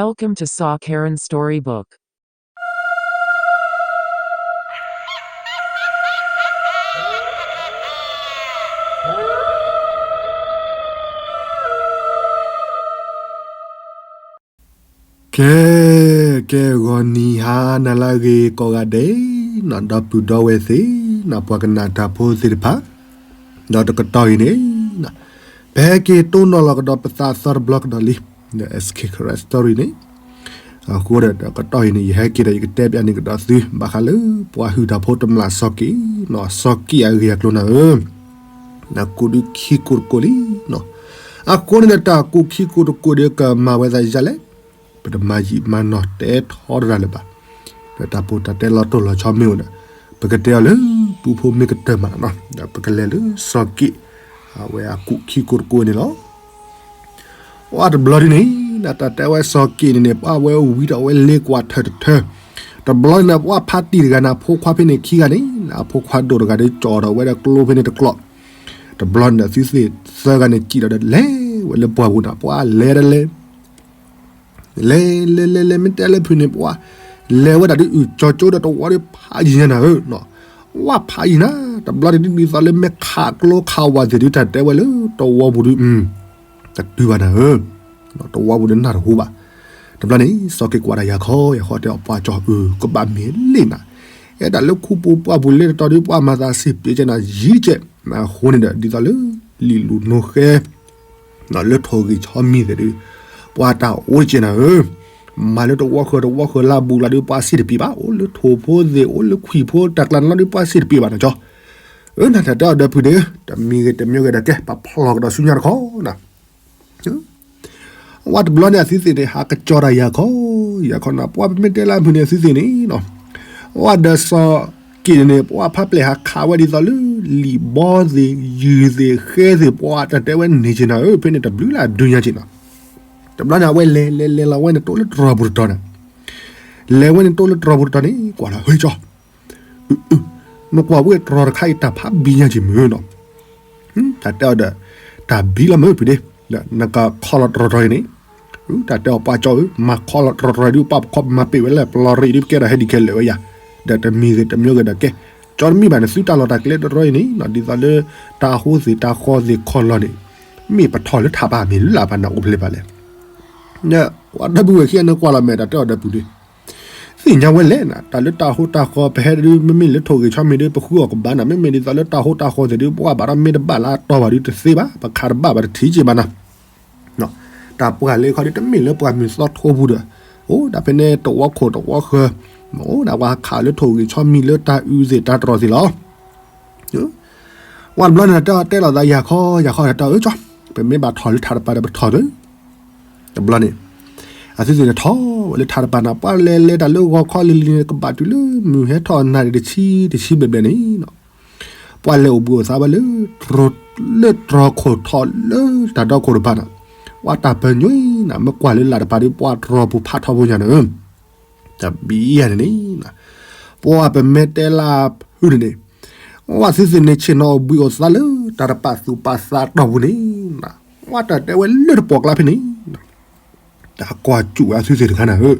Welcome to Saw Karen Storybook. ကဲ ကဲ ဂီၤနံၤဟါနၤလၢအဂ့ၤကိးဂၤဒဲး ဒီပုၢ်ဒီဝဲၢ်သ့ၣ် ပှၤကနၣ်တၢ်ဖိသ့ၣ်တဖၣ် ဒီးတကတီၢ်အံၤန့ၣ် ပဟဲက့ၤတိၢ်နီၣ်လီၤကဒီးပသးသီတဘျီကဒီးလံ ဒီး S K Karen Story န့ၣ် အဃိဒီးတကတီၢ်အံၤန့ၣ် ယဟဲက့ၤဒီးယကတဲပျးန့ၢ်ကဒီးသု ဘၣ်ဃးလၢပှၤဟုၣ်တၢ်ဖိတမျၢ်စီၤက့ၣ် စီၤက့ၣ်အဂ့ၢ်အကျိၤနၤဧၢ နကူးဒုးခံကိးတကိးလံ အဃိန့ၣ်ဒီးတၢ်ကူးခံကိးတကိးဒီးကမၤဝဲသးယၤလဲၣ် ပတမၤယံာ်မၤနီၢ်တဲထီတရၣ်လၢၤဘၣ် ဒီးတၢ်ပူၤတၢ်တဲလီၤတိၢ်လီၤဆီမ့ၢ်အိၣ်ဒီး ပကတဲအီၤလၢပူဖိမ့ၢ်ကတၢၢ်မးနီၤ ဒီးပကလဲၤလၢစီၤက့ၣ် အဝဲအကူးခံကိးတကိးန့ၣ်လီၤ အတဘျီဒ်န့ၣ် တၢ်တဲဝဲစီၤက့ၣ်န့ၣ်န့ၣ် ပှၤဝဲဝံၤဒီးဝဲလ့ကွၢ်ထၢၣ်တထၢၣ် တဘျီန့ၣ် ပှၤဖါတံၢ်တဂၤန့ၣ် အဖိခွါဖဲန့ၣ်ခံဂၤန့ၣ် အဖိခွါဒိၣ်တဂၤဒီးကၠီဒီးဝဲဒီးကျိဖဲန့ၣ်တကျိး တဘျီန့ၣ်သုသ့ၣ်သၢဂၤန့ၣ် စံၣ်ဒီးလဲၤဝဲလၢပှၢ်ပူၤန့ၣ် ပှၤလဲၤဒီးလဲၤ လဲၤလဲၤလဲၤလဲၤ မ့ၢ်တဲလၢဖုန့ၣ် ပှၤလဲၤဝဲဒၣ်ဒ်အုၣ်ကၠီကၠိဒီး တဝီဒ်ဖးယံၤညါနၤဧၢ, ဝဲဖးယံၤနၤ, တဘျီဒ်ဒ်သိးလၢမ့ၢ်ခးကျိခးဝးသ့ၣ်ဒုး တၢ်တဲဝဲလၢတဝီပူၤဒုး တတုၤဘၣ်နၤဧၢ, တဝီပူၤဒုးနၢ်တဟူဘၣ်, တဘျီန့ၣ် စီၤက့ၣ်ကွၢ်တၢ်ယၤခီယၤခီ တဲအီၤပှၤကၠီဧၢ ကဘၣ်မ့ၢ်လ့ၣ်နၤ, အဲၣ်ဒၣ်လၢခူပူၤပှၢ်ပူၤလဲၤတတီၤဒုး ပှၤမၤသးစ့ၢ်ပ့ကဲနၤယံၤတကဲး, အဃိန့ၣ်ဒီး ဒ်သိးလၢလံာ်လူၤနိဃဲ လၢထိၣ်ဂံၢ်ဆီမံၤသ့ၣ်ဒုး ပှၤတၢ်အိၣ်တကဲးနၤဧၢ, မၤလၢတဝီဃၢၤတဝီဃၢၤလၢအဘူးလီၤဒုး ပှၤစ့ၢ်တပံးဘၣ်, အိၣ်လၢထိၣ်ဖိသ့ၣ် အိၣ်လၢခွံၣ်ဖိတၢ်ကျါန့ၣ်လီၤဒုး ပှၤစ့ၢ်တပံးဘၣ်နကၠီ, အၢ နတၢ်တဲအီၤဒီးဖုဒုး တမံၤဂ့ၤတမံၤဂ့ၤဒီးကဲ ပဖျီၣ်ကဒီးဆူညါတခီနၤ ဝဲတဘျီန့ၣ် အသုသ့ၣ်န့ၣ် ဟးကၠီတၢ်ယၤခီ ယၤခီနၤ ပှၤပမ့ၢ်တဲလၢအမုၢ်န့ၣ် အသုသ့ၣ်န့ၣ် ဝဲဒီးစီၤက့ၣ်န့ၣ် ပှၤဖးပျဲၢ်ဟးခးဝဲဒ်သိးလၢ လံာ်ဘီသ့ၣ် ယုၢ်သ့ၣ် ဃဲသ့ၣ် ပှၤတၢ်တဲဝဲန့ၣ်က့နၤဧၢ ဖဲန့ၣ်တဘျုးလၢအဒုညါက့နၤ, တဘျီန့ၣ် အဝဲလဲၤလဲၤလဲၤလီၤဝဲန့ၣ် တိၢ်လၢတြီၤပူၤတတီၤန့ၣ်, လဲၤဝဲန့ၣ်တိၢ်လၢတြီၤပူၤတတီၤန့ၣ် ကွၢ်လီၤ ဟ့ၣ်ကၠီ နကွၢ်ဝဲတြီၤတခါအံၤ တၢ်ဖးဘံညါက့မုၢ်နီၤ, တၢ်တဲအီၤဒီး တၢ်ဘံလီၤမုၢ်ဖုဒ့, နကခီလီၤတြီၤတြီၤအံၤန့ၣ်, တၢ်တဲအီၤပှၤကၠီဧၢ မၤခီလီၤတြီၤတြီၤအံၤဒုး ပှၤပခီပမၤပ့ၢ်ဝဲလၢပလီၤရံၣ်ဒုး ပကဲဒီးဟဲဒံးခဲလၢာ်ဝဲယၤ, ဒီးတမံၤဂ့ၤတမံၤဂ့ၤဒီးကဲ, ကၠီတမံၤဘၣ်န့ၣ် သုတၢ်လီၢ်တၢ်ကျဲတြီၤအံၤန့ၣ် ဒ်သိးလၢ တၢ်ဟိသ့ၣ်တၢ်ဃီသ့ၣ်ခီလီၤန့ၣ်, မ့ၢ်ပထီၣ်လၢထးပၢ်မ့ၢ်လၢ်ပၢ်နအိၣ်ဖျဲၣ်ပၢ်လဲၣ်, ပှၤဒီပုၢ်ဝဲၢ်ခံဂၤန့ၣ်ကွၢ်လီၤမဲာ်တၢ်တဲအီၤဒီပုၢ်ဒ့ သ့ၣ်ညါဝဲလဲၣ်နၤ တၢ်လၢတၢ်ဟိတၢ်ဃီ ပဟဲဒုး မ့မ့ၢ်လၢထိၣ်ဂံၢ်ဆီမံၤဒုး ပဃုအီၣ်ကဘၣ်နၤ မ့မ့ၢ်ဒ်သိးလၢတၢ်ဟိတၢ်ဃီသ့ၣ်ဒုး ပှၤဘၣ်ဒီးမ့ၢ်တဘၣ်လၢအတီဘၣ်ဒုး တသ့ဘၣ် ပခးတဘၣ်ဘၣ် တထံၣ်က့ဘၣ်နၤ, တၢ်ပှၢ်လၢခီဒုး တမ့ၢ်လၢပှၤမုၢ်သီထိပူၤဒီး အိၣ်ဒၣ်ဖဲန့ၣ်တဝီခိၣ်တဝီဃၢၤ, အိၣ်ဒၣ်ပှၤခးလၢထိၣ်ဂံၢ်ဆီမံၤလၢတၢ်အုးသ့ၣ်တၢ်တြီၤသ့ၣ်လီၤ ဝဲတဘျီန့ၣ် တဲတဲလီၤသးယၤခီ ယၤခီတၢ်အၢကၠီ, ပမ့ၢ်ဘၣ်ထီၣ်လၢထးတပၤဒီးပထီၣ်သု, တဘျီန့ၣ် အသုသ့ၣ်န့ၣ်ထီၣ်ဝဲလၢထးတပၤနၤ ပှၤလဲၤလဲၤတၢ်လၢဂီၤခီလံၤလံၤန့ၣ် ကဘၣ်တုၤလၢမုၢ်ဟဲထီၣ်နၤဒံးတဆံတဆံဘျဲၣ်ဘျဲၣ်န့ၣ် ပှၤလဲၤအိၣ်ဘှံးအိၣ်သါဝဲလၢ လၢတြီၤခိၣ်ထီၣ်လၢတၢ်ဒီခိၣ်တဖၣ်နၤ, ပှၤတၢ်ပညိနၤ မ့ၢ်ကွၢ်လၢလာ်တပၤဒုး ပှၤတြီၤပူၤဖးထီဘိညါန့ၣ် တဘံယၤန့ၣ်န့ၣ်, ပှၤပမ့ၢ်တဲလၢဖုန့ၣ်န့ၣ်, ဝဲသုသ့ၣ်န့ၣ် ဆ့ၣ်နီၤအိၣ်ဘှံးအိၣ်သါလၢ တၢ်တပာ်သူၣ်ပာ်သးတီၢ်ပူၤန့ၣ်, ဝဲတၢ်တဲဝဲလၢတပှီၢ်ကျါဖဲန့ၣ်, တၢ်ကွၢ်စူၣ်ဝဲအသုသ့ၣ်တခါနၤဧၢ,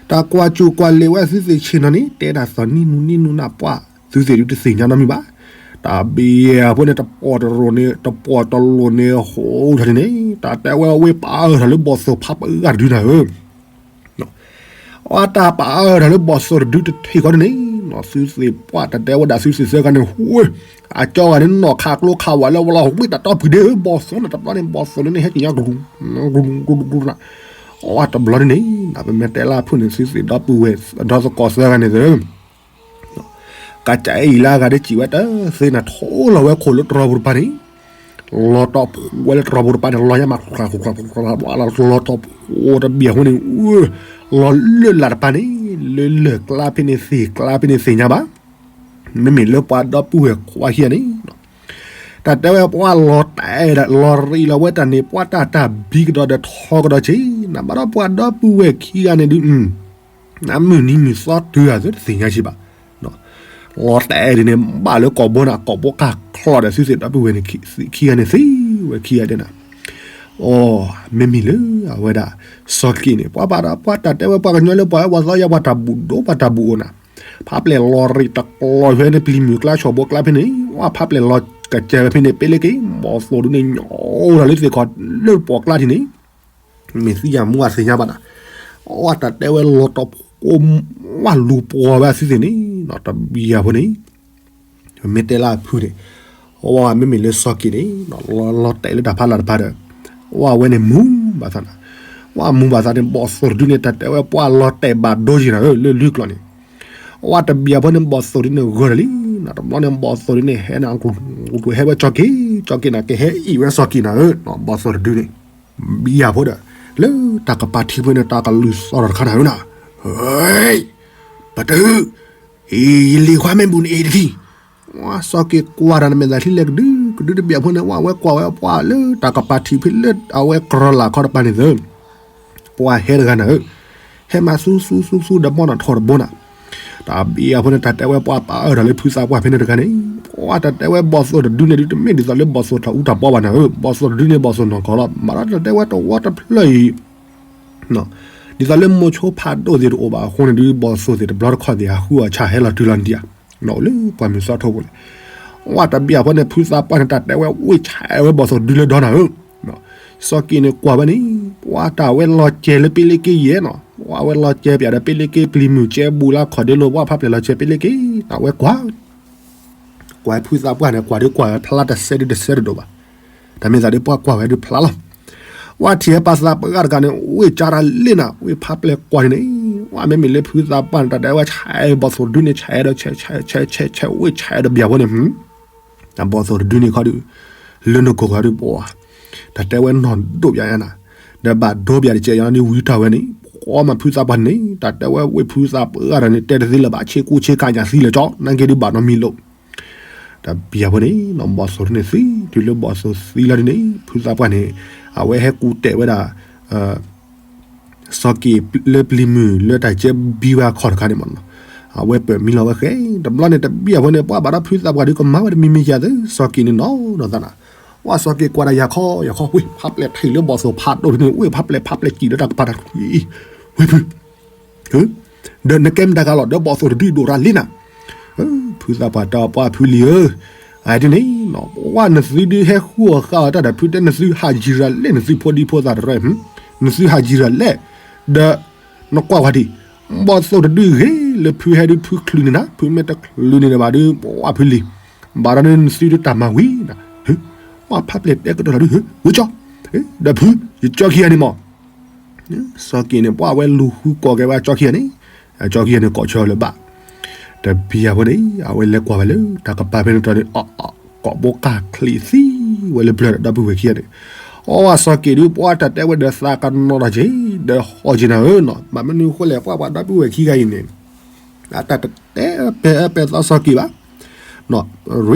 တၢ်ကွၢ်စူၣ်ကွၢ်လ့ၣ်ဝဲအသုသ့ၣ်ဆ့ၣ်နီၤန့ၣ် တဲဒၣ်သီၣ်နံၣ်နူနံၣ်နူနၢ်ပှၢ် သုသ့ၣ်ဒုးတသ့ၣ်ညါနီတမံၤဘၣ်, တၢ်ဘံယၤဖိန့ၣ် တပီၢ်တရိၣ်န့ၣ် တပီၢ်တလိၣ်န့ၣ် ဟိထီၣ်န့ၣ်န့ၣ် တၢ်တဲဝဲဝ့ၢ်ပာ်အၢၣ်ထီၣ်လၢဘီၣ်သိၣ်ဖးပှၤဂၤတဒုနၤဧၢ အတၢ်ပာ်အၢၣ်တၢ်လၢဘီၣ်သိၣ်တဒုတထံၣ်ဃီန့ၣ်န့ၣ်, သုသ့ၣ်ပှၢ်တၢ်တဲဝဲဒၣ်သုသ့ၣ်သၢဂၤန့ၣ် ဟူ, အကၠီဂၤန့ၣ်နီၣ်ခးကျိခးဝးလၢဝလီၤ ဝ့ၢ်တၢ်တီပှံၤဒ့ဘီၣ်သိၣ်န့ၣ် တဘျီန့ၣ် ဘီၣ်သိၣ်န့ၣ်န့ၣ် ဟဲက့ၤညါကရူၢ်, ကရူၢ်ကရူၢ်ကရူၢ်နၤ, အတဘျီန့ၣ်န့ၣ် ပမ့ၢ်တဲလၢဖုန့ၣ် သုသ့ၣ်ဒီပုၢ်ဝဲၢ် ဒီသကိးသၢဂၤန့ၣ်သ့ၣ် ကစၢ်အံၤလၢအဂၤဒ်စံးဝဲတသ့နၤ ထိလီၤဝဲခိၣ်လၢတြီၤပူၤတပၤန့ၣ်, လီၤတီၢ်ဖိဝဲလၢတြီၤပူၤတပၤန့ၣ် လီၤညါမး လီၤတီၢ်ဖိတဘ့ၣ်အဃိန့ၣ်, လီၤလၢလာ်တပၤန့ၣ်, လၢလၢၢ်ကျါဖဲန့ၣ်သ့ၣ်ကျါဖဲန့ၣ်သ့ၣ်ညါဘၣ်, မ့မ့ၢ်လၢပှၤဒီပုၢ်ဝဲၢ်ခွါခံဂၤန့ၣ် တၢ်တဲဝဲပှၤလီၤတဲာ်ဒၣ် လီၤရံးလီၤဝဲတၢ်န့ၣ် ပှၤတၢ်တၢ်ဘံကဒီးဒီးထီကဒီးဆ့, နဘၣ်ဒီးပှၤဒီပုၢ်ဝဲၢ်ခံဂၤန့ၣ်ဒုး နမုၢ်နံၤမုၢ်သီတုၤဂၤသ့တသ့ၣ်ညါဆံးဘၣ်, လီၤတဲာ်ဒ်န့ၣ် ဘၣ်လၢကိာ်ဘိနၤ ကိာ်ဘိကၢ်ချီဒီးသုသ့ၣ်ဒီပုၢ်ဝဲၢ်န့ၣ် ခံဂၤန့ၣ်သ့ဝဲခံဂၤဒဲးနၤ, အိ မ့မ့ၢ်လၢအဝဲဒၣ် စီၤက့းန့ၣ် ပှၤဘၣ်ဒီးပှၤတၢ်တဲဝဲပှၤကညီလၢပှၤဝဲပှၤသီယါ ပှၤတၢ်ဘူၣ်ဒိၣ် ပှၤတၢ်ဘူၣ်အိၣ်နၤ, ဖးပျဲၢ်လီၤရ့ၣ်တကျီၤဖဲန့ၣ် ပျံၤမုၢ်ကျါဆီၣ်ဘိကျါဖဲန့ၣ် ဝဲဖးပျဲၢ်လီၤကစဲးဝဲဖဲန့ၣ် ပ့လ့က့ၤ ဘီၣ်သိၣ်ဒုန့ၣ် ညီအိၣ်ဒီးလၢသ့ၣ်ခီၣ်လၢပှၢ်ကျါထံးန့ၣ် မ့ၢ်သံယၤမူအသ့ၣ်ညါဘၣ်နၤ, အဝဲတၢ်တဲဝဲလီၤတီၤဖိ ဝဲလူၤပှီၤဝဲအသံသ့ၣ်န့ၣ် တဘျီဖိန့ၣ် မ့ၢ်တဲလၢအဖုန့ၣ် အဝဲမ့မ့ၢ်လၢစီၤက့းန့ၣ် လီၤတဲာ်လၢတၢ်ဖးလၢ်တဖၣ်ဒီး အဝဲန့ၣ်မူဘၣ်သးနၤ, အဝဲမူဘၣ်သးန့ၣ် ဘီၣ်သိၣ်တဒုန့ၣ် တၢ်တဲဝဲပှၤလီၤတဲာ်ဘၣ်ဒိက့ၤနၤဧၢ လၢလွံၢ်ကျီၢ်န့ၣ်, အဝဲတဘျီဖိန့ၣ် ဘီၣ်သိၣ်တဒုန့ၣ်ဂၢၢ်လံနၤ, တဘျီန့ၣ် ဘီၣ်သိၣ်တဒုန့ၣ် ဟဲနၤ ဟဲဝဲစီၤက့း, စီၤက့းနၤ ကဟဲအံၤဝဲစီၤက့းနၤဧၢ, ဘီၣ်သိၣ်တဒုန့ၣ် ဘံယၤဖိဒီး လၢတၢ်ကပၤထံးဖိန့ၣ် တၢ်ကလုၢ်သီၣ်ထီၣ်တခါနၤဧၢနၤ, ဟဲ ပတုာ် အံၤ ယလံၤခွါမ့ၢ်ဘူၣ်နအ့ၣ်တထံၣ်, ဝဲစီၤက့းကွၢ်တၢ်နမဲာ်သၣ်ချံလဲၤကဒု ကဒုတဘျီဖိန့ၣ် ဝဲကွၢ်ဝဲပှၤလၢတၢ်ကပၤထံးဖဲလၢအဝဲကြီလၢ်ခီတပၤန့ၣ်သၢ ပှၤဟဲတဂၤနၤဧၢ, ဟဲမၤသူသူသူသူဒီးဘီၣ်နီၣ်ထီၣ်တဘိနၤ, တၢ်ဘံယၤဖိန့ၣ် တၢ်တဲဝဲပှၤပာ်အၢၣ်ထီၣ်လၢဖုသးပှၢ်ဖဲန့ၣ်တဂၤန့ၣ်, ပှၤတၢ်တဲဝဲဘီၣ်သိၣ်တဒုန့ၣ်ဒု တမ့ၢ်ဒ်သိးလၢဘီၣ်သိၣ်တၢ်အူတၢ်ပီဘၣ်နၤဧၢ, ဘီၣ်သိၣ်တဒုန့ၣ် ဘီၣ်သိၣ်နီၢ်ကီၢ်လီၤ, မၤဒီးတၢ်တဲဝဲတဝီတဖျၢၣ်အံၤ ဒ်သိးလၢမိၤဆိဖးဒိၣ်သ့ၣ်တအိၣ်ဘၣ်အဃိန့ၣ်ဒု ဘီၣ်သိၣ်သ့ၣ်တဘျီတခီၣ်သ့ၣ် ဟးဃုအီၣ်ဆၣ်ဟဲလီၤတုၤလီၤဒံးဧါ, အိၣ်လၢပှၢ်မုၢ်သီထိပူၤန့ၣ်, ဝဲတဘံယၤဖိန့ၣ် ဖုသးပှၢ်န့ၣ် တၢ်တဲဝဲဝ့ၢ်ဆဲးဝဲဘီၣ်သိၣ်တဒုလၢဒီနၤဧၢ, စီၤက့းန့ၣ်ကွၢ်ဝဲန့ၣ် ပှၤတၢ်ဝဲလီၤစဲၤလၢပ့လ့က့ယဲၢ်နီၤ, ပှၤဝဲလီၤစဲၤပၠးဒီးပ့လ့က့ပျံၤမုၢ်ကဲဘူးလၢခီၣ်ဒ့လိၤ ပှၤဖးပျဲၢ်လီၤစဲၤပ့လ့က့, တၢ်ဝဲကွၢ် ကွၢ်ဖုသးပှၢ်န့ၣ် ကွၢ်ဒုးကွၢ်ဝဲဖျါတစဲးဒုတစဲးတဒိၣ်ဘၣ်, တၢ်မ့ၢ်သးဒုးပှၤကွၢ်ဝဲဒုးဖျါလီၤ, ဝဲထံၣ်ဟဲပှၤသးပှၢ်တဂၤန့ၣ် ဝ့ၢ်ကၠါတၢ်လ့နၤ ဝ့ၢ်ဖးပျဲၢ်ကွၢ်န့ၣ်, ဝဲမ့မ့ၢ်လၢဖုသးပှၢ်န့ၣ် တၢ်တဲဝဲဆဲးဘီၣ်သိၣ်တဒုန့ၣ် ဆဲးဒီးဆဲးဆဲးဆဲးဆဲးဆဲးဝ့ၢ်ဆဲးဒီးဘံယၤဖိန့ၣ် တၢ်ဘီၣ်သိၣ်တဒုန့ၣ်ခီဒုး လၢနကိၢ်ဂၤဒုးပှၤ တၢ်တဲဝဲနီၢ်ဒိၣ်ပၠးယါနၤ, ဒီးဘၣ်ဒိပၠးတကဲယါန့ၣ်ဝံၤတၢ်ဝဲန့ၣ်, ပှၤမၤဖုသးပှၢ်န့ၣ် တၢ်တဲဝဲဝ့ၢ်ဖုသးပှၢ်တဂၤန့ၣ် တဲတသ့လၢၤဘၣ် ဆ့ကူဆ့ကၤညၣ်သံလၢာ်ကၠီ နာ်က့ဒုးဘၣ်နီတမံၤလိာ်, တၢ်ဘံယၤဖိန့ၣ် ဘီၣ်သိၣ်တဒုန့ၣ်သံ, တုၤလၢဘီၣ်သိၣ်သံလီၤဒုးန့ၣ် ဖုသးပှၢ်န့ၣ် အဝဲဟဲကူၣ်တဲာ်ဝဲဒၣ် စီၤက့းလၢပျံၤမုၢ်လၢတၢ်ကဲဘံဝဲအခီၣ်တခါန့ၣ်မးနီၤ, အဝဲပၢၢ်မံလီၤဝဲဃဲ, တဘျီန့ၣ်တဘံယၤဖိန့ၣ် ပှၤဘၣ်ဒီးဖုသးပှၢ်ဒုးကမၤဝဲတမံၤမံၤယၤသ့ စီၤက့းန့ၣ်နီၤနီၤသးနၤ, ပှၤစီၤက့းကွၢ်တၢ်ယၤခီယၤခီ ဝ့ၢ်ဖးပျဲၢ်ထံၣ်လၢဘီၣ်သိၣ်ဖးဒိၣ်ဒုးန့ၣ် ဝ့ၢ်ဖးပျဲၢ်ဖးပျဲၢ်စံၣ်လၢတၢ်ကပၤတၢ် ဝ့ၢ်ဖု ဒီးနကဲမတၤဂၤလီၤ ဒီးဘီၣ်သိၣ်တဒုဒိၣ်တၢ်လ့နၤ, ဖုသးပှၢ်တဲအီၤပှၤဖုလံၤဧၢ, အဒ်န့ၣ်နီၤ ပှၤနသုဒုးဟဲဃုအီၣ်ဃာ်အီၤတၢ်ဒီးဖုတဲ နသုဟးယံၤရၤလဲၣ် နသုဖိဒံဖိသၣ်တရဲ နသုဟးယံၤရၤလဲၣ်, ဒီး နကွၢ်ဝဲဒံး ဘီၣ်သိၣ်တဒုဂ့ၤလၢဖုဟဲဒုးဖုချုးန့ၢ်နၤ ဖုမ့ၢ်တချုးန့ၢ်ဘၣ်ဒုး ပှၤဖုလံၤ ဘၣ်ဒီးနသုဒုးတၢ်မၤဝံၤနၤ, ပှၤဖးပျဲၢ်တဲကတၢၢ်လီၤဒုး ဝံၤကၠီ ဒီးဖု ယကၠီခံဂၤန့ၣ်မး စီၤက့းန့ၣ် ပှၤဝဲလူၤဃုကိးက့ၤဝဲအကၠီခံဂၤန့ၣ်, အကၠီခံဂၤန့ၣ်ကိးဆၢအီၤလၢၤဘၣ်, တဘံယၤဖိန့ၣ် အဝဲလဲၤကွၢ်ဝဲလၢတၢ်ကပၤဖဲန့ၣ်တတီၤန့ၣ် ကိးဘိကၢ်ချံးသံဝဲလၢပျၢၤဒီးဒီပုၢ်ဝဲၢ်ခံဂၤန့ၣ်, အီဝဲစီၤက့းဒုး ပှၤတၢ်တဲဝဲဒီးသးကနီၤတၢ်က့ၤ ဒီးဟီၣ်က့ၤနၤဧၢနီၤ ဘၣ်မနုၤဃိလဲၣ် ပှၤပှၤဒီပုၢ်ဝဲၢ်ခံဂၤအံၤန့ၣ် အတၢ်တတဲပဲာ်အၢပဲာ်သီစီၤက့းဘၣ်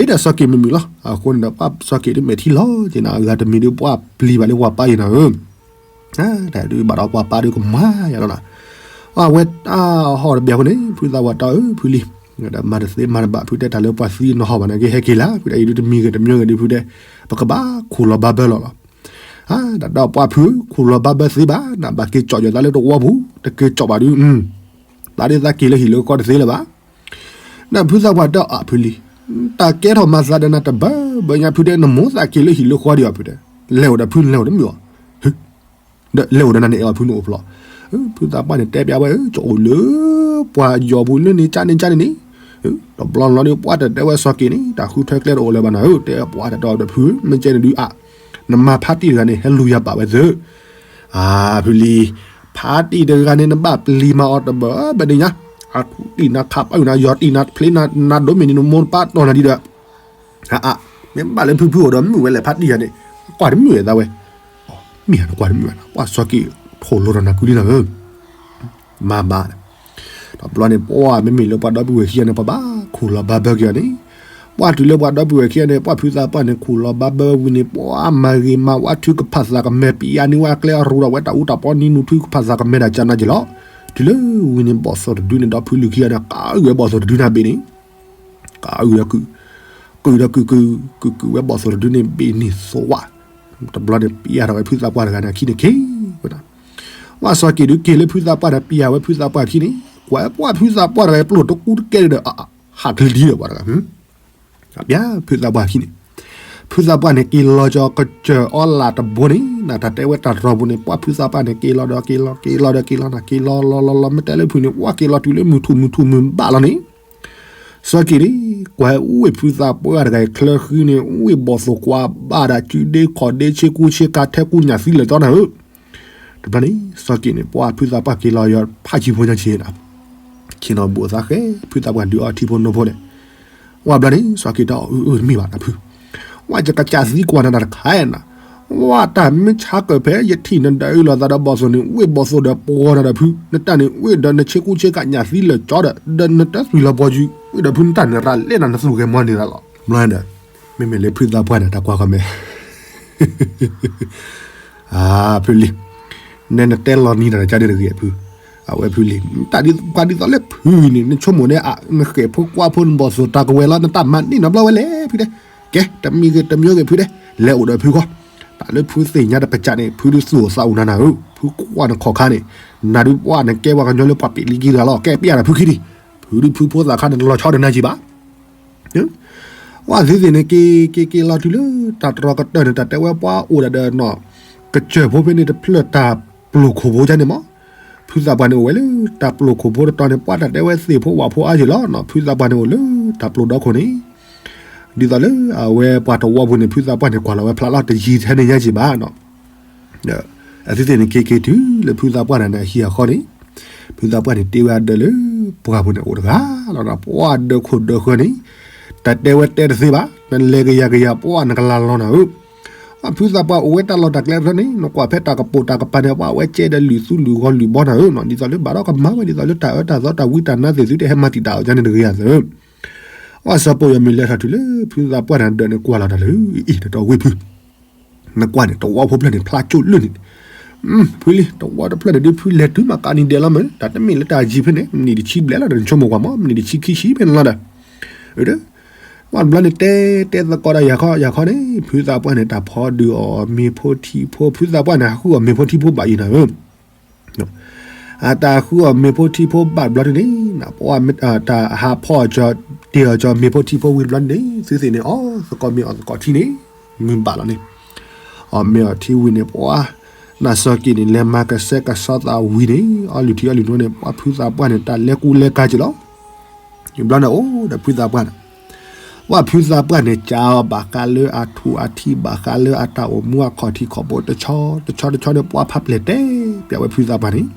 ရ့ဒီးစီၤက့းမုာ်မုာ်လီၤ. အဃိန့ၣ်ဒီး ပှၤစီၤက့းဒုးမဲာ်ထံလီၤက့ၤနၤ အဂၤတမံၤဒုး ပှၤပျံၤဘၣ်လၢပှၤပၢ်အံၤနၤဧၢ, တၢ်ဒုးဘၣ်ဒီးပှၤပၢ်ဒုးကမၤယၤလီၤနၤ, အဝဲတၢ်ဟီၣ်တဘျီဖိန့ၣ် ဖုသးပှၢ်တဲအီၤ ဖုလံၤ ဒီးမၤတသ့မၤတဘၣ် ဖုတဲတၢ်လၢပှၤသံနီၢ်ဟီၣ်ဘၣ်န့ၣ် ကဟဲက့ၤလၢ ဖုတဲအံၤဒုးတမံၤဂ့ၤတမံၤဂ့ၤဒုး ဖုတဲ ပကဘၣ်ခူၣ်လီၤဘါဘၢလီၤလီၤ ဒီးပှၤဖုခူၣ်လီၤဘါဘၢသ့ဘၣ် နဘၣ်က့ၤကၠီၣ်ယီၤသးလၢတဝီပူၤ တက့ၤကၠီၣ်ဘၣ်ဒုး သးဒုးသးက့ၤလၢဟံၣ်လၢဃီတသ့လၢၤဘၣ်. နဖုသးပှၢ်တဲအီၤ ဖုလံၤ တၢ်ကဲထီၣ်မၤသးဒီးနၤတဘၢဘၢညါ ဖုတဲ နမိၢ်သးက့ၤလၢဟံၣ်လၢဃီဒံးအီၤ ဖုတဲ လဲၤအိၣ်ဒီးဖု နလဲၤအိၣ်ဒီးမုၣ်အီၤ ဒီးလဲၤအိၣ်ဒီးနၤန့ၣ် အဲၣ်အီၤဖုန့ၣ်အိၣ်ဖျီၣ်, ဖုသးပှၢ်န့ၣ်တဲပျးဝဲ ကအိၣ်လၢပှၤယီၤပူၤလၢန့ၣ်ကၠၢန့ၣ်ကၠၢန့ၣ်န့ၣ်, တဘျီလီၤဒီး ပှၤတတဲဝဲစီၤက့းန့ၣ် တၢ်ဃုထၢကျဲတအိၣ်လၢၤဘၣ်နၤဧၢ, တဲပှၤတတဲအီၤဒီးဖု မ့ၢ်ကဲန့ၣ်ဒုးအါ, နမၤဖါတံၢ်တဂၤန့ၣ် ဟဲလူၤယၤပာ်ဝဲသၢ အါ ဖုလံၤ, ဖါတံၢ်တဂၤန့ၣ် နဘၣ်ပျံၤမၤအီၤတဘၢဘၢဒံးညါ, အထူးတံၢ်နၤခးပၢနၤ ယီၤတံၢ်နၤဖျ့နၤ နဒိးမ့ၢ်န့ၣ် နမိၢ်နပၢ်တီၢ်နၤဒံးဒီး အါ မ့ၢ်ဘၣ်လၢဖုဖုအိၣ်ဒီးမုၣ်ဝဲလဲၣ် ဖါတံၢ်ယၤန့ၣ်, ကွၢ်တမုၣ်ဝဲသးဝဲ, မ့ၢ်ဧါနကွၢ်တမုၣ်ဝဲ ပှၤစီၤက့ၤထိၣ်လိာ်ဒီးနၤကုလံနၤဧၢ မၤဘၣ်, တဘျီန့ၣ် ပှၤမ့မ့ၢ်လၢပှၤဒီပုၢ်ဝဲၢ်ခံဂၤန့ၣ် ပှၤဘၣ်ခူၣ်လီၤဘါဘၢက့ၤအီၤန့ၣ်, ပှၤတုၤလၢပှၤဒီပုၢ်ဝဲၢ်ခံဂၤန့ၣ် ပှၤဖုသးပှၢ်န့ၣ် ခူၣ်လီၤဘါဘၢဝံၤန့ၣ် ပှၤမၤဂ့ၤမၤဝါထုကဖၣ်သးကမဲာ် ပျံၤအါန့ၢ်ဝဲအကျဲအရူဒီးဝဲတၢ်အူတၢ်ပီနံၤနုၤထုကဖၣ်သးကမဲာ်ဒၣ်ကနၤက့ၤလီၤ, တုၤလၢဝံၤန့ၣ် ဘီၣ်သိၣ်တဒုန့ၣ် ဒီဖုလံၤခံဂၤန့ၣ် ကးအုၣ်ဝဲဘီၣ်သိၣ်တဒုန့ၣ်ဘ့ၣ်န့ၣ် ကးအုၣ်ဒီးကုၢ်, ကုၢ်ဒီးကုၢ်ကုၢ်, ကုၢ်ကုၢ်ဝဲဘီၣ်သိၣ်တဒုန့ၣ်ဘ့ၣ်န့ၣ်သဝး, တဘျီန့ၣ် ပျၢ်ထီၣ်ဝဲဖုသးပှၢ်တဂၤန့ၣ်အခံန့ၣ်က့ၤဝဲဒၣ်. ဝဲစီၤက့ၤဒုးက့ၤလၢဖုသးပှၢ်န့ၣ် ပျၢ်ဝဲဖုသးပှၢ်အခံန့ၣ် ကွၢ်ပှၢ်ဖုသးပှၢ်တဂၤအံၤ ပျိၢ်တကူတကဲဒီး ဟးချ့ဒံဒီးပှၤတဂၤ ပျၢ်ဖုသးပှၢ်အခံန့ၣ်, ဖုသးပှၢ်န့ၣ် က့ၤလီၤကၠီၤကစၢၢ်အီလၢ်တဘိန့ၣ် နတၢ်တဲဝဲတၢ်တြီၤပူၤန့ၣ် ပှၢ်ဖုသးပှၢ်န့ၣ် က့ၤလီၤဒီးက့ၤလီၤ က့ၤလီၤဒီးက့ၤလီၤနၤ က့ၤလီၤလီၤလီၤလီၤ မ့ၢ်တဲလၢဖုန့ၣ် ပှၢ်က့ၤလီၤတုၤလၢမုၢ်ထူၣ်မုၢ်ထူၣ်မုၢ်ဘၣ်လီၤန့ၣ် စီၤက့ၤန့ၣ် ကွၢ်အိၣ်ဝဲဖုသးပှၢ်တဂၤအံၤ ချၢဃံန့ၣ် အိၣ်ဝဲဘီၣ်သိၣ်ကွၢ်ဘၣ်ဒၣ် စုဒ့ခီၣ်ဒ့ဆ့ကူဆ့ကၤ ထဲကူညၣ်သံလၢာ်ကၠီနၤဧၢ. တဘျီန့ၣ် စီၤက့ၤန့ၣ် ပှၢ်ဖုသးပှၢ်က့ၤလီၤယီၤဖးဆံဖိညါဆ့နၤ, ဆ့ၣ်နီၤဘူးအသးဃဲ ဖုသးပှၢ်ဒုးအီထံဖိနိဖိန့ၣ်, ဝဲဘျီန့ၣ် စီၤက့ၤတအီၣ်အၢအၢတမ့ၢ်ဘၣ်နၤဖု, ဝဲယကစၢ်သံကွၢ်နၤတၢ်တခါနၤ, ဝဲတၢ်မ့ၢ်ဆါကၢၢ်ဖဲယထံၣ်နဒၢအုၣ်လီၤသးဒီးဘီၣ်သိၣ်န့ၣ် ဝ့ၢ်ဘီၣ်သိၣ်ဒီးပှီၤနၤဒီးဖု နတၢ်န့ၣ် ဝ့ၢ်ဒီးနဆ့ကူဆ့ကၤညၣ်သံလၢာ်ကၠီဒီး ဒီးနတၢ်သွံၣ်လီၤပှီၤယုာ် ဝ့ၢ်ဒီးဖုနတၢ်န့ၣ်ရၤလဲၣ်နၤ နသူၣ်ဂဲၤမီၤန့ၣ်ရၤလီၤ. ဘျီဒီး မ့မ့ၢ်လၢဖုသးပှၢ်န့ၣ် တၢ်ကွၢ်ကီမဲာ် ဖုလံၤ, နဲနတဲလီၤနံၤတၢ်ကါဒ်တဂ့ၤဖု, အဝဲဖုလံၤ တၢ်ဒ်ပှၤဒ်သိးလၢဖုန့ၣ် နဆိကမိၣ်န့ၣ် နဃဲၣ်ဖိကွၢ်ဖိနဘီၣ်သိၣ်တၢ်ကဝဲၤလီၤ နတၢ်မၤန့ၢ်နီတဘျီဝဲလဲၣ်ဖုတဲ, ကဲ တမံၤဂ့ၤတမံၤဂ့ၤဖုတဲ, လဲၤအိၣ်ဒီးဖုဃီ, တၢ်လၢဖုသ့ၣ်ညါတပစးန့ၣ် ဖုဒုးသူၣ်အိၣ်သးအိၣ်နၤနၤဧၢ, ဖုကွၢ်နခီၣ်ခါန့ၣ်, နၤဒုးပှၢ်နကဲပှၤကညီလၢပှၤပ့းလံက့ၤတဂၤလီၤ ကဲပျၢ်နၤဖုခံဒံ, ဖုဒုးဖုဖိသၣ်ခါန့ၣ် တလီၤဆီဒီးနၤက့ၤဘၣ် ဝဲသ့ၣ်သ့ၣ်န့ၣ် က့ၤက့ၤက့ၤလီၤတုၤလၢ တၢ်တြီၤကတၢၢ်န့ၣ် တၢ်တဲဝဲပှၤအိၣ်ဒၣ်ဒီးနီၢ် ကစၢၢ်ဖိဖဲန့ၣ်တဖျၢၣ်တၢ်ပျိာ်ခိၣ်ဖိကန့ၣ်မး, ဖုသးပှၢ်န့ၣ်အိၣ်ဝဲလၢ တၢ်ပျိာ်ခိၣ်ဖိတတီၤန့ၣ် ပှၤတၢ်တဲဝဲသ့ၣ်ဖိဝၣ်ဖိအါယ့ၢ်လီၤနီၢ် ဖုသးပှၢ်န့ၣ်အိၣ်လၢတၢ်ပျိာ်ဒီခိၣ်န့ၣ်, ဒ်သိးလၢအဝဲပှၤတဝီပူၤန့ၣ် ဖုသးပှၢ်န့ၣ် ကွၢ်လီၤဝဲဖျါလီၤတယံၤထဲန့ၣ်ညါက့ၤဘၣ်နီၢ် အသ့ၣ်သ့ၣ်န့ၣ် က့ၤက့ၤတုၤလၢဖုသးပှၢ်တဂၤန့ၣ်အဟံၣ်အဃီန့ၣ်, ဖုသးပှၢ်န့ၣ် တ့ဝဲအဒၢးလၢပှၢ်ပူၤန့ၣ်အိၣ်တဂၤလီၤဒီး ပှၢ်ဒၢးခိၣ်ဒၢးဃၢၤန့ၣ်, တၢ်တဲဝဲတဲတသ့ဘၣ်, နလဲၤကယၤကယၤ ပှၢ်နကလၤလီၤနၤဧၢ, ဖုသးပှၢ်အိၣ်ဝဲတၢ်လီၢ်တၢ်ကျဲတဖျၢၣ်န့ၣ် နကွၢ်ဖဲတၢ်ကပိာ်တၢ်ကပၤန့ၣ် ပှၢ်ဝဲကဲဒီးလုၢ်သူလုၢ်ဂီၤလုၢ်ဘီနၤဧၢနီၤ, ဒ်သိးလၢဘၣ်ဒီးကမၤဝဲဒ်သိးလၢတၢ်အၢတၢ်သီတၢ်ဝံတၢ်နါသ့ၣ်သုတဟဲမၤတံာ်တာ်အီၤကန့ၣ်တဂ့ၤဧါသၢ အစီၤပီၢ်ယွၤမ့ၢ်လဲၤထီၣ်တုၤလၢ ဖုသးပှၢ်န့ၣ်ဒၢးန့ၣ်ကွၢ်လီၤတၢ်လၢ အံၤတတီၤဝ့ၢ်ဖု နကွၢ်န့ၣ် တဝီဖိဖျၢၣ်န့ၣ် ဖျါကၠိၣ်လၢန့ၣ်, ဖုလံ တဝီတဖျၢၣ်န့ၣ်ဒုး ဖုလဲၤတုၤမးကးနံၤဒဲးလီၤမး, တၢ်တမ့ၢ်လၢတၢ်ယံၤဖဲန့ၣ် မံးနံးတဆံဘျဲၣ်လီၤဒီး နဆိကမိၣ်ကွၢ်မး မံးနံးတဆံခံဆံဖဲန့ၣ်လီၤဒီး, ဒီး ပှၢ်တဘျီန့ၣ် တဲတဲသကိးဒီးယၤခီ ယၤခီန့ၣ် ဖုသးပှၢ်န့ၣ် တၢ်ဖီဒုးအီၣ်မ့ၤဖိထံဖိ ဖုသးပှၢ်န့ၣ် ဟးဃုအီၣ်မ့ၤဖိထံဖိဘၣ်ယံၤနၤဧၢ အတၢ်ဃုအီၣ်မ့ၤဖိထံဖိဘၣ်တဘျီဒုန့ၣ် ပှၢ်တၢ်ဟးဖီအီၣ်ကၠီ တ့ၢ်အီၣ်ကၠီမ့ၤဖိထံဖိဝံၤတဘျီန့ၣ် သုသ့ၣ်န့ၣ် အီၣ်သကိးမ့ၤအီၣ်သကိးထံန့ၣ် မုၢ်ဘၣ်လီၤန့ၣ်, အီၣ်မ့ၤအီၣ်ထံဝံၤန့ၣ် ပှၢ် နၢ်စီၤက့ၤန့ၣ် လဲၤမၤကဆှဲကဆှီသးဝံၤန့ၣ် အီလုၢ်ထံအီလုၢ်နိန့ၣ် ပှၢ်ဖုသးပှၢ်န့ၣ် တၢ်လဲၤကူလဲၤကၤက့ၤလီၤ ဘျီန့ၣ်အိၣ်ဒီးဖုသးပှၢ်န့ၣ်, ပှၢ်ဖုသးပှၢ်န့ၣ် ကးအီၤဘၣ်ဃးလၢအထူၣ်အထံ ဘၣ်ဃးလၢအတၢ်အိၣ်မူအခီၣ်ထံးခီၣ်ဘိတဆီတဆီတဆီန့ၣ် ပှၢ်ဖးပျဲၢ်တဲပျးဝဲဖုသးပှၢ်န့ၣ်,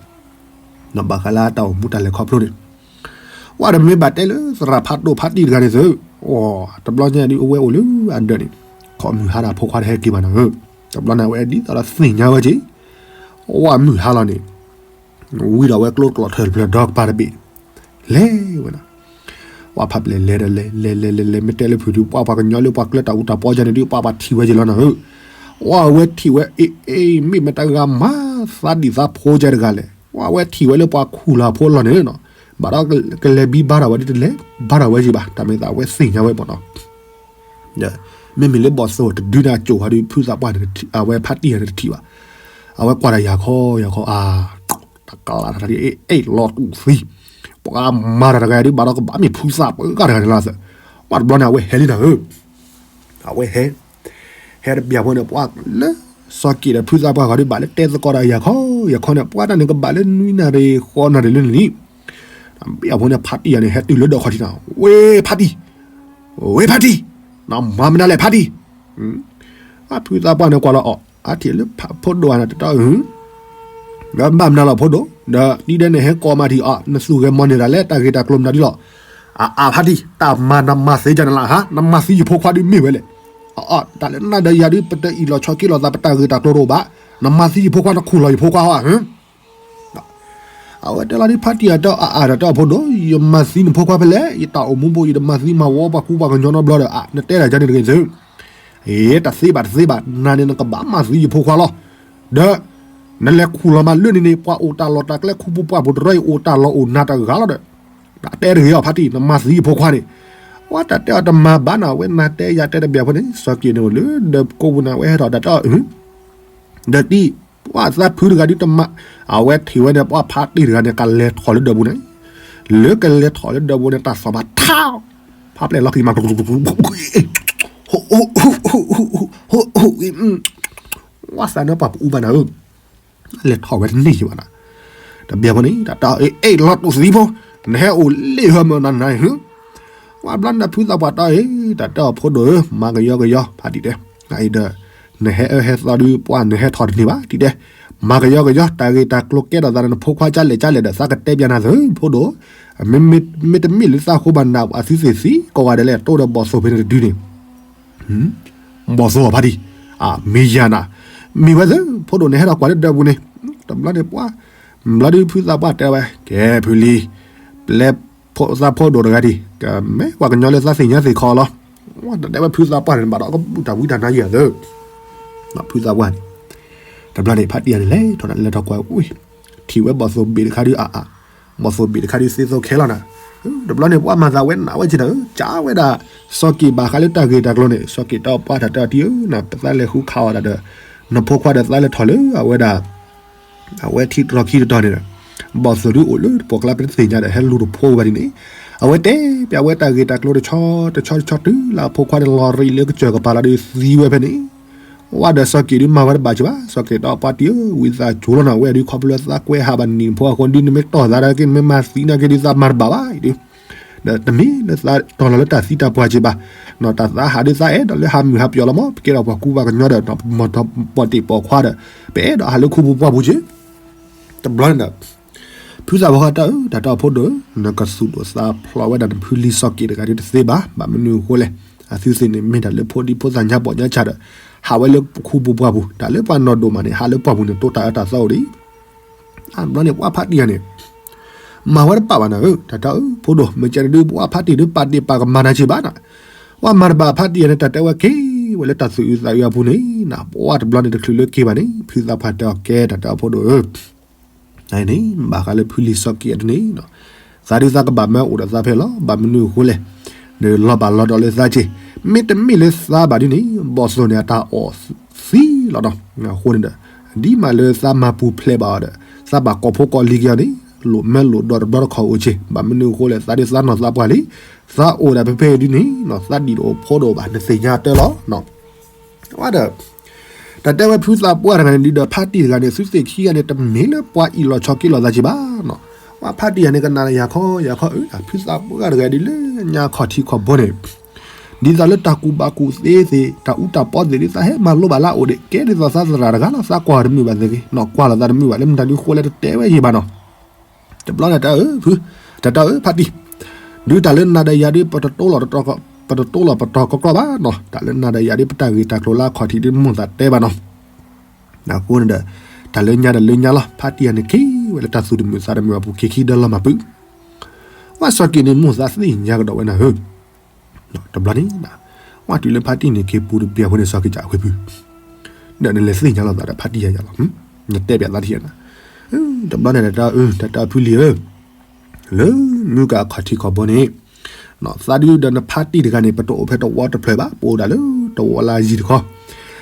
ဘၣ်ဃးလၢအတၢ်အိၣ်မူတၢ်လဲၤခီဖျိန့ၣ်, ပှၢ်တမ့ၢ်ဘၣ်တဲလၢသရၣ်ဖးဒိၣ်ဖးတံၢ်တဂၤန့ၣ်သု, တဘျီညါဒ်အဝဲအိၣ်လၢအဒၢးန့ၣ်, ခီမုၢ်ဟါတၢ်ဖိခွါတဟဲက့ၤဘၣ်နၤဧၢ, တဘျီန့ၣ် အဝဲဒ်သိးဒီးသ့ၣ်ညါဝဲက့ၤ, ပှၢ်မုၢ်ဟါလီၤန့ၣ် ဝံဒီးဝဲကျိတကလီၢ်ထၢၣ်တဖျၢၣ်ဒီကပၤတဘ့ၣ်, လဲၤဝဲဒၣ်, ပှၢ်ဖးပျဲၢ်လဲၤဒီးလဲၤ လဲၤလဲၤလဲၤလဲၤ မ့ၢ်တဲလၢဖုဒုး ပှၢ်ပှၤကညီလၢပှၤကျၢၤတၢ်အူတၢ်ပီယါန့ၣ်ဒုး ပှၢ်ပှၤထံၣ်ဝဲက့ၤလီၤနၤဧၢ, ပှၢ်ဝဲထံၣ်ဝဲ အ့ အ့ မ့ၢ်မတၤဂၤမၤသးဒံၣ်သးဖိကဲတဂၤလဲၣ်, ပှၢ်ဝဲထံၣ်ဝဲလၢပှၤခူၣ်လီၤဖိလီၤန့ၣ်နီၤ, ဘၣ်ဒီးကလဲၤဘံဘါထီၣ်ဝဲဒ်တလဲၤဘါထီၣ်ဝဲက့ၤဘၣ် တၢ်မ့ၢ်သးဝဲသ့ၣ်ညါဝဲမ့ၢ်နီၤ မ့မ့ၢ်လၢဘီၣ်သိၣ်တဒုန့ၣ်အကိာ်ဟီဒုး ဖုသးပှၢ်န့ၣ် အဝဲဖးတံၢ်ယါန့ၣ်တထံၣ်ဘၣ်, အဝဲကွၢ်ဒီးယၤခီယၤခီအါ, တကလးတၢ်တၢ်ဒ်အ့ၣ်အ့ၣ်လီၤတူာ်သံ, ပှၤမၤတၢ်တဂၤဒုး ဘၣ်ဒီးကဘၣ်မ့ၢ်ဖုသးပှၢ်တဂၤန့ၣ်လီၤ, ပှၢ်တဘျီန့ၣ် အဝဲဟဲလံနၤဧၢ, အဝဲဟဲ ဟဲတဘျီဖိန့ၣ် ပှၢ်လၢ စီၤက့ၤဒီးဖုသးပှၢ်ဂီၤဒုး ဘၣ်လၢတဲသကိးဒီးယၤခီယၤခီန့ၣ် ပှၢ်တၢ်န့ၣ်ကဘၣ်လၢနွံနၣ်ရံၣ်ဃိးနၣ်ရံၣ်လၢနလံ, တဘျီဖိန့ၣ် ဖးတံၢ်ယါန့ၣ် ဟဲတုၤလၢဒိးခီၣ်ထံးနၤ, ဝ့ၢ်ဖးတံၢ်, ဝ့ၢ်ဖးတံၢ်, နမၤမနုၤလဲၣ်ဖးတံၢ်, ဖုသးပှၢ်န့ၣ်ကွၢ်လီၤအီၤ အထံၣ်လၢဖိဒိၣ်အနၢ်တတီၢ်ဧၢ ဒီးဘၣ်မနုၤလီၤဖိဒိၣ် ဒီးဒ်ဒဲန့ၣ်ဟဲကိးမးထံၣ်အီၤ နသူၣ်ဂဲၤမီၤန့ၢ်တၢ်လၢတၢ်ဂ့ၢ်တၢ်ကျိၤမနုၤဒ်လီၤ, အအါဖးတံၢ် တၢ်မၤနမၤသ့ကန့ၣ်လၢဟါ နမၤသံယဖိခွါဒုးမ့ၢ်ဝဲလဲၣ်, အအါ တၢ်လၢနၤဒီးယၤဒုး ပတအံၣ်လီၤဆီက့လီၤသး ပတၢ်ဂ့ၢ်တၢ်ကျိၤတအိၣ်ဘၣ်, နမၤသံယဖိခွါ နခူၣ်လီၤယဖိခွါဧါ အဝဲတဲလီၤဒ်ဖးတံၢ်အတၢ်အါအါတၢ်တၢ်ဖိဒိၣ် ယမၤသံနဖိခွါဖဲလဲၣ် ယတၢ်အိၣ်မူဘိ ယတမၤသံမၤဝီပှၤကူပှၤကညီနီတဘျီဒီး အါ နတဲတၢ်ယါန့ၣ်တဂ့ၤသု အ့ တသ့ဘၣ်တသ့ဘၣ် နၤန့ၣ်နကဘၣ်မၤသံယဖိခွါလီၤ, ဒီး နလဲၤခူၣ်လီၤမးလၢန့ၣ်န့ၣ် ပှၤအိၣ်တၢ်လီၢ်တၢ်ကျဲခူပူၤပှၢ်ပူၤတရၢအံၤ အိၣ်တၢ်လီၢ်အိၣ်နၤတဂၤလီၤဒီး, တဲတဂ့ၤအီၤဖးတံၢ် နမၤသံယဖိခွါန့ၣ်, ပှၤတၢ်တဲအီၤတမၤဘၣ်နီၤ, အဝဲနၤတဲယၤတဲတဘၣ်ဖိန့ၣ် စီၤက့ၤန့ၣ်အိၣ်လၢဒၢးကိးပူၤန့ၣ် အဝဲဟဲထီၣ်တၢ်တဲအီၤ ဒီးတံၢ် ပှၤသးဖုတဂၤဒုတမၤ, အဝဲထံၣ်ဝဲန့ၣ် ပှၤဖါတံၢ်တဂၤန့ၣ် ကလဲၤထီၣ်လၢဒၢးပူၤန့ၣ်, လၢကလဲၤထီၣ်လၢဒၢးပူၤန့ၣ် တၢ်သီၣ်ဘၣ်ထါ, ဖးပျဲၢ်လီၤကံၤမး ဝဲသးန့ၣ်ပှၤပအူဘၣ်နၤဧၢ, လဲၤထီၣ်ဝဲတန့ၢ်ယံၤဘၣ်နၤ, တဘၣ်ဖိန့ၣ် တၢ်တဲအီၤ အ့ၣ် လီၤတူာ်သံဖိ, နဟဲအိၣ်လ့ၣ်ဟၢမၢနၤနၤ, ဝဲဘျီန့ၣ်ဖုသးပှၢ်တဲအီၤ တၢ်တဲအီၤဖိဒိၣ်ဧၢ, မၤကယီကယီ ဖါတံၢ်တဲ, အအံၤဒီး နဟဲအၢဟဲသီဒုး ပှၤနဟဲထီၣ်တန့ၢ်ဘၣ် တံၢ်တဲ, မၤကယီကယီ တၢ်ဂ့ၢ်တၢ်ကျိၤကဲထီၣ်သးဒီး နဖိခွါကၢ်လဲၣ်ကၢ်လဲၣ်ဒီး သးကတဲပျးနၤသု ဖိဒိၣ်, မ့မ့ၢ်တမ့ၢ်လၢသးဃိဘၣ်နၤ အသုသ့ၣ်သံ ကိးဂၤဒဲးလဲၣ် တိၢ်ဒီးဘီၣ်သိၣ်ဖဲန့ၣ်တဒုန့ၣ် ဘီၣ်သိၣ်အဖါတံၢ်, မ့ၢ်ယၤနၤ, မ့ၢ်ဝဲသု ဖိဒိၣ်န့ၣ် ဟဲထီၣ်ကွၢ်လၢဒၢးပူၤန့ၣ်, တဘျီန့ၣ်ပှၤ, ဘျီဒုးဖုသးပှၢ်တဲဝဲ ကဲဖုလံၤ, ပျဲဖိသၣ်ဖိဒိၣ်တဂၤဒံး, ကမ့ၢ်ပှၤကညီလၢသးသ့ၣ်ညါသ့ၣ်ခီလီၤ, တၢ်တဲဝဲဖုသးပှၢ်န့ၣ် ဘၣ်ဒီးကဘူၣ်တၢ်ဝံတၢ်နါယံာ်သု, ဖုသးပှၢ်န့ၣ်, တဘျီန့ၣ် ဖါတံၢ်ယၤန့ၣ် လဲၤထီၣ်လဲၤထီၣ်ကွၢ်ဝဲ ထံၣ်ဝဲဘီၣ်သိၣ်ဘ့ၣ်တခါဒုးအါအါ, ဘီၣ်သိၣ်ဘ့ၣ်တခါဒုးသ့သိခဲလီၤနၤ, တဘျီန့ၣ် ပှၤမၤသးဝဲနးဝဲက့နၤဧၢ, ကးဝဲဒၣ် စီၤက့ၤဘၣ်ဃးလၢတၢ်ဂ့ၢ်တၢ်ကျိၤန့ၣ် စီၤက့ၤတဲအီၤပှၤတၢ်တဲအီၤတံၢ်ဧၢ, ပသးလဲၤဃုခးအီၤဒၣ်ဒီး နဖိခွါဒီးသးလဲၤထီၣ်လၢအဝဲဒၣ် အဝဲထံတတီၤခံတတီၤန့ၣ်ဒီး ဘီၣ်သိၣ်ဒုးအိၣ်လၢတပှီၢ်ကျါပတသ့ၣ်ညါဒီး ဟဲလူၤတဖိဝဲဒၣ်ဒ်န့ၣ်, အဝဲတဲပျးဝဲတၢ်ဂ့ၢ်တၢ်ကျိၤတဆီတဆီတဆီတုၤလၢအဖိခွါန့ၣ်လီၤရံးလၢကစၢၢ်ကပၤလီၤဒုးသံဝဲဖဲန့ၣ်, ဝဲဒီးစီၤက့ၤဒုးမၤဝဲတဘၣ်က့ဘၣ်, စီၤက့ၤတဲအီၤပှၤတံၢ်ဧၢ, ဝံသးစူၤလီၤနၤ ဝဲဒုးခီဖျိလၢသးကွဲးဟးဘၣ်နံၣ်နဖိအဃိဒုး နမ့ၢ်တီၢ်သးဒၣ်က့ နမ့ၢ်မၤသံနာ်က့ဒုးသးမၤတဘၣ်ဘၣ်အံၤဒုး ဒီးတမ့ၢ်လၢသးတီၢ်လီၤလၢတၢ်သံတၢ်ပှၢ်က့ဘၣ်, တၢ်သးဟးဒုးသးအဲၣ်ဒိးလၢဟးမုၢ်ဟးပျီၤလီၤမး ပကဲထီၣ်ပှၤကူပှၤကညီဒီး ပီၢ်တ့ၢ်ပီၢ်ခွါဒီး ပအဲၣ်ဒိးဟးလၢခူပူၤပှၢ်ပူၤက့, တဘျီန့ၣ်ဒီး ဖုသးပှၢ်တဲအီၤ တၢ်တဲအီၤဖိဒိၣ်ဧၢ, နကသူၣ်ဒိၣ်သးဖျိးဝဲဒၣ်နဖုလံၤစီၤက့ၤတဂၤဒုးတသ့ဘၣ်, ဘၣ်မနုၤအဃိလဲၣ်, အသုသ့ၣ်န့ၣ်မ့ၢ်တၢ်လၢဖိဒံဖိသၣ်ညါဘီၣ်ညါဆၣ်ဒီး ဟးဝဲလၢခူပူၤပှၢ်ပူၤ, တၢ်လၢပှၤနီၢ်ဒိၣ်မးန့ၣ် ဟးလၢပှၢ်ပူၤန့ၣ် တိတၢ်အၢတၢ်သီအိၣ်ဒံး တဘျီန့ၣ် ပှၤဖါတံၢ်ယၤန့ၣ် မၤဝဲတဘၣ်ဘၣ်နၤဧၢ, တၢ်တဲအီၤဧၢ ဖိဒိၣ် မ့ၢ်ကဲဒုး ပှၤဖါတံၢ်ဒုးပာ်ဒ့ၣ်ပာ်ကမၤနၤက့ဘၣ်နၤ, ပှၤမၤတဘၣ်ဖါတံၢ်ယၤန့ၣ် တၢ်တဲဝဲက့ၤဝဲလၢတၢ်သူၣ်အုးသးအုးအပူၤန့ၣ် ပှၤတဘျီန့ၣ်တချုးလၢက့ၤဘၣ်န့ၣ် ဖုသးပှၢ်တဲအီၤကဲ တၢ်တဲအီၤဖိဒိၣ်ဧၢ နန့ၣ် ဘၣ်ဃးလၢဖုလံၤစီၤက့ၤအဒ်န့ၣ်, သးဒုးသးကဘၣ်မၢအိၣ်ဒီးသးဖဲလီၤ, ဘၣ်မနုၤအဃိလဲၣ်, နလီၤဘၣ်လီၤဒီးလၢသးက့ၤ, မ့တမ့ၢ်လၢသးဘၣ်ဒ်န့ၣ် ဘီၣ်သိၣ်န့ၣ်အတၢ်အီၣ်သံလီၤဒီး, အဃိန့ၣ်ဒီး ဒ်မးလၢသးမၤပူၤဖျဲးဘၣ်အီၤဒီး သးဘၣ်ကိးဖိကိးလံၤက့ၤအီၤန့ၣ် လိၣ်မၢလိၣ်ဒိးတဘျီတခီၣ်အိၣ်က့ၤ, ဘၣ်မနုၤအဃိလဲၣ် သးဒုးသးနီၢ်သးပှၢ်လံ, သးအိၣ်ဒၣ်ဖဲဖဲအံၤဒ်န့ၣ် သးဒံၣ်တအိၣ်ဖိတအိၣ်ဘၣ် နသ့ၣ်ညါတၢ်လီၤ ဝဲဒီး တၢ်တဲဝဲဖုသးပှၢ်တဂၤန့ၣ် ဒ်ဒီးဖါတံၢ်တဂၤန့ၣ် သုသ့ၣ်ခံဂၤန့ၣ် တမ့ၢ်လၢပှၤအံၣ်လီၤဆီးက့ၤလီၤသးက့ဘၣ်နီၤ, ဝဲဖါတံၢ်တဂၤန့ၣ် ကနၣ်ယၤခီယၤခီအၢ ဖုသးပှၢ်တဂၤဒ်လၢညါခီၣ်ထံးခီၣ်ဘိန့ၣ် ဒ်သိးလၢတၢ်ကူၣ်ဘၣ်ကူၣ်သ့သ့ၣ် တၢ်အူတၢ်ပီသ့ၣ်ဒ်သိးဟဲမၤလိဘၣ်လၢအအိၣ်ဒံး ကဲဒ်သိးသးသရၣ်တဂၤလီၤ သးကွၢ်တမုာ်ဘၣ်သ့ၣ်ဂ့ၤ နီၢ်ကွၢ်လီၤသးတမုာ်ဘၣ် လၢမတၤဒုးဃိလဲၣ်တတဲဝဲယံၤဘၣ်နီၤ တဘျီန့ၣ်တၢ်အၢ ဖု တၢ်တၢ်အၢ ဖါတံၢ် ဒုးတၢ်လၢနၤဒီးယၤဒုး ပတတိလီၤ ပတတိလီၤပတီၢ်ကီးကီးဘၣ်နီၤ တၢ်လၢနၤဒီးယၤဒုး ပတၢ်ဂ့ၢ်တၢ်ကျိၤလၢအခီၣ်ထံးဒုးမိၢ်သးတဲဘၣ်နီၤ အဃိန့ၣ်ဒီး တၢ်လၢညါဒီးလၢညါလီၤ ဖါတံၢ်ယၤန့ၣ်က့ၤဝဲလၢတၢ်သူၣ်တမုာ်သးတမုာ်အပူၤ ခံခံဒီလီၤမၤပုၢ် ဝဲစီၤက့ၤန့ၣ်မိၢ်သးသ့ၣ်ညါကဒီးဝဲနၤဧၢ တဘျီန့ၣ် ဝဲတုၤလၢဖါတံၢ်န့ၣ်က့ၤပူၤတဘျီအဃိန့ၣ် စီၤက့ၤကအဝဲဖု ဒီးနလဲၤသ့ၣ်ညါလိာ်သးဒီးဖါတံၢ်ယၤယၤလီၤ နတဲပျးသးတဟံၣ်နၤ တဘျီန့ၣ်တၢ်အၢ တၢ်တၢ်ဖုလံၤဧၢ လၢမုၢ်ကအခီၣ်ထံးခီၣ်ဘိန့ၣ် သးဒုးဒီးနဖါတံၢ်တဂၤန့ၣ် ပတအိၣ်ဖဲတဝီတဖျၢၣ်ဘၣ် ပအိၣ်ဒၣ်လၢတဝီလၢယံၤတခီ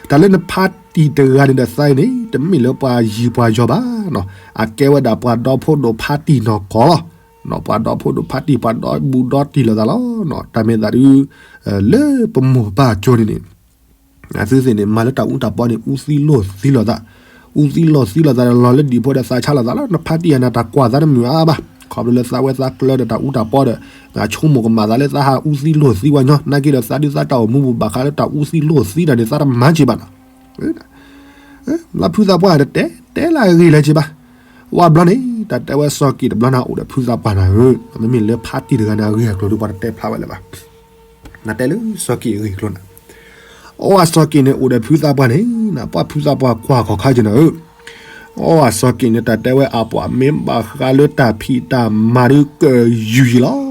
တၢ်လၢနဖါတံၢ်တဂၤန့ၣ်ဒီးသးအံၤန့ၣ် တမ့ၢ်လၢပှၤယံၤပှၤယီၤဘၣ် အကဲဝဲဒၣ်ပှၤဒီဖိဒိၣ်ဖါတံၢ်နီၢ်ကီၢ်လီၤ ပှၤဒီဖိဒိၣ်ဖါတံၢ် ပှၤဒီဘူးဒီတံၢ်လိာ်သးလီၤ တၢ်မ့ၢ်သးဒုး လၢပမိၢ်ပၢ်ကၠိန့ၣ်န့ၣ် အသုသ့ၣ်န့ၣ် မၤလၢတၢ်အူတၢ်ပီန့ၣ် အူသံလိာ်သံလိာ်သး အူသံလိာ်သံလိာ်သးဒီးလီၤလၢဒံၣ်ဖိဒီးသးဆါလိာ်သးလီၤ နဖါတံၢ်ယၤန့ၣ် တၢ်ကွၢ်သးတမုာ်အါဘၣ် ခီဖျိလၢသးဝဲသးကျၢဒီးတၢ်အူတၢ်ပီဒီး ဆိကမိၣ်ကမၣ်သးလၢသးဟးအူသံလိာ်သံဝဲညီ နာ်က့ဒီးသးဒုးသးတၢ်အိၣ်မူပူၤဘၣ်ဃးလၢတၢ်အူသံလိာ်သံတၢ်န့ၣ် သးတမၤက့ၤဘၣ်နီၤ လၢဖုသးပှၢ်တတဲ တဲလၢအဂ့ၢ်လၢက့ၤဘၣ် ဝဲဘျီန့ၣ် တၢ်တဲဝဲစီၤက့ၤတဘျီန့ၣ် အိၣ်ဒီးဖုသးပှၢ်နၤဧၢ မ့မ့ၢ်လၢဖါတံၢ်တဂၤန့ၣ် အဂ့ၢ်အကျိၤဒုးပှၤတတဲဖျါဝဲလၢၤဘၣ် နတဲလၢစီၤက့ၤအဂ့ၢ်အကျိၤနၤ အီၣ်စီၤက့ၤန့ၣ် အိၣ်ဒီးဖုသးပှၢ်န့ၣ် ပှၤဖုသးပှၢ်ကွၢ်ခီၣ်ခါက့ၤနၤဧၢ အီၣ်စီၤက့ၤန့ၣ် တၢ်တဲဝဲအပှၤမ့ၢ်ဘၣ်ဃးလၢတၢ်ဖံးတၢ်မၤဒုးကယူၤယံၤလီၤ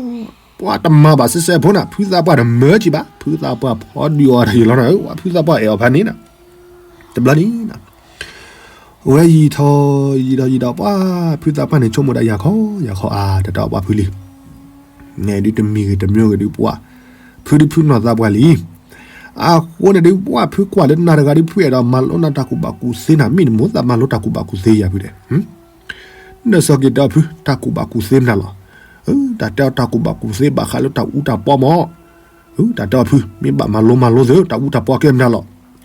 ပှၤတမၤဘၣ်စဲစဲဖိနၤ ဖုသးပှၢ်တမၢက့ၤဘၣ် ဖုသးပှၢ်ဖီဒုးအီၤတၢ်ယံၤလီၤနၤဧၢ ပှၤဖုသးပှၢ်အဲၣ်အီၤဖးန့ၣ်နၤ တဘျီန့ၣ် ဝဲယံာ်ထီၣ်ယံာ်ဒီးယံာ်ဒီးပှၤဖုသးပှၢ်န့ၣ် ဆိကမိၣ်ဒၣ်ယၤခီယၤခီအါ တၢ်တဲအီၤပှၤဖုလံၤ နဲဒုးတမံၤဂ့ၤတမံၤဂ့ၤဒုးပှၤ ဖုဒုးဖုနီၢ်သးပှၢ်လံ. အဃိန့ၣ်ဒုး ပှၢ်ဖုကွၢ်လၢနၤတဂၤဒုး ဖုအဲၣ်ဒိးမၤလိနၤတၢ်ကူၣ်ဘၣ်ကူၣ်သ့နၤ မ့ၢ်နမိၢ်သးမၤလိတၢ်ကူၣ်ဘၣ်ကူၣ်သ့ယၤဖုဒဲး. နစီၤက့ၤတဲအီၤဖု တၢ်ကူၣ်ဘၣ်ကူၣ်သ့မနုၤလီၤ. တၢ်တဲအီၤတၢ်ကူၣ်ဘၣ်ကူၣ်သ့ဘၣ်ဃးလၢတၢ်အူတၢ်ပီမး. တၢ်တဲအီၤဖု မ့ၢ်ဘၣ်မၤလိမၤလိသ့ တၢ်အူတၢ်ပီကဲမနုၤလီၤ.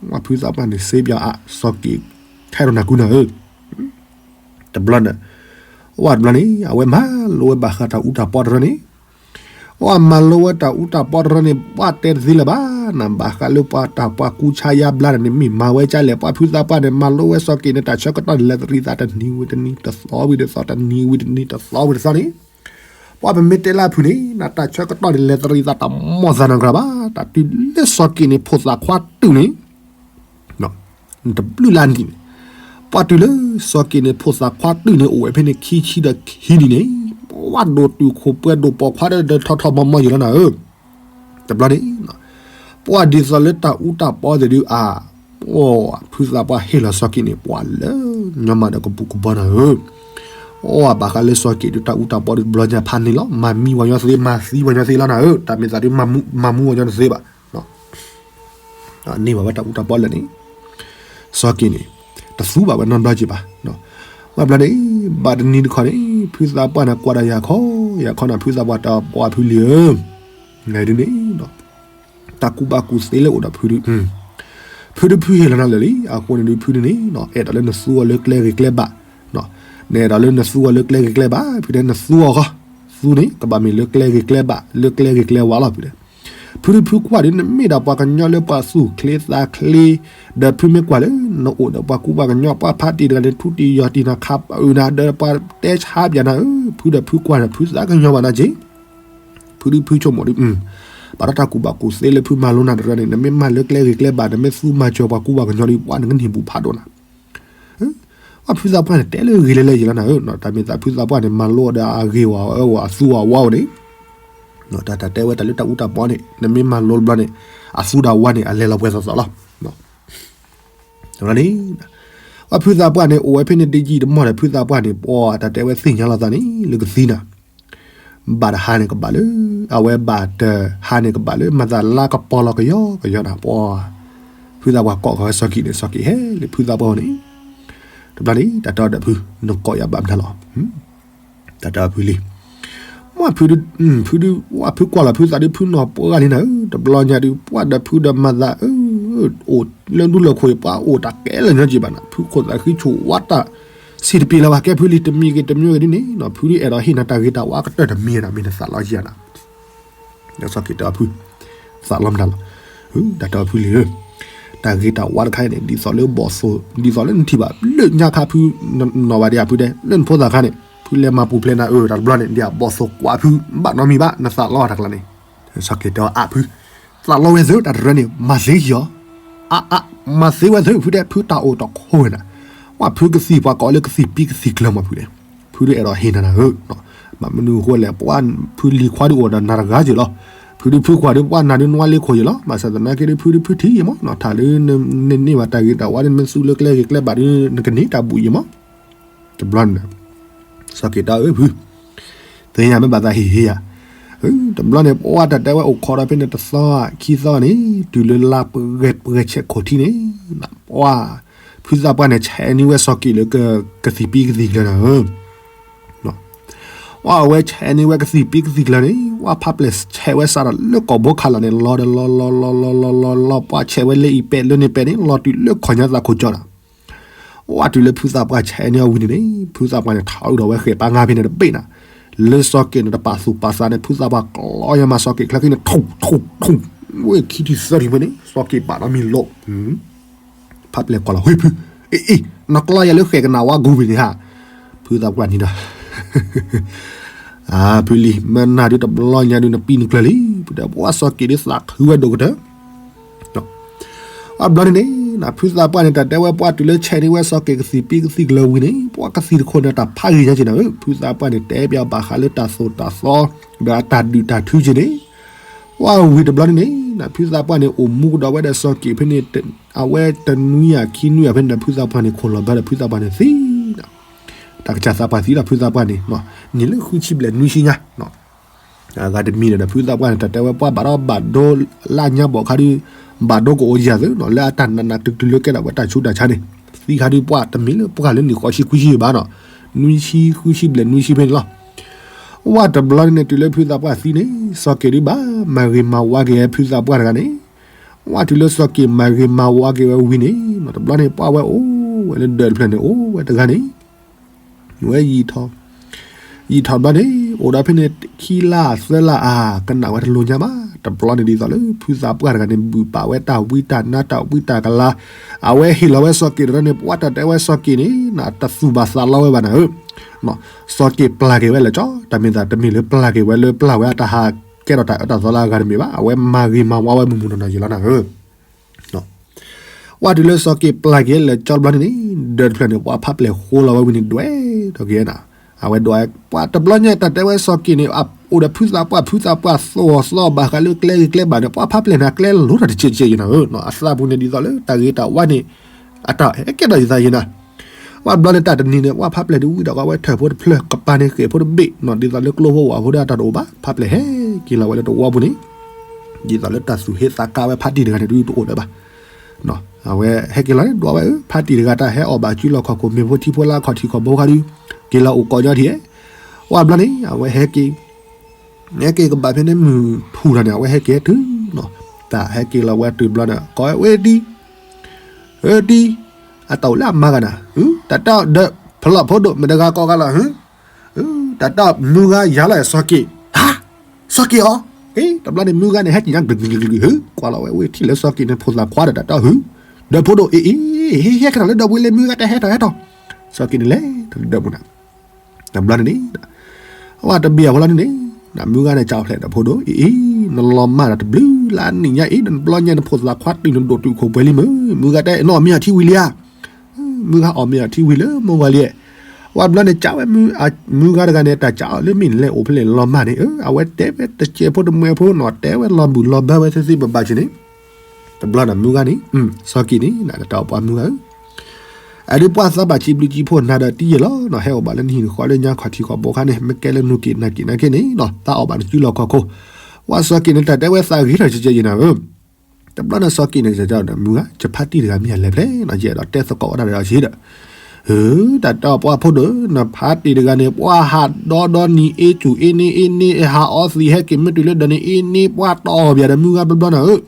ပှၢ်ဖုသးပှၢ်န့ၣ်စ့ပၠီၤအါ စီၤက့ၤ ထဲဒိးနၤကုနၤဧၢ တဘျီန့ၣ်, အဝဲတဘျီန့ၣ် အဝဲမၤလိဝဲဘၣ်ဃးတၢ်အူတၢ်ပီတရၢန့ၣ်, အဝဲမၤလိဝဲတၢ်အူတၢ်ပီတရၢန့ၣ် ပှၢ်တဲတသ့လၢၤဘၣ်နၤ ဘၣ်ဃးလၢပှၤတၢ်ပှၤကူဆါယါဘျါန့ၣ်န့ၣ် မ့ၢ်မၤဝဲကလဲၣ် ပှၢ်ဖုသးပှၢ်န့ၣ် မၤလိဝဲစီၤက့ၤန့ၣ် တၢ်ဆၢကတီၢ်န့ၣ် လဲၤတရံးသးတနံၤဝံၤတနံၤ တသီဝံၤတသီ တနံၤဝံၤတနံၤ တသီဝံၤတသီန့ၣ်, ပှၢ်ပမ့ၢ်တဲလၢအဖုၣ်န့ၣ် နတၢ်ဆၢကတီၢ်န့ၣ် လဲၤတရံးသးတၢ်မီၢ်သးနီတဂၤဘၣ်, တၢ်တုၤလၢစီၤက့ၤန့ၣ် ဖိသၣ်ခွါတုၤန့ၣ် နတဘျုးလၢနံၣ်န့ၣ်, ပှၢ်တုၤလၢစီၤက့ၤန့ၣ် ဖိသၣ်ခွါတုၤန့ၣ် အိၣ်ဝဲဖဲန့ၣ်ခံဆံဒီးခံနံၣ်န့ၣ်, ပှၢ်ဒိၣ်တုာ်ခိၣ်ပှဲၤဒိၣ်ပိာ်ခွါဒီးထီထီမီမီယံာ်လီၤနၤဧၢ, တဘျီန့ၣ်, ပှၢ်ဒ်သိးလၢတၢ်အူတၢ်ပီသ့ၣ်ဒုးအါ, ပှၢ်ဖုသးပှၢ်ဟ့ၣ်လီၤစီၤက့ၤန့ၣ် ပှၢ်လၢညီမးဒီးကပူၤကပီၤနၤဧၢ, အဘၣ်ဃးလၢစီၤက့ၤဒုးတၢ်အူတၢ်ပီဒုးတဘျီညါဖးန့ၢ်လီၤ, မၤမံဝဲညီသ့ မၤသံဝဲညီသ့လီၤနၤဧၢ, တၢ်မ့ၢ်သးဒုးမၤမူဝဲညီနသ့ဘၣ် န့ၢ်ဘၣ်ဝဲတၢ်အူတၢ်ပီလၢာ်န့ၣ်, စီၤက့ၤန့ၣ် တသူဘၣ်ဝဲနီတဘျီက့ၤဘၣ်, ဝဲဘျီန့ၣ်, ဘၣ်တနံၤတခီန့ၣ် ဖုသးပှၢ်န့ၣ် ကွၢ်ဒီးယၤခီ, ယၤခီန့ၣ် ဖုသးပှၢ်တဲပှၢ်ဖုလံဧၢ, နဒုးန့ၣ်, တၢ်ကူၣ်ဘၣ်ကူၣ်သ့လၢအိၣ်ဒီးဖုဒုး, ဖုဒုးဖုဟ့ၣ်လီၤနၤလၢာ်လံ, အဃိန့ၣ်ဒုးဖုဒုးန့ၣ် အဲၣ်ဒိးလၢနသူအီၤလၢကျဲဂ့ၤကျဲဘၣ်, နအဲၣ်ဒိးလၢနသူအီၤလၢကျဲဂ့ၤကျဲဘၣ်, ဖုဒဲးနသူအီၤဃီ, သူန့ၣ် ကဘၣ်မ့ၢ်လၢကျဲဂ့ၤကျဲဘၣ် လၢကျဲဂ့ၤကျဲဝါလီၤဖုဒဲး, ဖုဒုးဖုကွၢ်ဒုး နမ့ၢ်ဒၣ်ပှၤကညီလၢပှၤသူၣ်ချ့သးချ့, ဒီးဖုမ့ၢ်ကွၢ်လၢ နအိၣ်ဒီးပှၤကူပှၤကညီ ပှၤဖးတံၢ်တဂၤန့ၣ် ထူတံၢ်ယီၢ်တံၢ်နၤခးပအုးနၤ ဒီးပှၤတဲဆါပၠးနၤဧၢ, ဖုဒီးဖုကွၢ်ဒီး ဖုသးကညီၤဘၣ်နၤက့ၤ, ဖုဒုးဖုဆိကမိၣ်ဒုး, ဘၣ်ဒီးတၢ်ကူၣ်ဘၣ်ကူၣ်သ့လၢဖုမၤလိနၤတရၢန့ၣ် နမ့ၢ်မၤလၢကျဲဂ့ၤကျဲဘၣ် နမ့ၢ်သူမၤစၢၤပှၤကူပှၤကညီဒုး ပှၢ်နကန့ၢ်ဘူးဖးဒိၣ်နၤ အဖုသးပှၢ်န့ၣ် တဲလၢဂ့ၤလဲၤလဲၤယံာ်လီၤနၤဧၢ, တၢ်မ့ၢ်သးဖုသးပှၢ်န့ၣ် မၤလိဒီးအဂ့ၤဝဲအၢဝဲအသူအဝါဝဲန့ၣ်, တၢ်တဲဝဲတၢ်လၢတၢ်အူတၢ်ပီန့ၣ် နမ့ၢ်မၤလိတဘျီန့ၣ် အသူဒီးအဝါန့ၣ် အလဲၤလီၤပှဲၤသီသီလီၤ. န့ၣ်, အဖုသးပှၢ်န့ၣ် အိၣ်ဝဲဖဲန့ၣ်တယံာ်တမီၢ်ဒီး ဖုသးပှၢ်န့ၣ် ပှၤတၢ်တဲဝဲသ့ၣ်ညါလီၤသးန့ၣ် လၢကသံနၤ ဘၣ်တဟါန့ၣ်ကဘၣ်လၢ, အဝဲဘၣ်တဟါန့ၣ်ကဘၣ်လၢ မၤသးလါကပီၤလီၤကယီကယီနၤ ပှၤ, ဖုသးပှၢ်ကိးဃီဝဲစီၤက့ၤန့ၣ် စီၤက့ၤဟဲလၢဖုသးပှၢ်န့ၣ်, တဘျီန့ၣ် တၢ်တဲအီၤဒီးဖု နကိးယၤဘၣ်မတၤလီၤ, တၢ်တဲအီၤဖုလံ, မ့ၢ်ဖုဒုး, ဖုဒုး, ဝဲဖုကွၢ်လီၤဖုသးဒုး ဖုနီၢ်ပှၢ်ဂၤလံနၤဧၢ, တဘျီညါဒုး ပှၢ်ဒီးဖုဒီးမၤသးအၢ, အိၣ်လၢဒူလၢခိၣ်အံၤ ပှၢ်အိၣ်တၢ်ကဲလၢာ်ညီက့ၤဘၣ်နၤ, ဖုခိၣ်သးဃံဆိၣ်ဝါတၢ် စံၣ်တပ့ၤလၢၤဘၣ် ကဲဖုလံ တမံၤဂ့ၤတမံၤဂ့ၤဒ်န့ၣ်, ဖုဒုးအဲၣ်ဒိးဟ့ၣ်နၤတၢ်ဂ့ၤတၢ်ဝါကတၢၢ်တမံၤနၤ မ့ၢ်နသးလီယံာ်နၤ, ဒီးစီၤက့ၤတဲအီၤဖု, သးလီမတၤလီၤ, တၢ်တဲအီၤဖုလံဧၢ, တၢ်ဂ့ၤတၢ်ဝါတခါအံၤန့ၣ် ဒ်သိးလၢဘီၣ်သိၣ် ဒ်သိးလၢနထံၣ်ဘၣ်လၢညါခါဖု, နီၢ်ဘၣ်ဒံးဧါဖုဒဲး လၢနဖိသၣ်ခါန့ၣ် ဖုလဲၤမၤပူၤဖျဲးနၤအၢ တၢ်တဘျီန့ၣ် ဒ်အဘီၣ်သိၣ်ကွၢ်ဖု ဘၣ်နီတမံၤဘၣ် နသးလီတၢ်ကျါန့ၣ်, စီၤက့ၤတဲအီၤအါဖု, သးလီဝဲသ့ၣ်တၢ်တရၢန့ၣ် မၤသ့က့ၤအီၤ, အါအါ, မၤသ့ဝဲသ့ၣ်ဖုဒဲး ဖုတၢ်အိၣ်တခိၣ်ဝဲနၤ, ဝဲဖုကသံၣ်ပှၤကိးလၢကသံၣ်ပံကသံၣ်ကျၢၤမးဖုဒဲး, ဖုဒုးအဲၣ်ဒိးဟ့ၣ်နၤနၤဧၢ, ဘၣ်မနုၤအဃိလဲၣ် ပှၤဖုလံၤခွါဒုးအိၣ်ဒီးနၤတဂၤက့ၤလီၤ, ဖုဒုးဖုကွၢ်ဒုးပှၤနၤဒုးနွါလ့ခိၣ်ယံာ်လီၤ, ဘၣ်ဆၣ်သနာ်က့ဒုးဖုဒုးဖုထံၣ်ယံာ်မး ထးလၢနန့ၢ်ဘၣ်တၢ်ဂ့ၤတၢ်ဝါဒုး နမ့ၢ်သူလၢကျဲဂ့ၤကျဲဘၣ်ဒုး နကန့ၢ်တၢ်ဘူၣ်ယံာ်မး, တဘျီန့ၣ် စီၤက့ၤတဲအီၤအၢဖု, သ့ၣ်ညါမ့ၢ်ဘၣ်သးဟ့ၣ်ဟ့ၣ်ယၤ, တဘျီန့ၣ် ပှၤတၢ်တဲဝဲအိၣ်ခိးဒီးဖဲန့ၣ်တသီခံသီန့ၣ် တုၤလၢလါပှဲၤပှဲၤဆဲးခိၣ်ထံန့ၣ်, ပှၤ ဖုသးပှၢ်န့ၣ် ဆဲးန့ၢ်ဝဲစီၤက့ၤလၢကသံၣ်ပံကသံၣ်ကျၢၤနၤဧၢ, ပှၤအဝဲဆဲးန့ၢ်ဝဲကသံၣ်ပံကသံၣ်ကျၢၤန့ၣ် ပှၤဖးပျဲၢ်ဆဲးဝဲစးဒီးလၢကိာ်ဘိခးလီၤန့ၣ် လီၤဒီးလီၤလီၤလီၤလီၤလီၤလီၤလီၤ ပှၤဆဲးဝဲလၢအံၤပဲာ်လၢန့ၣ်ပဲာ်န့ၣ် လီၤတုၤလၢခီၣ်ညါသးခိၣ်ကၠီနၤ ဝဲတုၤလၢဖုသးပှၢ်ဆဲးန့ၢ်အီၤဝံၤန့ၣ်န့ၣ် ဖုသးပှၢ်န့ၣ်ထီၣ်အုးဒီးဝဲဃဲၣ်ပာ်ငါဖဲန့ၣ်တဘ့ၣ်နၤ, လၢစီၤက့ၤန့ၣ်တပာ်သူၣ်ပာ်သးန့ၣ် ဖုသးပှၢ်ကျီယါမၤစီၤက့ၤချၢခံန့ၣ် ထူၣ်ထူၣ်ထူၣ်, ဝဲခံထံၣ်သၢထံၣ်ဖဲန့ၣ် စီၤက့ၤဘၣ်နီတမံၤလိာ်, ဖးပျဲၢ်ကွၢ်လီၤ ဟ့ၣ်ဖု, အ့ၣ်အ့ၣ် နကျီယၤလၢဃဲၣ်ကနၣ်ဝါကူဝံၤန့ၣ်ဧါ, ဖုသးပှၢ်န့ၣ်ဒီး အၢ ဖုလံၤ မ့ၢ်နၤဒုးတဘျီညါဒုးနပံနကျၢၤလံ, ပှၤစီၤက့ၤဒုးသးခုဝဲဒိၣ်ကတၢၢ် အဘျီန့ၣ်န့ၣ် ဖုသးပှၢ်န့ၣ် တၢ်တဲဝဲပှၢ်တုၤလၢဆဲးန့ၢ်ဝဲစီၤက့ၤကသံၣ်ပံကသံၣ်ကျၢၤဝံၤန့ၣ် ပှၤကသံၣ်တခိၣ်န့ၣ် တၢ်ဖးဂ့ၤညါက့ၤနၤဧၢ, ဖုသးပှၢ်န့ၣ် တဲပၠးဘၣ်ဃးလၢတၢ်သိၣ်တၢ်သီ ဒီးအတၢ်ဒုၣ်တၢ်ထုက့ၤန့ၣ်, ပှၢ်ဝံၤတဘျီန့ၣ်န့ၣ် ဖုသးပှၢ်န့ၣ် အိၣ်မူကဒီးဝဲဒီးစီၤက့ၤဖဲန့ၣ် အဝဲတနွံယၤခံနွံယၤဖဲန့ၣ်ဒီး ဖုသးပှၢ်န့ၣ် ခိၣ်လီၤဘၢဒီးဖုသးပှၢ်န့ၣ်သံ တၢ်ကစၢ်သးပှၢ်သံဒီးဖုသးပှၢ်န့ၣ် နံၣ်လၢဃုဆံဘျဲၣ်နွံဆံညါ အဂၤတမံၤဒီး ဖုသးပှၢ်န့ၣ် တၢ်တဲဝဲပှၢ်ဘၣ်ဒီးဘၣ်ဒိလၢညါဘီၣ်ခါဒုး ဘၣ်ဒိကအိၣ်ယၤသုနီၤ လၢအတၢ်နးနးကျုၤကျုၤလၢကဲထီၣ်ဝဲတၢ်ဆူးတၢ်ဆါန့ၣ် သံခါဒုးပှၢ်တမ့ၢ်လၢပှၢ်လၢနံၣ်ဃိးဆံခွံဆံဘၣ်နီၤ နွံဆံဃုဆံဘျဲၣ်နွံဆံဖဲန့ၣ်လီၤ. ဝဲတဘျီန့ၣ် တုၤလၢဖုသးပှၢ်သံန့ၣ် စီၤက့ၤဒုးဘၣ်မၤဂ့ၤမၤဝါက့ၤဝဲဖုသးပှၢ်တဂၤန့ၣ် ဝဲတုၤလၢစီၤက့ၤမၤဂ့ၤမၤဝါက့ၤဝဲဝံၤန့ၣ် တဘျီန့ၣ် ပှၢ်ဝဲအိၣ်ဝဲလၢဒၢးတဖျၢၣ်န့ၣ် အိၣ်ဝဲတဂၤန့ၣ် ဝဲယံာ်ထီၣ် ယံာ်ထီၣ်ဘျီန့ၣ် အိၣ်ဒီးဖဲန့ၣ် ခံလါသၢလါအါ ကနၣ်ဝဲတလိၤညါဘၣ် တဘျီန့ၣ်ဒ်သိးလၢ ဖုသးပှၢ်တဂၤန့ၣ် ဘုၣ်ပာ်ဝဲတၢ်ဝံတၢ်နါတၢ်ဝံတၢ်ကလၤ အဝဲဟ့ၣ်လီၤဝဲစီၤက့ၤတရၢန့ၣ် ပှၢ်တၢ်တဲဝဲစီၤက့ၤန့ၣ် တသူၣ်ဘၣ်သးလီဝဲဘၣ်နၤဧၢ စီၤက့ၤပျၢ်က့ၤဝဲလၢာ်ကၠီ တၢ်မ့ၢ်သးတမ့ၢ်လၢပျၢ်က့ၤဝဲလၢပျၢ်ဝဲအတၢ်ဟးကဲထီၣ်တၢ်အၢတၢ်သီလၢအဂၤတမ့ၢ်ဘၣ် အဝဲမၤဂ့ၤမၤဝါဝဲမုၢ်မုၢ်နီၢ်နီၢ်ယံာ်လီၤနၤဧၢ ဝဲတုၤလၢစီၤက့ၤပျၢ်က့ၤလၢာ်ကၠီတဘျီန့ၣ်န့ၣ် ဒၢးတဖျၢၣ်န့ၣ် ပှၢ်ဖးပျဲၢ်ဃိလီၤဝဲဝံၤန့ၣ် ဒွဲၣ်ထီၣ်က့ၤနၤ အဝဲဒွဲၣ် ပှၢ်တဘျီညါတၢ်တဲဝဲစီၤက့ၤန့ၣ် အိၣ်ဒီးဖုသးပှၢ် ဖုသးပှၢ်သိၣ်သီဘၣ်ဃးလၢကျဲဂ့ၤကျဲဘၣ်န့ၣ် ပှၢ်ဖးပျဲၢ်နၤကျဲလိၤထီၣ်တကဲးကဲးယံာ်နၤဧၢ အသးပူၤန့ၣ်ဒ်သိးလၢတၢ်ဂ့ၤတၢ်ဝါန့ၣ် အတၢ်ဟဲကဲထီၣ်ယသးယံာ်နၤ ဝဲဘျီန့ၣ်တၢ်တနံၤန့ၣ် ပှၢ်ဖးပျဲၢ်ဒုးဝံၣ်ဒီးကီးဝဲထၢၣ်ဖိတဖျၢၣ် ကပၤန့ၣ်ဃဲၣ်ဖိတဘ့ၣ်နီၤ ဒ်သိးလၢကျိဖိဝၤဖိဒၣ်တၢ်တအိၣ်ဘၣ် ဖးပျဲၢ်ဟဲက့ၤလီၤဝဲလၢတဝီပူၤန့ၣ် ဒ်သိးလၢတၢ်သူၣ်ဟ့သးကါဝဲဖးတံၢ်တဂၤန့ၣ် ဒုးတအိၣ်လၢၤဘၣ် အဝဲဟဲက့ၤလီၤန့ၣ် ဒွးဝဲအၢ ဖးတံၢ်တဂၤတၢ်ဟဲအီၣ်ဘၣ်စုလီၢ်ခီၣ်ခိၣ် မ့ၢ်ဖိထံဖိလါခီၣ်ထံးခီၣ်ဘိခါဒုး က့ၤလီၤအိၣ်ကိးညီထံး ဝဲဘျီန့ၣ် အဝဲဟဲက့ၤ ဟဲက့ၤကဘၣ်ဖဲန့ၣ်မုၢ်ထူၣ်တၢ်န့ၣ် အဝဲဟဲက့ၤတုၤနီၤ တၢ်ဟဲက့ၤလီၤဝဲတုၤဘျီန့ၣ် ကိးဝဲဝ့ၢ်တံၢ် အၢတံၢ် အတၢ်အိၣ်လၢအမါဂၤနၤ တၢ်တၢ်ဒီး ဖလီၢ်ဖိဒိၣ် မ့ၢ်တဂၤကိးဂၤလီၤ တၢ်တၢ်မုၢ်ဂၤယၤလီၤစီၤက့ၤ ဟါ စီၤက့ၤအီၤ တဘျီန့ၣ် မုၢ်ဂၤန့ၣ် ဟဲက့ၤညါ ကလုာ်ကလုာ်ကလုာ်ကလုာ် ဟၢ ကွၢ်လီၤဝဲဝ့ၢ်ထံၣ်လၢစီၤက့ၤန့ၣ် ဖိသၣ်ခွါဒီးတၢ်တၢ်ဟုၣ် ဒီးဖိဒိၣ်အ့ၣ်အ့ၣ် ဟဲဟဲက့ၤထီၣ်လၢဒီပုၢ်ဝဲၢ်လၢမုၢ်ဂၤတၢ်ဟဲထီၣ်ဟဲထီၣ် စီၤက့ၤန့ၣ်လဲၤထီၣ်လၢဒီပုၢ်ဝဲၢ်နၤ တဘျီန့ၣ်န့ၣ် အဝဲတဘ့ၣ်အဖိလီၤန့ၣ်န့ၣ် မုၢ်ဂၤန့ၣ် ကၠီဖျဲးဒီးဖိဒိၣ် အ့ၣ်အ့ၣ် နလီၤမၢ်ဒီးတဘျုးလၢအနံၣ်ညါအံၤ နဘျီညါနဖိသၣ်ခွါတုၤနဒိၣ်တုာ်ခိၣ်ပှဲၤလံမုၢ် မုၢ်ဂၤတဲ နအီၣ်မ့ၤအီထံဝံၤလံဧါ မုၢ်ဂၤအီၣ်မ့ၤအီထံဝံၤလၢမိၢ်ဝၤလံ ဝဲဘျီန့ၣ် ကးဝဲ မုၢ်ဂၤတဂၤန့ၣ် တၢ်ကးအီၤလၢမ့ၢ်နလဲၤအိၣ်ဖဲလဲၣ်လီၤမၢ်န့ၣ် အဝဲတဲဝဲတစဲးဖိတမှဲဖိနီၤ တဲဝဲလီၤဘုၣ်လီၤဘၢဝဲသ့သ့ဘၣ်ဘၣ်က့ၤန့ၣ် တဘျီန့ၣ်မုၢ်ဂၤန့ၣ် စီၤက့ၤန့ၣ် နတၢ်အီၣ်ပှၤမုၢ်ဂၤဧၢ အဒုးပှၢ်သးဘၣ်စံးဘျုးစံးဖှိၣ်နၤဒီးတံၢ်ယဲၢ်လီၤနီၤ ဟဲအိၣ်ဘၣ်လၢနဟံၣ်နဃီလၢညါခီၣ်ထံးခီၣ်ဘိခါန့ၣ် မ့ၢ်ကဲလၢနူၤက့ၤနၤက့ၤနၤက့ၤန့ၣ်နီၤ သးအီၣ်ဘၣ်နစုလီၢ်ခီၣ်ခိၣ် ဝဲစီၤက့ၤန့ၣ် တၢ်တဲဝဲသးဂ့ၤထီၣ်ကဲကဲယံာ်နၤဧၢ တဘျီန့ၣ်စီၤက့ၤန့ၣ် မုၢ်ဂၤ ယဖါတံၢ်တဂၤမ့ၢ်အလဲၤဖျဲၣ်နီၤ ယအဲၣ်ဒိးတဲသကိးဝဲဒၣ်ဒီးအီၤဆံးဒီး ဧၢ တၢ်တဲအီၤပှၢ်ဖိဒိၣ် နဖါတံၢ်တဂၤန့ၣ် ပှၢ်ဟးဒီဒီနံၤအ့ၣ်စူၣ်အ့ၣ်န့ၣ်အ့ၣ်န့ၣ် ဟးအီသံးဟဲက့ၤမ့ၢ်တုၤလၢဒီးန့ၣ်အ့ၣ်န့ၣ် ပှၢ်တီၢ်အီၣ်ဘၣ်ဒီးမုၢ်ဂၤဘျီဘျီနၤဧၢ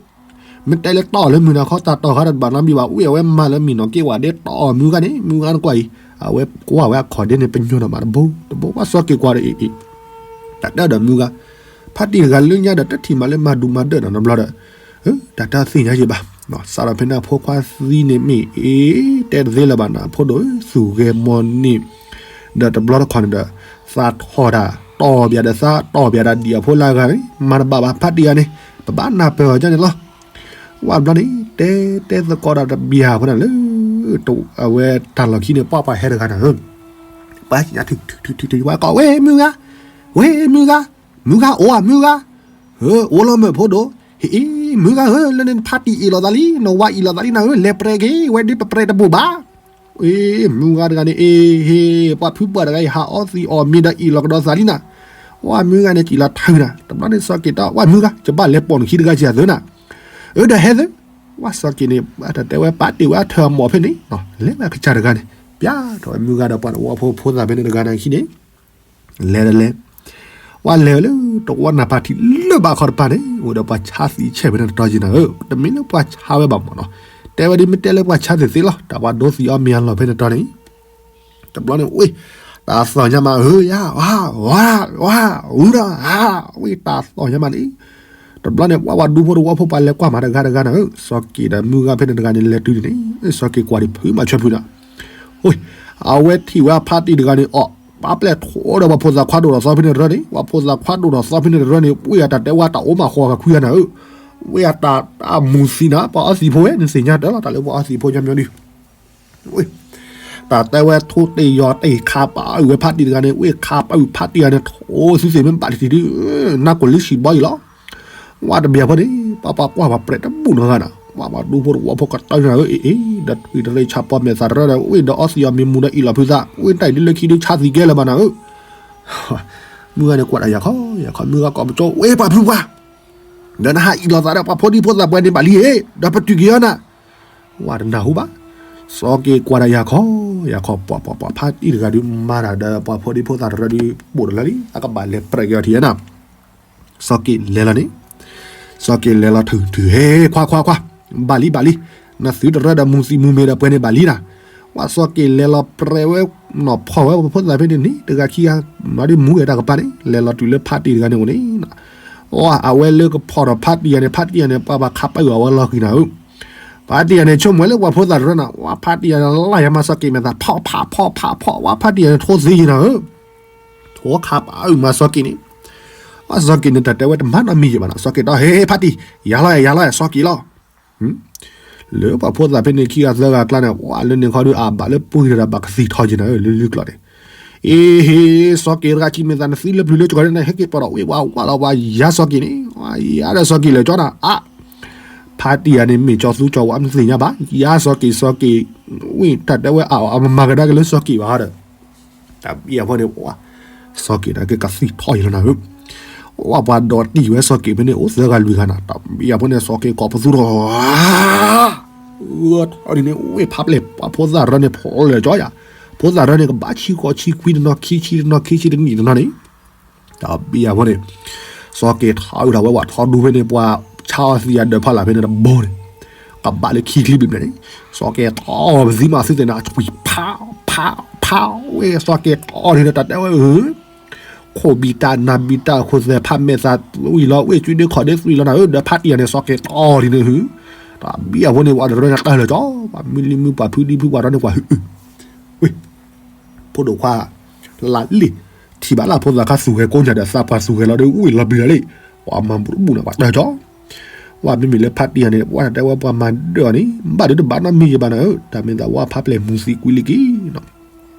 မ့ၢ်တဲလၢတီၢ်အီၣ်လၢမုၢ်နၤခီ တၢ်တီၢ်ဃာ်တဘၣ်နီတမံၤဘၣ် ဝံၣ်အဝဲမၤလၢမံၤနီၢ်က့ၣ်ဝဲဒၣ်တီၢ်အီၣ်မုၢ်ဂၤန့ၣ် မုၢ်ဂၤနကွၢ်အံၤ အဝဲကွၢ်ဝဲအခီၣ်ဒ့န့ၣ် ပညိၣ်နီၢ်မးတဘိတဘိ ပှၢ်စီၤက့ၤကွၢ်ဒီးအ့ၣ်အ့ၣ် တၢ်တဲဒီးမုၢ်ဂၤ ဖါတံၢ်တဂၤလၢညါဒီးတထံၣ်မးလၢမၤဒူၣ်မၤဒၢးနီၤ တဘျီဒီး တၢ်တသ့ၣ်ညါယံၤဘၣ် စးထီၣ်ဖဲန့ၣ်အဖိခွါသံန့ၣ်မ့ၢ်အ့ၣ် တဲတသ့လၢၤဘၣ်နၤ ဖိဒိၣ် သူၣ်ဂဲၤမီၢ်န့ၣ် ဒီးတဘျီတခီၣ်န့ၣ်ဒီး သးထီၣ်တၢ် တီၢ်ဘၣ်ဒီးသး တီၢ်ဘၣ်ဒီးဒံၣ်အဖိလၢအဂၤန့ၣ် မၤတဘၣ်ဘၣ်ဖါတံၢ်ဂၤန့ၣ် ပဘၣ်နၢ်ပၢၢ်အီၤဒ်န့ၣ်လီၤ ဝဲဘျီန့ၣ် တဲတဲသကိးဒီးတဘျီဖိန့ၣ်လၢ အဝဲတၢ်လီၢ်ခံန့ၣ် ပှၢ်ပှၢ်ဟဲတဂၤနၤဧၢ ပှၤညါထုထုထုထုဝဲကိး ဝဲမုၢ်ဂၤ ဝဲမုၢ်ဂၤ မုၢ်ဂၤအိၣ်ဧါ မုၢ်ဂၤ ဧၢ အိၣ်လီၤမုၢ်ဖိဒိၣ် ဟ့ၣ် မုၢ်ဂၤဧၢ လၢန့ၣ်ဖါတံၢ်အ့ၣ်လိာ်သးလံ နဝၤအ့ၣ်လိာ်သးလံနၤဧၢ လဲၤပရဲၤက့ၤ ဝဲဒ်ပပရဲၤတဘူးဘၣ် အ့ မုၢ်ဂၤတဂၤန့ၣ် အ့ၣ် ဟ့ၣ် ပှၤဖုပှၢ်တဂၤအံၤ ဟးအီသံးအီၣ်မ့ၤဒီးအ့ၣ်လိာ်ကဒီးသးလံနၤ ဝဲမုၢ်ဂၤန့ၣ် စံၣ်လီၤထၢနၤ တဘျီန့ၣ်စီၤက့ၤတီ ဝဲမုၢ်ဂၤ ကဘၣ်လဲၤပိာ်နခံတဂၤစ့ၢ်အသုနၤ အၢ ဒီးဟဲသု ဝဲစီၤက့ၤန့ၣ် တၢ်တဲဝဲပာ်တ့ၢ်ဝဲအထၢၣ်အမီၢ်ဖဲန့ၣ် လဲၤဝဲအကစၢ်တဂၤန့ၣ် ပျဲထီၣ်ဝဲမုၢ်ဂၤဒီးပှၤတဝီဖိဖိသၣ်ဖဲန့ၣ်တဂၤန့ၣ်ခံန့ၣ် လဲၤဒီးလဲၤ ဝဲလဲၤဝဲလၢတဝီနၢ်ပၢၢ်ထံးလၢဘၣ်ခီတပၤန့ၣ် အိၣ်ဒီးပှၤဆါသံးဆဲးဖဲန့ၣ်တတီၤက့ၤနၤဧၢ တမ့ၢ်လၢပှၤဆါဝဲဘၣ်မီၢ်နီၤ တဲဝဲဒ်မ့ၢ်တဲလၢပှၤဆါသ့ၣ်သ့လီၤ တၢ်ပှၤဒိသံးအီၣ်မ့ၤအလီၢ်ဖဲန့ၣ်တတီၤန့ၣ် တဘျီန့ၣ် ဝ့ၢ် တၢ်သီၣ်ညါမးဧၢ ယါ ဝါ ဝါ ဝါ အူဒီး ဟါ ဝ့ၢ် တၢ်သီၣ်ညါမးလံ တဘျီန့ၣ် ပှၤဝဲဒူဖိတဝီဖိပှၤလဲၤကွၢ်မးတဂၤတဂၤနၤဧၢ စီၤက့ၤဒီးမုၢ်ဂၤဖဲန့ၣ်တဂၤန့ၣ် လဲၤတုၤန့ၣ်န့ၣ် စီၤက့ၤကွၢ်ဒံးဖုးမးဆွဲဖုးနၤ အဝဲထံၣ်ဝဲအဖါတံၢ်တဂၤန့ၣ် အီၣ်ပာ်ပျဲၢ်ထိးဒီးပှၤဖိသၣ်ခွါဒိၣ်ထီၣ်သီဖဲန့ၣ်တရၢန့ၣ် ပှၤဖိသၣ်ခွါဒိၣ်ထီၣ်သီဖဲန့ၣ်တရၢန့ၣ် ဝ့ၢ်အတၢ်တဲဝဲတၢ်အိၣ်မးဃီဂၤခွံဂၤနၤဧၢ ဝ့ၢ်အတၢ်တၢ်မူၤသံနၤ ပှၤအီသံးဖိဝဲ နသ့ၣ်ညါတၢ်လီၤ တၢ်လၢပှၤအီသံးဖိညီမညီဒုး တၢ်တဲဝဲထိးတ့ၢ်ယီၤတ့ၢ်ခးပာ်အုၣ်ဝဲဖါတံၢ်တဂၤန့ၣ် ဝ့ၢ်ခးပာ်အုၣ်ဖါတံၢ်တဂၤန့ၣ် ထိးသုသ့ၣ်မ့ၢ်ဘၣ်တထံၣ်ဒုး နၢ်ကိၣ်လံဆံးဘီအံၤလီၤ ဝဲတဘျီဖိန့ၣ် ပှၤပှၤကွၢ်ပှၤပရဲးတဘူၣ်နီတဂၤနၤ ပှၤပှၤဒူဖိတဝီဖိကတၢၢ်နၤဧၢ အ့ၣ်အ့ၣ် ဒီးထွံၣ်တရံးဆၣ်ပီၣ်မဲာ်သၣ်တရၢဒီး ဝ့ၢ်ဒီးအီသံးအီၣ်မ့ၤမူၤဒီးအ့ၣ်လီၤဖုးသး ဝ့ၢ်တၢ်အံၤဒ်လၢခံဒုးဆါသံးကဲလၢၤဘၣ်နၤဧၢ မုၢ်ဂၤန့ၣ်ကွၢ်တၢ်ယၤခီယၤခီ, မုၢ်ဂၤကိးပကၠီ, ဝဲပှၤဖုပှၢ်, ဒီးနဟးအံးလိာ်သးဒီးပှၤဖိဒံဖိသၣ်ပှဲၤန့ၣ်ဘၣ်လံဧါ, ဒီးပတုာ်က့ၤအီၤနၤ, ဝဲတနၢ်ဟူဘၣ်. စီၤက့ၤကွၢ်တၢ်ယၤခီယၤခီ, ပှၤပှၤပှၤဖါတံၢ်တဂၤဒုးမၤတၢ်ဒီးပှၤဖိဒံဖိသၣ်တရၢဒုး ပိာ်တလၢလံ, အကဘၣ်လဲၤပြဲးက့ၤအီၤထံၣ်နၤ. စီၤက့ၤလဲၤလီၤန့ၣ်, စီၤက့ၤလဲၤလီၤထုးထုး, ဟဲခွါခွါခွါ, ဘၣ်လံဘၣ်လံ, နသုတရၢဒီးမူၤသံးမူၤမ့ၤဒီးပှဲၤန့ၣ်ဘၣ်လံနၤ. ဝဲစီၤက့ၤလဲၤလီၤပြဲးဝဲ, နီၢ်ဖီၣ်ဝဲပှၤဖိသၣ်ဖဲန့ၣ်န့ၣ် တဂၤခံဂၤ, မၤဒ်မူၤဂဲၤတၢ်ကပၤန့ၣ် လဲၤလီၤတုၤလၢဖါတံၢ်တဂၤန့ၣ်အိၣ်န့ၣ်, အဝဲလၢကဖီၣ်ထီၣ်ဖါတံၢ်ယၤန့ၣ် ဖါတံၢ်ယၤန့ၣ် ပှၤဘၣ်ခးပာ်အီၤဝဲလီၤဃံၤနၤဧၢ. ဖါတံၢ်ယၤန့ၣ် ဆိကမိၣ်လၢပှၤဖိသၣ်တရၢနၤ, ဝဲဖါတံၢ်ယၤန့ၣ်လၢယၤမၤစီၤက့ၤမဲာ်သၣ် ဖီၣ်ဖးဖီၣ်ဖးဖီၣ်, ဝဲဖါတံၢ်ယၤန့ၣ်ထိသ့ယၤနၤဧၢ. ထိခးပာ်အုၣ်မၤစီၤက့ၤန့ၣ်, ဝဲစီၤက့ၤန့ၣ် တၢ်တဲဝဲတမၤနီတမံၤယံၤဘၣ်နၤ, စီၤက့ၤဒီး ဟ့ဟ့ဖါတံၢ်, ယၤလီၤယၤလီၤ စီၤက့ၤလီၤ. လၢပှၤဖိသၣ်ဖဲန့ၣ်ခံဂၤသၢဂၤအကျါန့ၣ် ပှၤလၢန့ၣ်ခီဒုးအဘၣ်လၢပှ့ၤဒီးဘၣ်ကသံၣ်ထီၣ်က့ၤနၤဧၢ လၢလၢကျီၢ်န့ၣ်, အ့ဟ့, စီၤက့ၤတဂၤခံမ့ၢ်သးနသံလၢပျုၤလၢကီၢ်န့ၣ် ဟဲက့ၤပီၢ်ဒီးဝ့ၢ်ဝါဝါလီၤဝါယၤစီၤက့ၤန့ၣ်, ယၤဒီးစီၤက့ၤလၢာ်ကၠီနၤ, အါ ဖါတံၢ်ယၤန့ၣ် မ့ၢ်ကၠီသူကၠီဝါမ့ၢ်သ့ၣ်ညါဘၣ်, ယၤစီၤက့ၤစီၤက့ၤ, ဝ့ၢ်တၢ်တဲဝဲအါအီၤ အမၤကဒါက့ၤလၢစီၤက့ၤဘၣ်ဒီး, တၢ်ဘံၣ်အဖိန့ၣ်, စီၤက့ၤန့ၣ်က့ၤကသံၣ်ထီၣ်ယံၤလီၤနၤဧၢ, ဝဲပှၤဒိးတံၢ်ဝဲစီၤက့ၤဖဲန့ၣ် အိၣ်သၢဂၤလွံၢ်ဂၤနၤ, တၢ်ဘံၣ်အဖိန့ၣ် စီၤက့ၤကိးပသူထီၣ် ထီၣ်ဒ်န့ၣ် ဝ့ၢ်ဖးပျဲၢ် ပှၤဖိသၣ်ရၢန့ၣ် ဖီၣ်လၢာ်ကၠီယၤ, ဖိသၣ်ရၢန့ၣ် ကဘၣ်ဆံဃိးဆံခွံတနီၤ ခံဆံတနီၤ ခံဆံတနံၣ်တနီၤန့ၣ်, တၢ်ဘံၣ်အဖိန့ၣ်, စီၤက့ၤထီၣ်အုးထီၣ်ဝဲဝဲထီဒူဖဲန့ၣ် ပှၤဆါအီၤသံယၤဒၢးဖီလာ်ဖဲန့ၣ်တဘိန့ၣ်, ကဘၣ်လၢခံချံဘျီန့ၣ်, စီၤက့ၤတီၢ်ပသံမၤသုသ့ၣ်နၤ ထွံၣ်ဖးဖးဖးဝဲ စီၤက့ၤတီၢ်န့ၣ်ဒီးတၢ်တဲဝဲဧၢ ခိၣ်ဘံၣ်တၢ်နၢ်ဘံၣ်တၢ်ခိၣ်သဲးဖးမဲာ်သးသွံၣ်လီၤ ဝ့ၢ်ကုဒ့ခီၣ်ဒ့သွံၣ်လီၤနၤဧၢ ဒီးဖါတံၢ်ယၤန့ၣ် စီၤက့ၤတီၢ်ဒ်န့ၣ်ဟု, တၢ်ဘံၣ်အဖိန့ၣ် ပှၤတရၢန့ၣ်တၢ်လၢာ်ကၠီ, ပှၤမုၢ်လံမုၢ်ပှၤဖုဒံဖုပှၤဒီးန့ၣ်ပှၤဟု, ဝ့ၢ်, ဖိဒိၣ်ခွါ, လၢလံၣ်, ထံၣ်ဘၣ်လၢဖိသၣ်ခါသူၣ်ဂဲၤကိးညါဒီးသးပှၢ်သူၣ်ဂဲၤလီၤဒီးဝ့ၢ်လီၤဘျံၤလီၤလံ, ပှၤမၤဘူၣ်တဘူၣ်န့ၣ်ပှၤတၢ်ကၠီ ဝဲမ့မ့ၢ်လၢဖါတံၢ်ယၤန့ၣ် ပှၤတၢ်တဲဝဲပှၤမၤဒၢအီၤန့ၣ် ဘၣ်ဒုးတဘၣ်နီတမံၤယံၤဘၣ်နၤဧၢ, တၢ်မ့ၢ်သးဝဲဖးပျဲၢ်မူၤသံကွံာ်လံက့ၤ,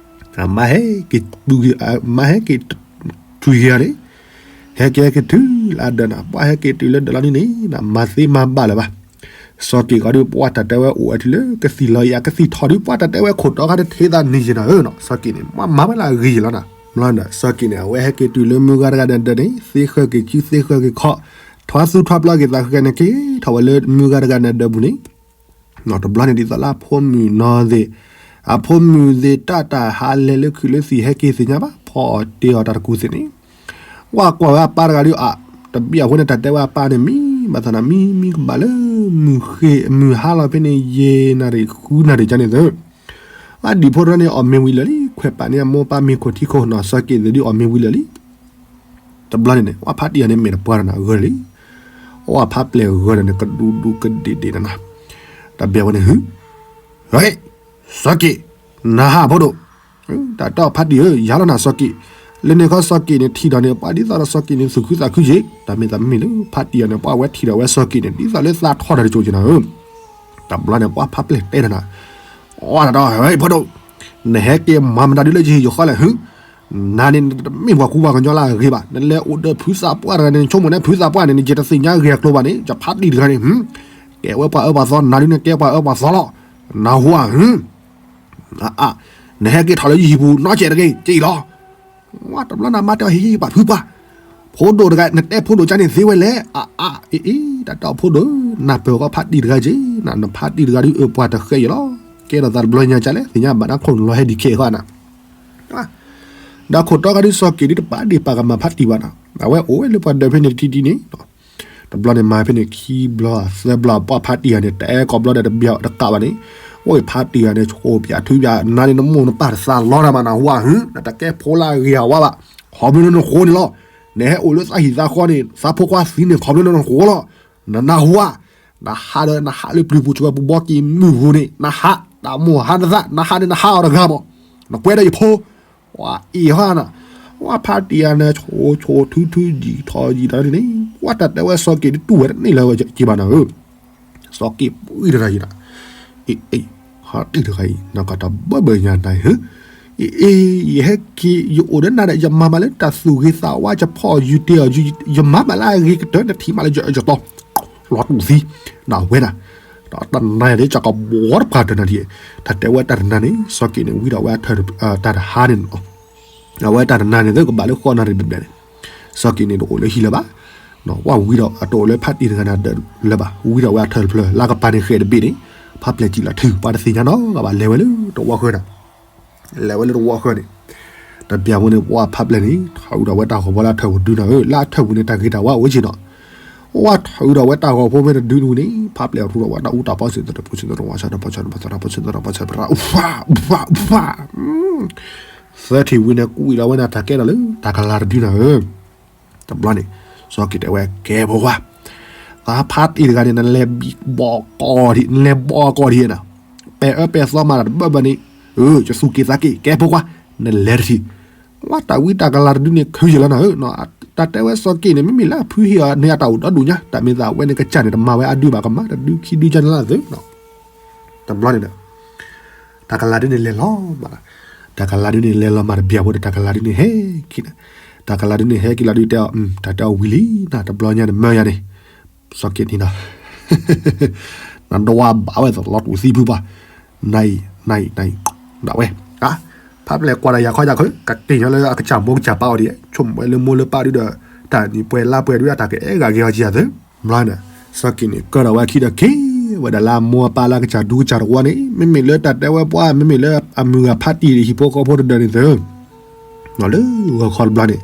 မၤဟဲက့ၤ, မၤဟဲက့ၤ, ထွံၣ်ဂ့ၤအီၤန့ၣ်, ဟဲက့ၤဟဲက့ၤတုၤလၢအဒၢးနၤ ပှၤဟဲက့ၤတုၤလၢဒၢးလီၤန့ၣ်န့ၣ် မၤသ့မၤဘၣ်လၢၤဘၣ်, စီၤက့ၤကီးဒုးပှၤတၢ်တဲဝဲအိၣ်ဝဲတုၤလၢကသံၣ်လီၤယၤကသံၣ်ထီၣ်ဒုး ပှၤတၢ်တဲဝဲခိၣ်တီခါတထ့သးန့ၣ်ယံၤနၤဧၢနီၤ, စီၤက့ၤန့ၣ် မၤမၤဝဲလၢအဂ့ၤယံၤလီၤနၤ, မ့ၢ်ဒီး စီၤက့ၤန့ၣ် အဝဲဟဲက့ၤတုၤလၢမုၢ်ဂၤတဂၤန့ၣ်ဒၢးန့ၣ် သ့ဃၢၤက့ၤစုသ့ဃၢၤက့ၤခီၣ်, ထွါသူထွါပျီက့ၤသးဃဲန့ၣ်က့ၤထီၣ်ဝဲလၢမုၢ်ဂၤတဂၤန့ၣ်ဒၢးပူၤန့ၣ်, တဘျီန့ၣ်ဒ်သိးလၢအဖိမုၣ်နီၢ်သ့ၣ်, အဖိမုၣ်သ့ၣ်တၢ်တၢ်ဟးလဲၤလၢခုးလၢသံၣ်ဟဲက့ၤသ့ၣ်ညါဘၣ် ဖီအီၣ်တ့အီၣ်တၢ်တကူၣ်သ့ၣ်န့ၣ်, ဝဲကွၢ်ဝဲအပၢ်တဂၤဒုးအါ, တဘံၣ်အဖိန့ၣ် တၢ်တဲဝဲအပၢ်န့ၣ် မံမံကဘၣ်လၢမုၢ်ဃ့မုၢ်ဟါလီၤဖဲန့ၣ် ယဲၢ်နၣ်ရံၣ်ဃုနၣ်ရံၣ်ကန့ၣ်သၢ, အဒံၣ်ဖိတရၢန့ၣ် အီၣ်မ့ၤဝံၤလၢာ်လံ ခွဲးပာ်န့ၢ်အမိၢ်ပၢ်မ့ၤခိၣ်ထံခိၣ်နီၤ စီၤက့ၤသ့ၣ်ဒုးအီၣ်မ့ၤဝံၤလၢာ်လံ တဘျီန့ၣ်န့ၣ် ဝဲဖါတံၢ်ယၤန့ၣ် မဲာ်တပှၢ်တနၤဂၢၢ်လံ, ဝဲဖါပျဲၢ်ဂၢၢ်န့ၣ် ကဒူဒူကဒ့ၣ်ဒ့ၣ်နၤ, တဘံၣ်အဖိန့ၣ် ဟု, ဟဲ, စီၤက့ၤ, နဟးဖိဒိၣ်, တၢ်တီၢ်ဖါတံၢ်ဧၢ ယၤလီၤနၤစီၤက့ၤ, လၢန့ၣ်ခီစီၤက့ၤန့ၣ် ထံၣ်ဒီးန့ၣ် ပှၤဒ်သိးဒီးစီၤက့ၤန့ၣ် သူၣ်ခုသးခုက့ၤ, တၢ်မ့ၢ်သးမ့ၢ်လၢဖါတံၢ်ယၤန့ၣ် ပှၤဝဲထံၣ်ဒီးဝဲစီၤက့ၤန့ၣ် ဒ်သိးလၢသးထီၣ်တၢ်တစိၤက့ၤနၤဧၢ, တဘျီန့ၣ် ပှၤဖါပျဲၢ်တဲနၤ, အီတၢ်တီၢ် ဟဲဖိဒိၣ်, နဟဲက့ၤမၤမတၤဒုလၢယဟံၣ်ယဃီလဲၣ်ဟု နၤန့ၣ်တမ့ၢ်ပှၤကူပှၤကညီလၢအဂ့ၤဘၣ်, နလဲၤအိၣ်ဒီးဖုသးပှၢ်တဂၤန့ၣ် နဆိကမိၣ်န့ၣ်ဖုသးပှၢ်န့ၣ် နယတသ့ၣ်ညါဂ့ၤအကျိၤဘၣ်န့ၣ် ယဖါတံၢ်တဂၤန့ၣ် ကဲဝဲပှၤအၢပှၤသီ နၤဒုန့ၣ်ကဲပှၤအၢပှၤသီလီၤ, နၢ်ဟူဧါဟု, အါ, နဟဲက့ၤထီၣ်လၢယဟံၣ်ပူၤနီတစဲးတဂ့ၤ က့ၤလီၤ, ဝဲတဘျီနၤမါတဲအီၤဟ့ၣ်ပာ်ဖုပှၢ်, ဖိဒိၣ်တဂၤ နတဲဖိဒိၣ်ကါန့ၣ်သ့ဝဲလဲၣ်, အါအါ အ့အ့ တၢ်တီၢ်ဖိဒိၣ်, နၢ်ပၢၢ်ဃီဖါတံၢ်တဂၤက့ၤ, နဖါတံၢ်တဂၤဒုးအၢပှၤတဃဲးယံၤလီၤ, ကဲထီၣ်သးတဘျီညါကလဲၣ် သ့ၣ်ညါဘၣ်တၢ်ခိၣ်နလီၤဟဲဒံးခဲအံၤဃီနၤ ဒီးခိၣ်တီခါဒုးစီၤက့ၤဒုးတပာ်ဒ့ၣ်ပာ်ကမၣ်ဖါတံၢ်ဘၣ်နီၤ, အဝဲအိၣ်ဝဲလၢပှၤဒၢးဖဲန့ၣ်တထံၣ်တထံၣ်န့ၣ်, တဘျီန့ၣ်မၤဖဲန့ၣ်ခံဘျီသၢဘျီ ပှၤဖါတံၢ်ဂၤန့ၣ် တအဲၣ်ကိးဘျီဒီးတဘၣ်တကးဘၣ်န့ၣ်, အိၣ်ဖါတံၢ်ဂၤန့ၣ် ဆိၣ်ပၠးထုပၠး နၤန့ၣ်နမိၢ်နပၢ်တသးလီတၢ်မးနၢ်ဟူဧါဟု, နတကဲဖိလၢအဂ့ၤအဝါဘၣ်, ခီဖျိလၢနဃိန့ၣ်လီၤ, နဟဲအိၣ်လၢသးဟံၣ်သးဃီန့ၣ် သးဖိခွါသံန့ၣ် ခီဖျိလၢနဃိလီၤ, နနၢ်ဟူဧါ, နဟးဒီးနဟးလၢပျုၤပူၤ ဆှၢပူၤဘီက့ၤမုၢ်ပူၤန့ၣ် နဟး, တၢ်မိၢ်ဟါနသး နဟးန့ၣ်နဟးအီၤတဂၤမး, နကွဲဒီးယဖိ ဝဲအံၤဟီနၤ, ဝဲဖါတံၢ်ဂၤန့ၣ် ဆိၣ်ဆိၣ်ထုထုယံာ်ထီၣ်ယံာ်တၢ်န့ၣ်, ဝဲတၢ်တဲဝဲစီၤက့ၤဒုးတူၢ်ဝဲတန့ၢ်လၢၤက့ၤဘၣ်နၤဧၢ, စီၤက့ၤပှံၢ်တဂၤယံၤနၤ, အ့အ့, ဟီတံၢ်တဂၤအံၤ နကတဘၢဘၢညါနၤဧၢ, အ့အ့, ယဟဲက့ၤ ယအိၣ်ဒီးနၤဒီး ယမၤမးလၢတၢ်သူၣ်ဂ့ၤသးဝါ ယဖီၣ်ယုၢ်တ့ၢ်အီၤ ယမၤမးလၢအဂ့ၤကတၢၢ် နထံၣ်မးလၢယတတီၤ လီၤတူၢ်သံ, နဝဲဒၣ်, တနၤယၤဒ် ကကဘီတပှၢ်တနၤဒ်, တၢ်တဲဝဲတၢ်တနၤန့ၣ် စီၤက့ၤန့ၣ် ဝံၤဒီးဝဲအတၢ်တဟါန့ၣ်နီၤ, အဝဲတၢ်တနၤန့ၣ် သကဘၣ်လၢဃိးနၣ်ရံၣ်ဘျဲၣ်ဘျဲၣ်န့ၣ်, စီၤက့းန့ၣ်တအိၣ်လၢဟံၣ်လၢၤဘၣ်, ဝဲဝံဒီးအတအိၣ်လၢဖါတံၢ်တဂၤန့ၣ်လၢၤဘၣ်, ဝံဒီးဝဲအထၢၣ်တဖျၢၣ် လၢကပၤန့ၣ်ဃဲးတဘ့ၣ်န့ၣ်, ဖါပျဲၢ်စံၣ်လီၤထုး ပှၤတသ့ၣ်ညါနီတဂၤဘၣ် လဲၤဝဲလၢတဝီဃၢၤန့ၣ်, လဲၤဝဲလၢတဝီဃၢၤန့ၣ်, တဘျီဖိန့ၣ် ပှၤဖါပျဲၢ်န့ၣ် ထုးဒီးဝဲတၢ်ဂီၤဖိလၢအထၢၣ်ပူၤဒုနီၤဧၢ, လၢအထၢၣ်ပူၤန့ၣ် တၢ်ဂ့ၤတၢ်ဝါအိၣ်ဝဲက့နီၤ, ပှၤထုးဒီးဝဲတၢ်ဂီၤဖိမ့ၢ်တဒုန့ၣ် ဖါပျဲၢ်အထူဒီးဝဲတၢ်အူတၢ်ပီစ့ၣ် သၢထံၣ်ဝံန့ၣ် ကွံာ်လီၤဝဲန့ၣ် တၢ်ကဲဒီးလၢတၢ်ကလၤတဒုနီၤဧၢ, တဘျီန့ၣ် စီၤက့းတဲဝဲ ကဲဖိခွါ, သးဖါတံၢ်တဂၤန့ၣ် နလဲၤဘီကီၢ်ဒံး နလဲၤဘီကီၢ်ဒံးနီၤ, ပဲာ်အၢပဲာ်သီမၤတၢ်တဘၢဘၢန့ၣ်, ယသူၣ်က့ၤသးက့ၤ ကဲဖိခွါ, နလဲၤတထံၣ်, ဝဲတၢ်ဝံတၢ်ကလၤတဒုန့ၣ် ခုယဲၢ်လီၤနီၤဧၢ, တၢ်တဲဝဲစီၤက့းန့ၣ် မ့မ့ၢ်လၢအဖုဟ့ၣ်အီၤန့ၣ် အတၢ်အိၣ်ဒီဒူၣ်ညါ, တၢ်မ့ၢ်သးဝဲန့ၣ် ကစၢ်န့ၣ် တမၤဝဲအဒုဘၣ် ကမၤတဒုခံဒုကန့ၣ်လၢအသုး တဘျီန့ၣ်ဒီး တၢ်ကလၤဒုန့ၣ်လဲၤလီၤမး, တၢ်ကလၤဒုန့ၣ်လဲၤလီၤမးတဘျီဖိဒီး တၢ်ကလၤဒုန့ၣ်ဟဲက့ၤန့ၣ်, တၢ်ကလၤဒုန့ၣ်ဟဲက့ၤလီၤဒုတဲအီၤ တၢ်တဲအီၤဝံၤလံနီၤ, တဘျီညါန့ၣ်မၢယၤန့ၣ်, စီၤက့းန့ၣ်နီၤ, နဒွးဘၣ်ဝဲသိးလီၤတူာ်သံဖုပှၤ, နအံၤ နအံၤ နအံၤ ဒၣ်ဝဲ, ဖါပျဲၢ်ကွၢ်ဒီးယၤခီယၤခီ ကက့ၤညီလၢအကစၢ်မိၢ်ကစၢ်ပၢ်အီၤဒံး, ဆိကမိၣ်ဝဲလၢမိၢ်လၢပၢ်ဒုဒီး တၢ်နံၤပှဲၤလါပှဲၤဒု အတၢ်ကအဲၣ်ဂၤက့ၤအီၤက့ၤအသုး, ဘျီန့ၣ် စီၤက့းန့ၣ် ကၢဒီးဝဲအခံဒီးက့ၤဝဲဒၣ်လၢအမိၢ်အပၢ်လၢအကစၢ်ဒူကစၢ်တဝီန့ၣ်, မ့မ့ၢ်လၢတၢ်တဲဝဲပှၤ မ့မ့ၢ်လၢအမုၢ်ဂၤဖါတံၢ်ဟံၣ်ဖိဃီဖိတဒၢးန့ၣ်သုး လၢဂီၤခီတဘျီန့ၣ်,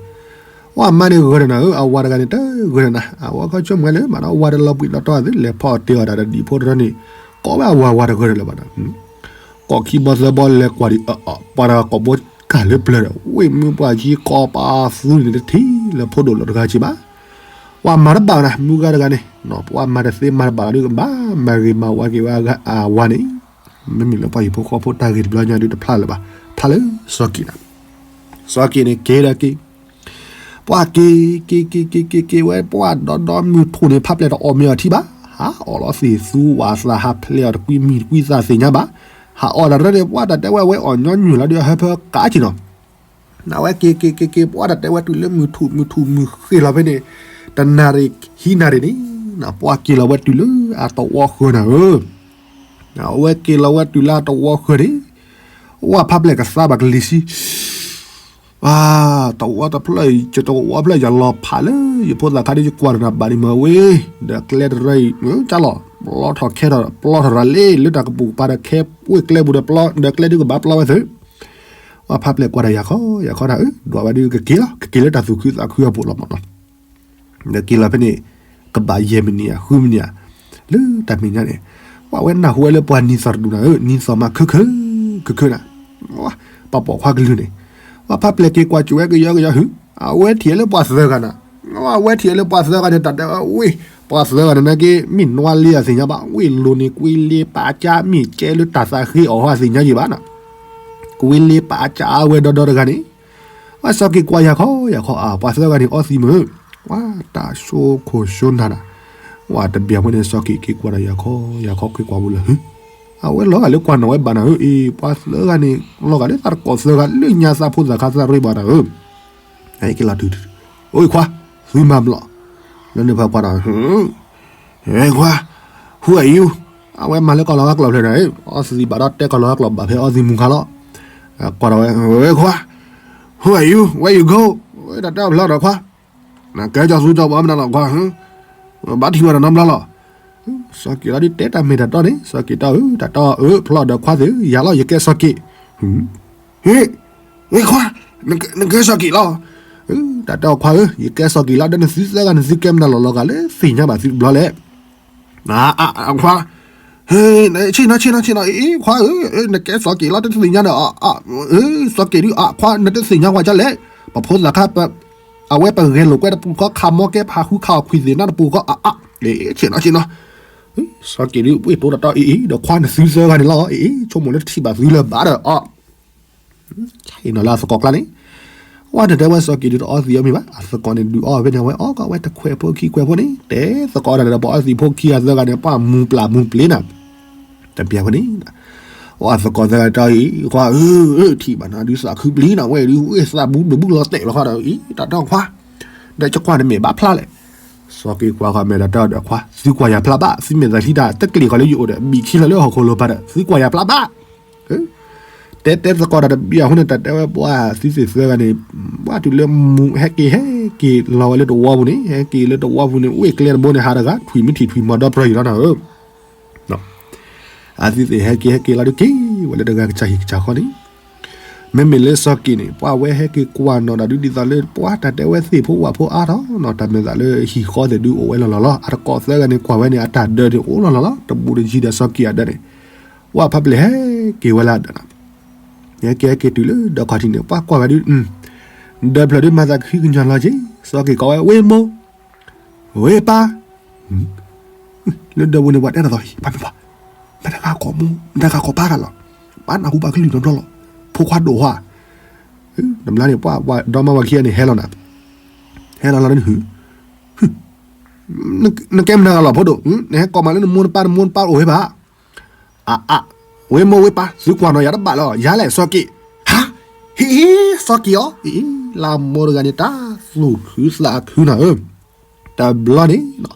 ပှၤမါန့ၣ်ဂၢၢ်ဒီးနၤဧၢ, အဝၤတဂၤန့ၣ် တဂၢၢ်ဒီးနၤ, အဝဲခီဆိကမိၣ်ဝဲလၢ မ့ၢ်နီၤ အဝၤတလီၤပှံၢ်လီၤတီၢ်သုး လဲၤဖီၣ်တ့ၢ်အီၤတၢ်ဒီးဒံးဖိတရၢန့ၣ်, ကိးဝဲအဝၤဝၤတဂၢၢ်ဒီးလၢၤဘၣ်နီၤ, ကိးခံဘီသၢဘီလဲၤကွၢ်ဒံး ပှၤတဂၤကိးဘိကၢ်လၢပျၢၤဒီး ဝ့ၢ်မုၢ်ပှၤကံကိးပာ်သူန့ၣ်တထံၣ်လၢဖိဒိၣ်လီၤတဂၤက့ၤဘၣ်, ပှၤမၤတဘၣ်နၤ မုၢ်ဂၤတဂၤန့ၣ်, ပှၤမၤတသ့မၤတဘၣ်ဒီး ကဘၣ်မၤဂ့ၤမၤဝါက့ၤဝဲအဝၤန့ၣ်, မ့မ့ၢ်လၢပှၤဟံၣ်ဖိဃီဖိတၢ်ဂ့ၤတဘျီညါဒုတဖျါလၢၤဘၣ်, ဖျါလၢစီၤက့းနၤ, စီၤက့းန့ၣ်က့ၤဒီးက့ၤ ပှၤက့ၤ က့ၤ က့ၤ က့ၤ က့ၤ က့ၤဝဲ ပှၤဒီဒီမုၢ်ထူၣ်န့ၣ် ဖါပျဲၢ်တအီၣ်မ့ၤအီထံဘၣ်, ဟးအီၣ်လီၤသ့ၣ်သူဝၣ်သး ဟးဖျဲးအီၤတကွံမံၤတကွံသးသ့ၣ်ညါဘၣ်, ဟးအီၣ်တရၢန့ၣ် ပှၤတၢ်တဲဝဲဝဲအီၣ်ညီနုၢ်လီၤဒီး အဟၢဖၢကးက့ၤနီၤ, နဝဲက့ၤ က့ၤ က့ၤ က့ၤ ပှၤတၢ်တဲဝဲတုၤလၢမုၢ်ထူၣ် မုၢ်ထူၣ်မုၢ်ဃ့ၢ်လီၤဖဲန့ၣ်, တနၣ်ရံၣ် ခံနၣ်ရံၣ်န့ၣ်, ပှၤက့ၤလီၤဝဲတုၤလၢအတဝီဃၢၤနၤဧၢ အဝဲက့ၤလီၤဝဲတုၤလၢတဝီဃၢၤန့ၣ်, ဝဲဖါပျဲၢ်ကသါဘၣ်ကလံၤဆံ, တဝီတဖျၢၣ် တဝီဖျၢၣ်ယလီၤဖးလၢ ယဖိသၣ်ခါဒ်ယကွၢ်တနၤဘၣ်န့ၣ်မ့ၢ်ဝဲ, ဒီးကျဲတရၢအံၤ ကၢ်လီၤ ပျီထီၣ်ခဲထီၣ် ပျီထီၣ်ရၤလံ လၢတၢ်ကပိာ်ကပၤဒီးခဲ ဝ့ၢ်ကျဲပူၤဒီးပျီ ဒီးကျဲဒုကဘၣ်ပျီဝဲသုး, ဝဲဖါပျဲၢ်ကွၢ်ဒီးယၤခီ ယၤခီတၢ်အၢ ဒွးဝဲဒုကက့ၤလီၤ ကက့ၤလၢတၢ်သူၣ်ခုသးခုအပူၤလီၤမ့ၢ်နီၤ ဒီးက့ၤလီၤဖဲန့ၣ် ကဘၣ်ယဲၢ်မံးနံးဧါ ဃုမံးနံးဧါ, လၢတၢ်မဲာ်ညါန့ၣ်, ပှၤဝဲနၢ်ဟူဝဲလၢပှၤနံၤသီၣ်တဒူၣ်နၤဧၢ နံၤသီၣ်မးခုခု, ခုခုနၤ, ပှၤပိာ်ခွါကလုၢ်န့ၣ်, ပှၤဖါပျဲၢ်က့ၤကွၢ်စူၣ်ဝဲကယီကယီဟု, အဝဲထံၣ်လၢပှၤသၢဂၤနၤ, အဝဲထံၣ်လၢပှၤသၢဂၤန့ၣ် တၢ်တဲဝဲဝ့ၢ်, ပှၤသၢဂၤန့ၣ်နာ်က့ မ့ၢ်နွါလ့အသ့ၣ်ညါဘၣ် ဝ့ၢ်လိၤန့ၣ် ကွ့လ့ပာ်ကၠါ မ့ၢ်ကဲလၢတၢ်သးဃ့အီၤဟီအသ့ၣ်ညါယံၤဘၣ်နၤ, ကွ့လ့ပာ်ကၠါဝဲဒီဒီတဂၤန့ၣ် ဝဲစီၤက့ၤကွၢ်ယၤခီ ယၤခီ အါ ပှၤသၢဂၤန့ၣ်အီသံးမုၢ်, ဝဲတၢ်ဆိခိၣ်ဆိနၤနၤ, ဝဲတဘျီဖိန့ၣ် စီၤက့ၤက့ၤကွၢ်ဒီးယၤခီ ယၤခီက့ၤကွၢ်ဝဲလၢဟု, အဝဲလီၤဂာ်လၢကွၢ်နီၣ်ဝဲဘၣ်နၤဧၢ အ့ ပှၤသၢဂၤန့ၣ် လီၤဂာ်လၢသးတကိးသၢဂၤလၢညါသးဖိသၣ်ခါသးရ့ဘၣ်နၤဧၢ, က့ၤလီၤတုၤ, အိၣ်ခွါ, သုမၤဘျီၣ်, လၢန့ၣ်ဖဲခွါဒီး ခွါ, who are you, အဝဲမၤလၢကီၢ်လီၤဂာ်ကျိာ်ဖျၢၣ်နၤ, အီသံးဘၣ်ဒီးတဲကီၢ်လီၤဂာ်ကျိာ်ဘၣ်ဖဲအီသံးမုၢ်ခါလီၤ, ကွၢ်ဒီးဝဲ, ခွါ, who are you, where you go, တၢ်တဲအီၤဖျါဒီးခွါ, နကဲကၠီသူကၠီဘီမနုၤလီၤခွါ, ဘၣ်ထံၣ်ဝဲဒီးနီတဘျီလီၤ, စီၤက့ၤလီၤဒုးတဲတၢ်မ့ၢ်တၢ်တီန့ၣ် စီၤက့ၤတီဧၢ တၢ်တီအၢ ဖျီၣ်ဒီးခွါသ့ၣ် ယၤလီၤ ယကဲစီၤက့ၤ ဟ့ၣ်, ဟ့ၣ်ခွါ, နကဲစီၤက့ၤလီၤ, တၢ်တဲအီၤခွါဧၢ ယကဲစီၤက့ၤလီၤ ဒီးနသုသၢဂၤနသုကဲမနုၤလီၤလီၤဂာ်လၢသ့ၣ်ညါဘၣ်သုတဘျီလဲၣ်, ခွါ, ဆ့ၣ်နီၤ ဆ့ၣ်နီၤ ဆ့ၣ်နီၤ အ့ ခွါဧၢ, နကဲစီၤက့ၤလီၤ တသ့ၣ်ညါဒီး စီၤက့ၤဒုး အခွါ နတသ့ၣ်ညါဝဲဒ်လဲၣ်, ပဖိသၣ်ခါ အဝဲပဂဲၤလိာ်ကွဲတပူၤဃီ ခးမီကဲဖးဃုခးအီၣ်ခွံသ့ၣ်နါတပူၤဃီ အ့ ဆ့ၣ်နီၤ ဆ့ၣ်နီၤ, စီၤက့ၤဒုး ပှ့ၢ်တိတၢ်တီအံၤအံၤ ဒီးခွါနသုသၢဂၤန့ၣ်လီၤ အ့ ဆိကမိၣ်လၢတထံၣ်ဘၣ်သုလၢၤဘၣ်ဒီး အီၣ် ဆ့ၣ်နီၤလၢအသကိးကျါန့ၣ်, ဝဲတတဲဝဲစီၤက့ၤဒုးတအီသံးအီၤမ့ၢ်ဘၣ် အသကိးန့ၣ်ဒုးအီၣ်ဖဲန့ၣ် အဝဲအီၣ်ကီးဝဲတခွဲးဖိခံခွဲးဖိန့ၣ် တဲသကိးတၢ်ဒီးပှၤအီသံးဖိခံဂၤသၢဂၤန့ၣ် ပှၤမူၤပျၢ်မူၤပျ့ၤနၤ, တဘျီဖဲန့ၣ် အသကိးသၢဂၤတအီအံၤ ခွါဧၢ ထံၣ်ဘၣ်နၤဒုးသးခုပျံၤနၤ ဝဲဒုးဝ့ၢ်သးဘူးဒိးဘူးလီၤတဲာ်လီၤဃီဒီးအံၤ တၢ်တီခွါ, ဒီးကကွၢ်နမဲာ်ဘၣ်ဖျါလဲၣ်, စီၤက့ၤကွၢ်ဃီမဲာ်တၢ်တီဒီးခွါ သုကွၢ်ယၤဖျါဘၣ် သုမဲာ်သးထံတၢ် တကျ့ၤဃီလၢယအိၣ်ဒီး ဘံၣ်ခံလီၤလၢဟီၣ်ခိၣ်လိၤပၤဒီး သုကွၢ်ယၤဖျါဘၣ် တဲတဲသကိးတၢ်တဘျီအဃိန့ၣ် တၢ်တဲဝဲပှၤသုသ့ၣ်သၢဂၤန့ၣ် ဘၣ်တုၤလၢမူဟဲက့ၤဟဲ ဟဲက့ၤလီၤဝဲလၢတဝီပူၤန့ၣ် ဟဲက့ၤလၢတဝီပူၤန့ၣ် အိၣ်ကျဲတဘိန့ၣ် ဟးတဂၤ ထွံၣ်မ့ၢ်ထံၣ်ထွံၣ်မီၤဒီပြၢၤယံၤလီၤနၤဧၢ. အသုသ့ၣ်ဟဲက့ၤဟဲက့ၤလီၤဒုးက့ၤ ဝဲလၢတဂၤကစၢ်ဟံၣ်ကစၢ်ဃီန့ၣ် မ့မ့ၢ်လၢစီၤက့ၤန့ၣ် ပှၤဝဲဟဲက့ၤကွၢ်နီၣ်တၢ်ဒုး ဒ်သိးလၢပှၤတၢ်တဲဝဲသ့ၣ်ဖိဝၣ်ဖိအါထီၣ်နီၤ တၢ်မ့ၢ်သးလၢဟံၣ်ဃီသ့ၣ်ဒုးအိၣ်ဝဲလီၤလီၤလီၤ အတကိးသၢဂၤန့ၣ် ကွၢ်ဝဲန့ၣ် အတၢ်ဒၢးန့ၣ်အိၣ်လီၤလီၤလီၤ တဘူးတယံၤဒီးစီၤက့ၤအဒၢးန့ၣ် ပှၤဖးပလဲၤဟဲက့ၤဝဲလၢအဒၢးနီၤ ဟဲက့ၤဟဲက့ၤတုၤလၢဒီးခီၣ်ထံးန့ၣ် ပှၤကွၢ်ဝဲဒုး ဒၢးဖျၢၣ်ဒုးမၤသးခုကညီၤလီၤက့ၤ စီၤက့ၤကိးဝဲ ဝ့ၢ်မိၢ် ဝ့ၢ်ပၢ် လၢဒၢးပူၤန့ၣ် ပှၤတဲတၢ်သီၣ် ပှၤမ့ၢ်ပှၤ မတၤဂၤကိးမိၢ် မတၤဂၤကိးပၢ်ဂၤလီၤ ပှၤနၢ်ဟူပှၤကလုၢ်နီတဘျီလီၤ ဖိခွါဒိၣ်ဟါ တဘျီန့ၣ် ပှၤဒီမါဝၤခံဂၤန့ၣ် ဟဲလီၤနၤ ဟဲလီၤလီၤန့ၣ် နကဲမတၤဂၤလီၤဖိဒိၣ် နဟဲကိးမးလၢနမိၢ်နပၢ် နမိၢ်နပၢ်အိၣ်ဝဲဘၣ် အါအါ ဝ့ၢ်မိၢ်ဝ့ၢ်ပၢ် သုကွၢ်နီၣ်ယၤတဘၣ်လီၤ ယၤလဲၣ်စီၤက့ၤ ဟါ ဟ့ၣ် စီၤက့ၤအီၤ အ့ လၢအမိၢ်တဂၤန့ၣ် တၢ်သူၣ်ခုသးခုနၤဧၢ တဘျီန့ၣ်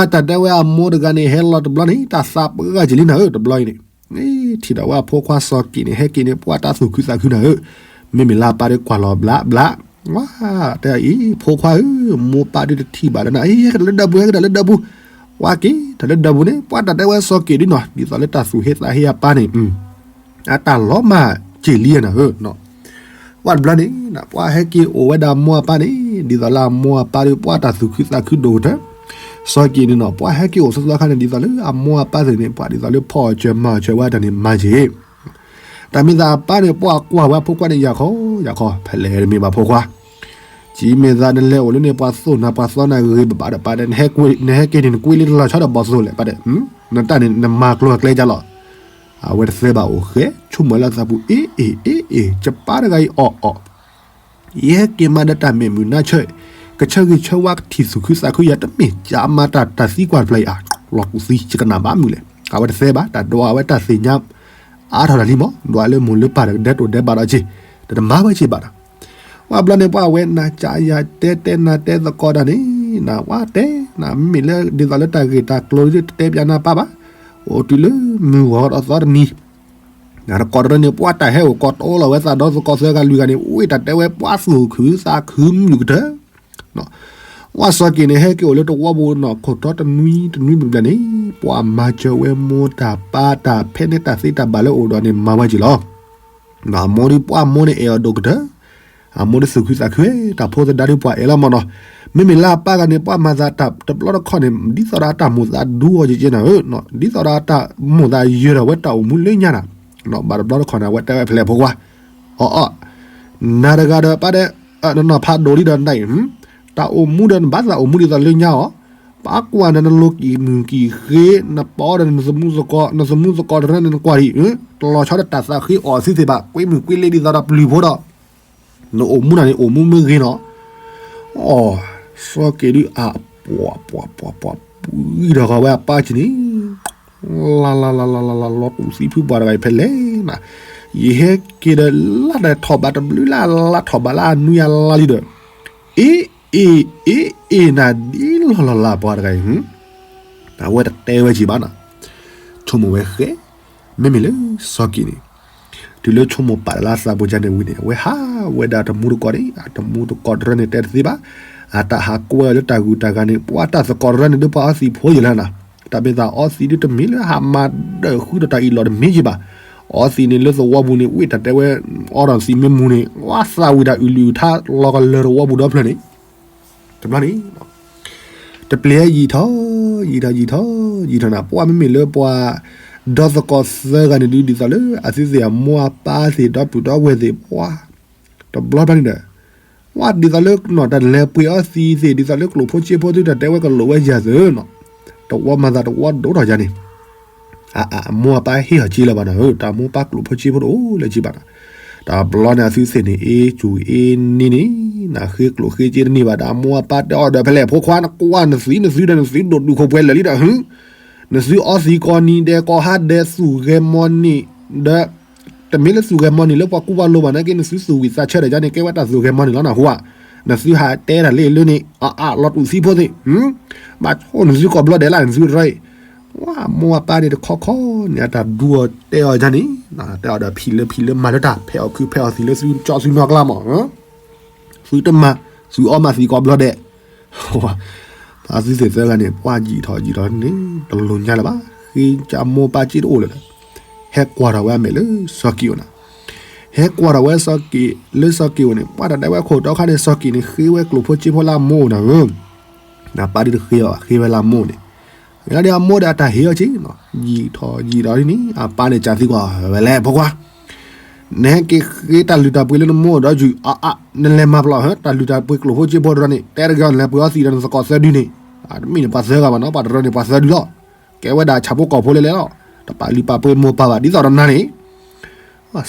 အတၢ်တဲဝဲအမိၢ်တဂၤန့ၣ် ဟဲလီၤတဘျီန့ၣ် တၢ်သးပှၢ်ဂၤကလံနၤဧၢ တဘျီအံၤန့ၣ် ထံၣ်ဒီးဝဲအဖိခွါစီၤက့ၤန့ၣ် ဟဲက့ၤန့ၣ် ပှၤတၢ်သူၣ်ခုသးခုနၤဧၢ မ့မ့ၢ်လၢအပၢ်ဒုးကွၢ်လီၤဘျးဘျး ဝါ တဲအံၤ ဖိခွါဧၢ မိၢ်ပၢ်ဒုးတထံၣ်ဘၣ်လၢနၤ အံၤ ဟဲက့ၤတၢ်လၢဒၢးပူၤ ဟဲက့ၤတၢ်လၢဒၢးပူၤ ဝါက့ၤ တၢ်လၢဒၢးပူၤန့ၣ် ပှၤတၢ်တဲဝဲစီၤက့ၤဒုးနီၤ ဒ်သိးလၢတၢ်သူၣ်ဟ့သးဟ့အပၢ်န့ၣ် အတၢ်လီၤမၢ်က့ၤလံနၤဧၢ ဝဲတဘျီန့ၣ် ပှၤဟဲက့ၤအိၣ်ဝဲဒၣ်အမိၢ်အပၢ်န့ၣ် ဒ်သိးလၢအမိၢ်အပၢ်ဒီးပှၤတၢ်သူၣ်ခုသးခုဒိၣ်ကတၢၢ် စီၤက့ၤန့ၣ်နီၤ ပှၤဟဲက့ၤအိၣ်သီသီခါန့ၣ် ဒ်သိးလၢအမိၢ်အပၢ်သ့ၣ်န့ၣ် ပှၤဒ်သိးလၢဖီၣ်အီၣ်စၢၤမၤအီၣ်စၢၤဝဲတၢ်န့ၣ်မၤက့ၤ တၢ်မ့ၢ်သးအပၢ်န့ၣ် ပှၤကွၢ်ဝဲအဖိခွါန့ၣ် ယၤခီ ယၤခီ ဖဲလဲၣ်တမ့ၢ်ဘၣ်ဖိခွါ ကမ့ၢ်သးနလဲၤအိၣ်လၢန့ၣ် ပှၤသိၣ်နၤပှၤသီနၤဂ့ၤဘၣ်ဘၣ်ဒီးပၢ်ဒီး နဟဲက့ၤန့ၣ် နကွ့လၢတလီၤဆီဒီးဘီၣ်သိၣ်လဲၣ်ပၢ်ဒီး နတၢ်န့ၣ် နမၤကျိၤအကျဲကလီၤ အဝဲတသဲဘၣ်အိၣ်ဃဲ ဆိကမိၣ်လၢသးပူၤ အ့ အ့ အ့ အ့ ယပၢ်တဂၤအံၤအီၣ်အီၣ် ယဟဲက့ၤမးဒီးတၢ်မဲာ်မုာ်နါဆၢ ကဆၢဂ့ၤဆၢဝါကထံၣ်သူၣ်ခုသးခုယၤ တမ့ၢ်ကမၤတၢ်တၢ်သံကွၢ်တဖျၢၣ်အံၤ လီၤကူၣ်သံ ယကနၣ်ဘၣ်မုာ်လဲၣ် အဝဲတသဲဘၣ် တၢ်ဒွးအဝဲတၢ်သ့ၣ်ညါ အါထီၣ်တၢ်လံမး ဒွးလၢမိၢ်လၢပၢ်ဒီးကဒဲးတိၢ်ဒဲးဘၣ်ဒီးက့ၤ တမၤဝဲက့ၤဘၣ်ဒီး ဝဲဘျီန့ၣ် ပှၤဝဲနၤကယၤတဲတဲနၤတဲသကိးတၢ်န့ၣ် နဝဲတဲ နမ့မ့ၢ်လၢဒ်သိးလၢတၢ်ဂ့ၢ်တၢ်ကျိၤဒ်တတဲပျးနၤပၢ်ဘၣ် အိၣ်တုၤလၢမုၢ်ဂီၤဒီးသီတနံၤ နတကိးတရၢန့ၣ် ပှၤတၢ်ဟဲအိၣ်ကိးတိလီၤဝဲသးဒီသကိးသၢဂၤလွံၢ်ဂၤန့ၣ် ဝ့ၢ်တၢ်တဲဝဲပှၤသူၣ်ခုသးခုမုာ်ကတၢၢ် ဝဲစီၤက့ၤန့ၣ် ဟဲက့ၤအိၣ်လၢတဝီပူၤနီၢ်ခိၣ်ထီတနွံတနွံဘျီဘျီန့ၣ် ပှၤမၤစၢၤဝဲမိၢ်တၢ်ပၢ်တၢ်ဖဲန့ၣ်တၢ်သ့တၢ်ဘၣ်လၢအိၣ်ဒီးန့ၣ် မၤဝဲက့ၤလီၤ. အမိၢ်ဒုးပှၤမိၢ်န့ၣ်အဲၣ်အီၤဒိၣ်ကတၢၢ်, အမိၢ်ဒုးသူၣ်ခုသးခု တၢ်ဖိသဒါဒုးပှၤအဲၣ်လီၤမးနီၤ. မ့မ့ၢ်လၢအပၢ်ဂၤန့ၣ် ပှၤမၤသးတၢ်တဘျီတခီၣ်န့ၣ် ဒ်သိးဒီးအတၢ်မိၣ်သးဒူအီၤကကဲနၤဧၢ, ဒ်သိးဒီးအတၢ်မိၣ်သးယၢၤဒီးဝဲတၢ်အိၣ်မူလၢညါနၤ, ဘၣ်တဘျီတခီၣ်န့ၣ် အဝဲတဲဝဲဖဲလဲၣ်ဖိခွါ, အီအီ, နၤတဂၤဒီးပၢ်ဒီး နနီၤဖးဒိၣ်လံဒီးနၤအံၤ, တၢ်အိၣ်မူဒီးနဘၣ်သးအိၣ်မူဒ်သိးလၢညါအီၤ, ပှၤကွၢ်နၤနလိၤကံၢ်မုၢ်ကံၢ်ဃ့, နပီဒီးနသမူသကိး, နသမူသကိးတရၢန့ၣ်နကွၢ်ဒံး, တလီၤဆီဒီးတၢ်သးဃ့အီၣ်သုသ့ၣ်ဘၣ်, ကွ့မုၢ်ကွ့လ့ဒ်သိးဒီးပျုၤဖိဒီး နအိၣ်မူနၤန့ၣ် အိၣ်မူမ့ၢ်ဂ့ၤနီၤ. အီ, စီၤက့ၤဒုးအပှၤပှၤပှၤပှၤ ပှၤဒီးဃီဝဲအပၢ်က့ၤန့ၣ်, လၢလၢလၢလၢလၢ လီၤတူၢ်သံဖုပှၤတဂၤအံၤဖဲလဲၣ်နၤ, ယဟဲက့ၤဒီးလၢ်ဒီးထီၣ်ဘးတဘျုးလၢ်လၢ်ထီၣ်ဘးလၢအနွံအလါလံဒီး, အ့ အ့ အ့ အ့ နၤဒ်လီၢ်လီၢ်လၢ်ပှၤတဂၤအံၤ, အဝဲတတဲဝဲက့ၤဘၣ်နၤ, ဆိကမိၣ်ဝဲဃဲ, မ့မ့ၢ်လၢစီၤက့ၤန့ၣ် တုၤလၢဆိကမိၣ်ပာ်လၢအသးပူၤကန့ၣ်ဝံၤန့ၣ် အဝဲဟးဝဲဒၣ်တမူတကိးန့ၣ် အတမူတကိးတရၢန့ၣ်တဲတသ့ဘၣ်, အတၢ်ဟးကွဲအီၤလၢတၢ်ဂုၤတၢ်ဂၤန့ၣ် ပှၤတၢ်သကိးတရၢန့ၣ်ဒုးပှၤအီသံးဖိယလၢနၤ, တၢ်မ့ၢ်သးအီသံးဒုးတမ့ၢ်လၢဟးမၤဒၢၣ်ဃုတၢ်တၢ်အံၤလီၤတမ့ၢ်က့ၤဘၣ်, အီသံးန့ၣ်လၢသဝီပူၤန့ၣ် ဝ့ၢ်တၢ်တဲဝဲ အီဒီးသံးမ့ၢ်မူန့ၣ် ဝဲသးဝံၤဒၣ်အုၣ်လုၣ်အုၣ်ထါလီၤကလၢၤတဝီပူၤဒီဖျၢၣ်န့ၣ် တဘျီန့ၣ် တပျဲယံာ်ထီၣ် ယံာ်ထီၣ် ယံာ်ထီၣ် ယံာ်ထီၣ်နၤ ပှၤမ့မ့ၢ်လၢပှၤ ဒီသကိးသၢဂၤန့ၣ်ဒုး ဒ်သိးလၢအသုသ့ၣ်အမိၢ်အပၢ်သ့ၣ် ဒီပုၢ်ဒီဝဲၢ်သ့ၣ် ပှၤ တဘျီဘျီန့ၣ်ဒီး ပှၤဒ်သိးလၢနီၢ်တၢ်လဲၤပှ့ၤအီသံးသ့ၣ် ဒ်သိးလၢကျိၣ်ဖိစ့ဖိသုတၢ်တဲဝဲကလိာ်ဝဲယၤသ့ၣ်နီၤ, တဝီမၤသးတဝီဒိၣ်ထီၣ်ယၤန့ၣ် အမိၢ်အပၢ်ဟ့ၣ်အီၤက့လၢၤဘၣ်နီၤ, တၢ်မိၢ်ပၢ်ကျိၣ်ဖိစ့ဖိတအိၣ်လၢၤက့ဘၣ်နီၤ, တဘျီန့ၣ်အသုသ့ၣ်န့ၣ် အ့ၣ်စူၣ်အ့ၣ်နံၤန့ၣ် နဃ့ကျိၣ်ဃ့စ့တန့ၢ်ဘၣ်ဒီး အမိၢ်အပၢ်တဲအီၤဒီးဖဲလဲၣ် ဖိခွါ နကွၢ်နသံးနသုဒီးနသုဒိၣ်တုာ်ခိၣ်ပှဲၤလၢာ်လံဒီး နသုအီသံးကိးနံၤဒဲးကိးဟါဒဲးသူၣ်ဂဲၤမီၤန့ၣ် ဒီး တမ့ၢ်လၢသူၣ်ဂဲၤမီၤန့ၣ်လၢပှၤကူပှၤလိၤဘၣ်နာ်က့ နသုသူၣ်ဝံၣ်သးဆၢဒီးယါန့ၣ် ကဲဝဲတၢ်သူၣ်ဂဲၤမီၤန့ၣ်လီၤနၢ်ဟူဧါ, နသုဟးတဲတၢ်လၢလၢန့ၣ် အလီၤတူာ်သံဖိသ့ၣ်, ဘၣ်ဆိၣ်နသုကိးဘျီဒဲးလၢ နသုတရၢအံၤ, ဝဲမိၢ်အပၢ်န့ၣ်တခီခီန့ၣ် အတၢ်ဒူအီၤတဲအီၤယါန့ၣ်, တဲအီၤဒီးဖံးလၢဖံးလၢမၤလၢတၢ် ဖဲးအီၣ်ခုဖဲးအီၣ်သံးလၢသုကၠီသုနီၢ်ကျါမး သုတမၤ သုအီၣ်မးသံကိးဘျီဒဲး. သးသုသ့ၣ်သၢဂၤန့ၣ် ပှၢ်ယံာ်ထီၣ်ယံာ်ထီၣ်န့ၣ် တလိၣ်ညါလၢၤဘၣ်, ဃ့ကမိၢ်ပၢ်စ့တအိၣ်လၢၤဒီး ဟဲကွၢ်ထီၣ်ဝဲအမဲာ်လၢစီၤက့ၤအိၣ်နၤ, ဟဲကွၢ်ထီၣ်ဝဲစီၤက့ၤလၢစီၤက့ၤအိၣ်န့ၣ် ပှၢ်တၢ်တဲဝဲခိၣ်တီခါန့ၣ် စီၤက့ၤန့ၣ် ဃ့ဝဲကျိၣ်ဖိစ့ဖိလၢအမိၢ်နၤဧၢ, နပၢ်ဒုးတဃ့ဘၣ် ဃ့ဝဲလၢအမိၢ်န့ၣ်, ဝဲဒၣ်ဒီးအမိၢ်ဒီးအတၢ်ဟ့ၣ်အီၤက့ၤ, ယံာ်ထီၣ်ယံာ်ထီၣ်ဒ်န့ၣ် အပၢ်န့ၣ်စံးသံကွၢ်ဝဲလဲၣ် ဖိခွါ နဟဲက့ၤဃ့တၢ်လုၢ်တၢ်ပှ့ၤလၢနမိၢ်ဒီးယုၢ်အါအါ နလဲၤမၤပျီၢ်ဧၢ တၢ်လုၢ်တၢ်ပှ့ၤကျိၣ်ဖိစ့ဖိတရၢန့ၣ် တဲတဂ့ၤအီၤ နလဲၤပှ့ၤအီသံးဒီးနသကိးသၢဒုန့ၣ်, တမ့ၢ်န့ၣ်ပှၤသၢဂၤဘၣ်နီၤ ပှၤတရၢန့ၣ် ပှၤသၢဒုလီၤ, ကဲဝဲဒၣ်ဆၣ်ဖိကီၢ်ဖိလဲၣ်လဲၣ်လီၤ, တပာ်လုၢ်ပာ်ပှ့ၤမိၢ်ပၢ်ဘၣ် ဒ်သိးဒီးနၤန့ၣ်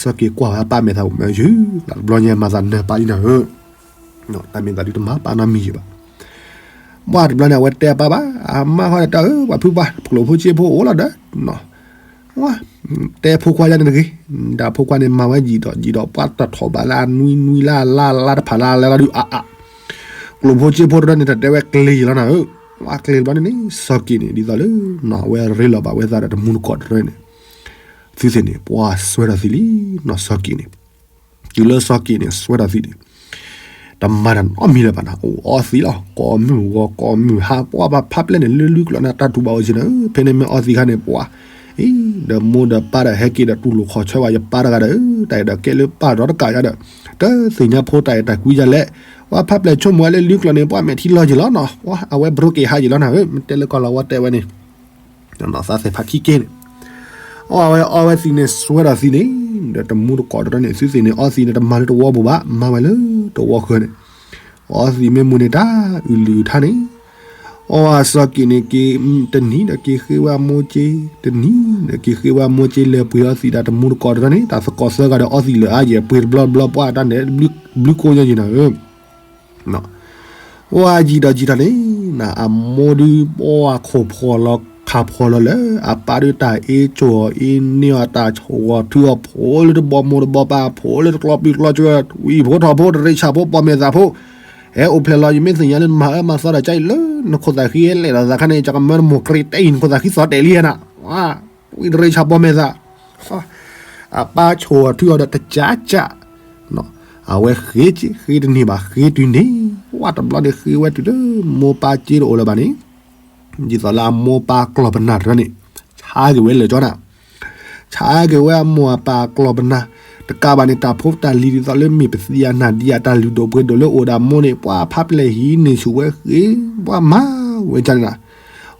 စီၤက့ၤကွၢ်ဝဲအပၢ်မဲာ်သးအိၣ်မ့ၢ်ယုၢ်, တဘျီညါမၤသးနၢၤပၢ်လံနၤဧၢ, တၢ်မ့ၢ်သးဒုတမၤပၢ်နီတမံၤယံၤဘၣ်, ဘၣ်တဘျီန့ၣ် အဝဲတဲအပၢ်ဘၣ်, အမါဃီဒီးတၢ်ဧၢ ပှၤဖုပှၢ် ကျိၣ်ဖိစ့ဖိအိၣ်လီၤဒီး တဲဖိခွါယါန့ၣ်တဂ့ၤ, ဒီးဖိခွါန့ၣ်မၤဝဲယံာ်ဒီးယံာ်ဒီး ပှၢ်တထီၣ်ဘၣ်လၢအနွံနွံလၢအလါလါတဖၣ်လၢအလဲၤလီၤဒုး အါအါ, ကျိၣ်ဖိစ့ဖိတရၢန့ၣ် တၢ်တဲဝဲကျ့ၤယံာ်လီၤနၤဧၢ, ပှၢ်ကျ့ၤတဘျီန့ၣ်န့ၣ် စီၤက့ၤန့ၣ် ဒ်သိးလၢ အဝဲရ့လိာ်ဘၣ်ဝဲသးဒီးတမူတကိးတရၢန့ၣ် သုသ့ၣ်န့ၣ် ပှၢ်စွဲထီၣ်သံလံနီၤ စီၤက့ၤန့ၣ်, တုၤလၢစီၤက့ၤန့ၣ် စွဲထီၣ်သံန့ၣ် တမၤတၢ်နီတမံၤလၢၤဘၣ်နၤ, အိၣ်အီသံးလီၤ, ကိးမုၢ်ဂီၤကိးမုၢ်ဟါ ပှၢ်ဘၣ်ဖးပျဲၢ်န့ၣ် လၢလွံၢ်ကျီၢ်န့ၣ် တၢ်တူၢ်ဘၣ်အိၣ်စ့ၢ်နၤ, ဖဲန့ၣ်မ့ၢ်အီသံးခါန့ၣ် ပှၢ် အံၤ ဒီးမိၢ်ဒီးပၢ်ဒီးဟဲက့ၤဒီးတူၢ်လိာ်ခီၣ်ဆၢဘၣ်ယပၢ်တဂၤဒီး တၢ်အဲၣ်ဒိးကဲလၢပၢ်ဒီတကးယါဒီး တသ့ၣ်ညါဖိတၢ်အဲၣ်တၢ်ကွံယါလဲၣ်, ပှၢ်ဖးပျဲၢ်ဆိကမိၣ်ဝဲလၢလွံၢ်ကျီၢ်န့ၣ် ပှၢ်မဲာ်ထံလီၤယံာ်လီၤနီၤ, ပှၢ်အဝဲဘြိက့ၤဟါယံာ်လီၤနၤဧၢ, မ့ၢ်တဲလၢကီၢ်လီၤဝဲတဲဝဲန့ၣ် သးသ့ၣ်ဖးခံက့န့ၣ် အဝဲအီဝဲသံးန့ၣ် စွဲထီၣ်သံးန့ၣ် ဒီးတမူတကိးတရၢန့ၣ် သုသ့ၣ်န့ၣ် အီသံးန့ၣ် တမၤလၢတဝီပူၤဘၣ် မၤဝဲလၢတဝီဃၢၤန့ၣ်, အီသံးမ့ၢ်မူန့ၣ် တၢ်အုၣ်လုၢ်အုၣ်ထါန့ၣ်, အီစီၤက့ၤန့ၣ်က့ၤ တနံၤဒီးက့ၤဃ့ဝဲအမိၢ်က့ၤ တနံၤဒီးက့ၤဃ့ဝဲအမိၢ်က့ၤ လဲၤပှ့ၤအီသံးဒီးတမူတကိးတရၢန့ၣ် တၢ်သကိးသၢဂၤဒီးအီသံးလၢအါယဲၢ် ပှ့ၤတဘျီတဘျီ ပှၢ်တၢ်န့ၣ် ဘျုးကိညါယံၤနၤဧၢ ဝဲယံာ်ဒီးယံာ်ဒီးန့ၣ် နအမိၢ်ဒုး ပှၢ်ခိၣ်ဖှီၣ်လီၤခၣ်ဖှီၣ်လီၤလၢ အပၢ်ဒုးတၢ်အ့ၣ်ကၠိၣ်အီၤအ့ၣ်န့ၢ်အီၤ တၢ်ဆိၣ်ဂီၤထုအီၤဖိလၢတဘီမိၢ်တဘီပၢ် ဖိလၢတကျီပျံၤကျီစၢၤ ဝံၣ်ဖိထီၣ်ဖိ တရ့ဆၣ်ဖိ ပိာ်မဲာ်သးဖိ ဟဲအိၣ်ဖျဲၣ်လီၤ ယမ့ၢ်သ့ၣ်ညါလၢနမၤအၢမၤသီတၢ်ကါအံၤလၢ နခိၣ်သးဃံဟဲလဲၣ်လီၤသးခါန့ၣ် ယကမၢနမိၢ်ကြ့တအဲၣ် နခိၣ်သးဃံသီတဲာ်လံနၤ ဝံၣ်တရ့ဆၣ်ပိာ်မဲာ်သး အပၢ်ဆိၣ်အီၤထုအီၤဒီးတကးကး အဝဲဃ့က့ၤ ဃ့တန့ၢ်ဘၣ် ဃ့တုၤန့ၣ် ဝဲတဘျီန့ၣ်ဃ့ဝဲတုၤလၢမိၢ်ပၢ်က့တအိၣ်လၢၤဘၣ်န့ၣ် ဒ်သိးလၢအမိၢ်ပၢ်ကျီၢ်ပနၢ်တရၢန့ၣ် ဆါက့ၤဝဲလၢာ်ကၠီနၤ ဆါက့ၤဝဲအမိၢ်အပၢ်ကျီၢ်ပနၢ် တကးဘၣ်န့ၣ် တၢ်ဖိတၢ်လံၤဒ်သိးလၢမ့ၢ်ပသံအနၢ်ဒံးအတၢ်လုၢ်ဒိၣ်ပှ့ၤဒိၣ်လၢအိၣ်ဒီးအမိၢ်န့ၣ် ပှၤဖးပျဲၢ်ဟံးန့ၢ်ဆူၣ်ဝဲဃ့ ပှၤမၤဝဲကၠီန့ၣ်နၤ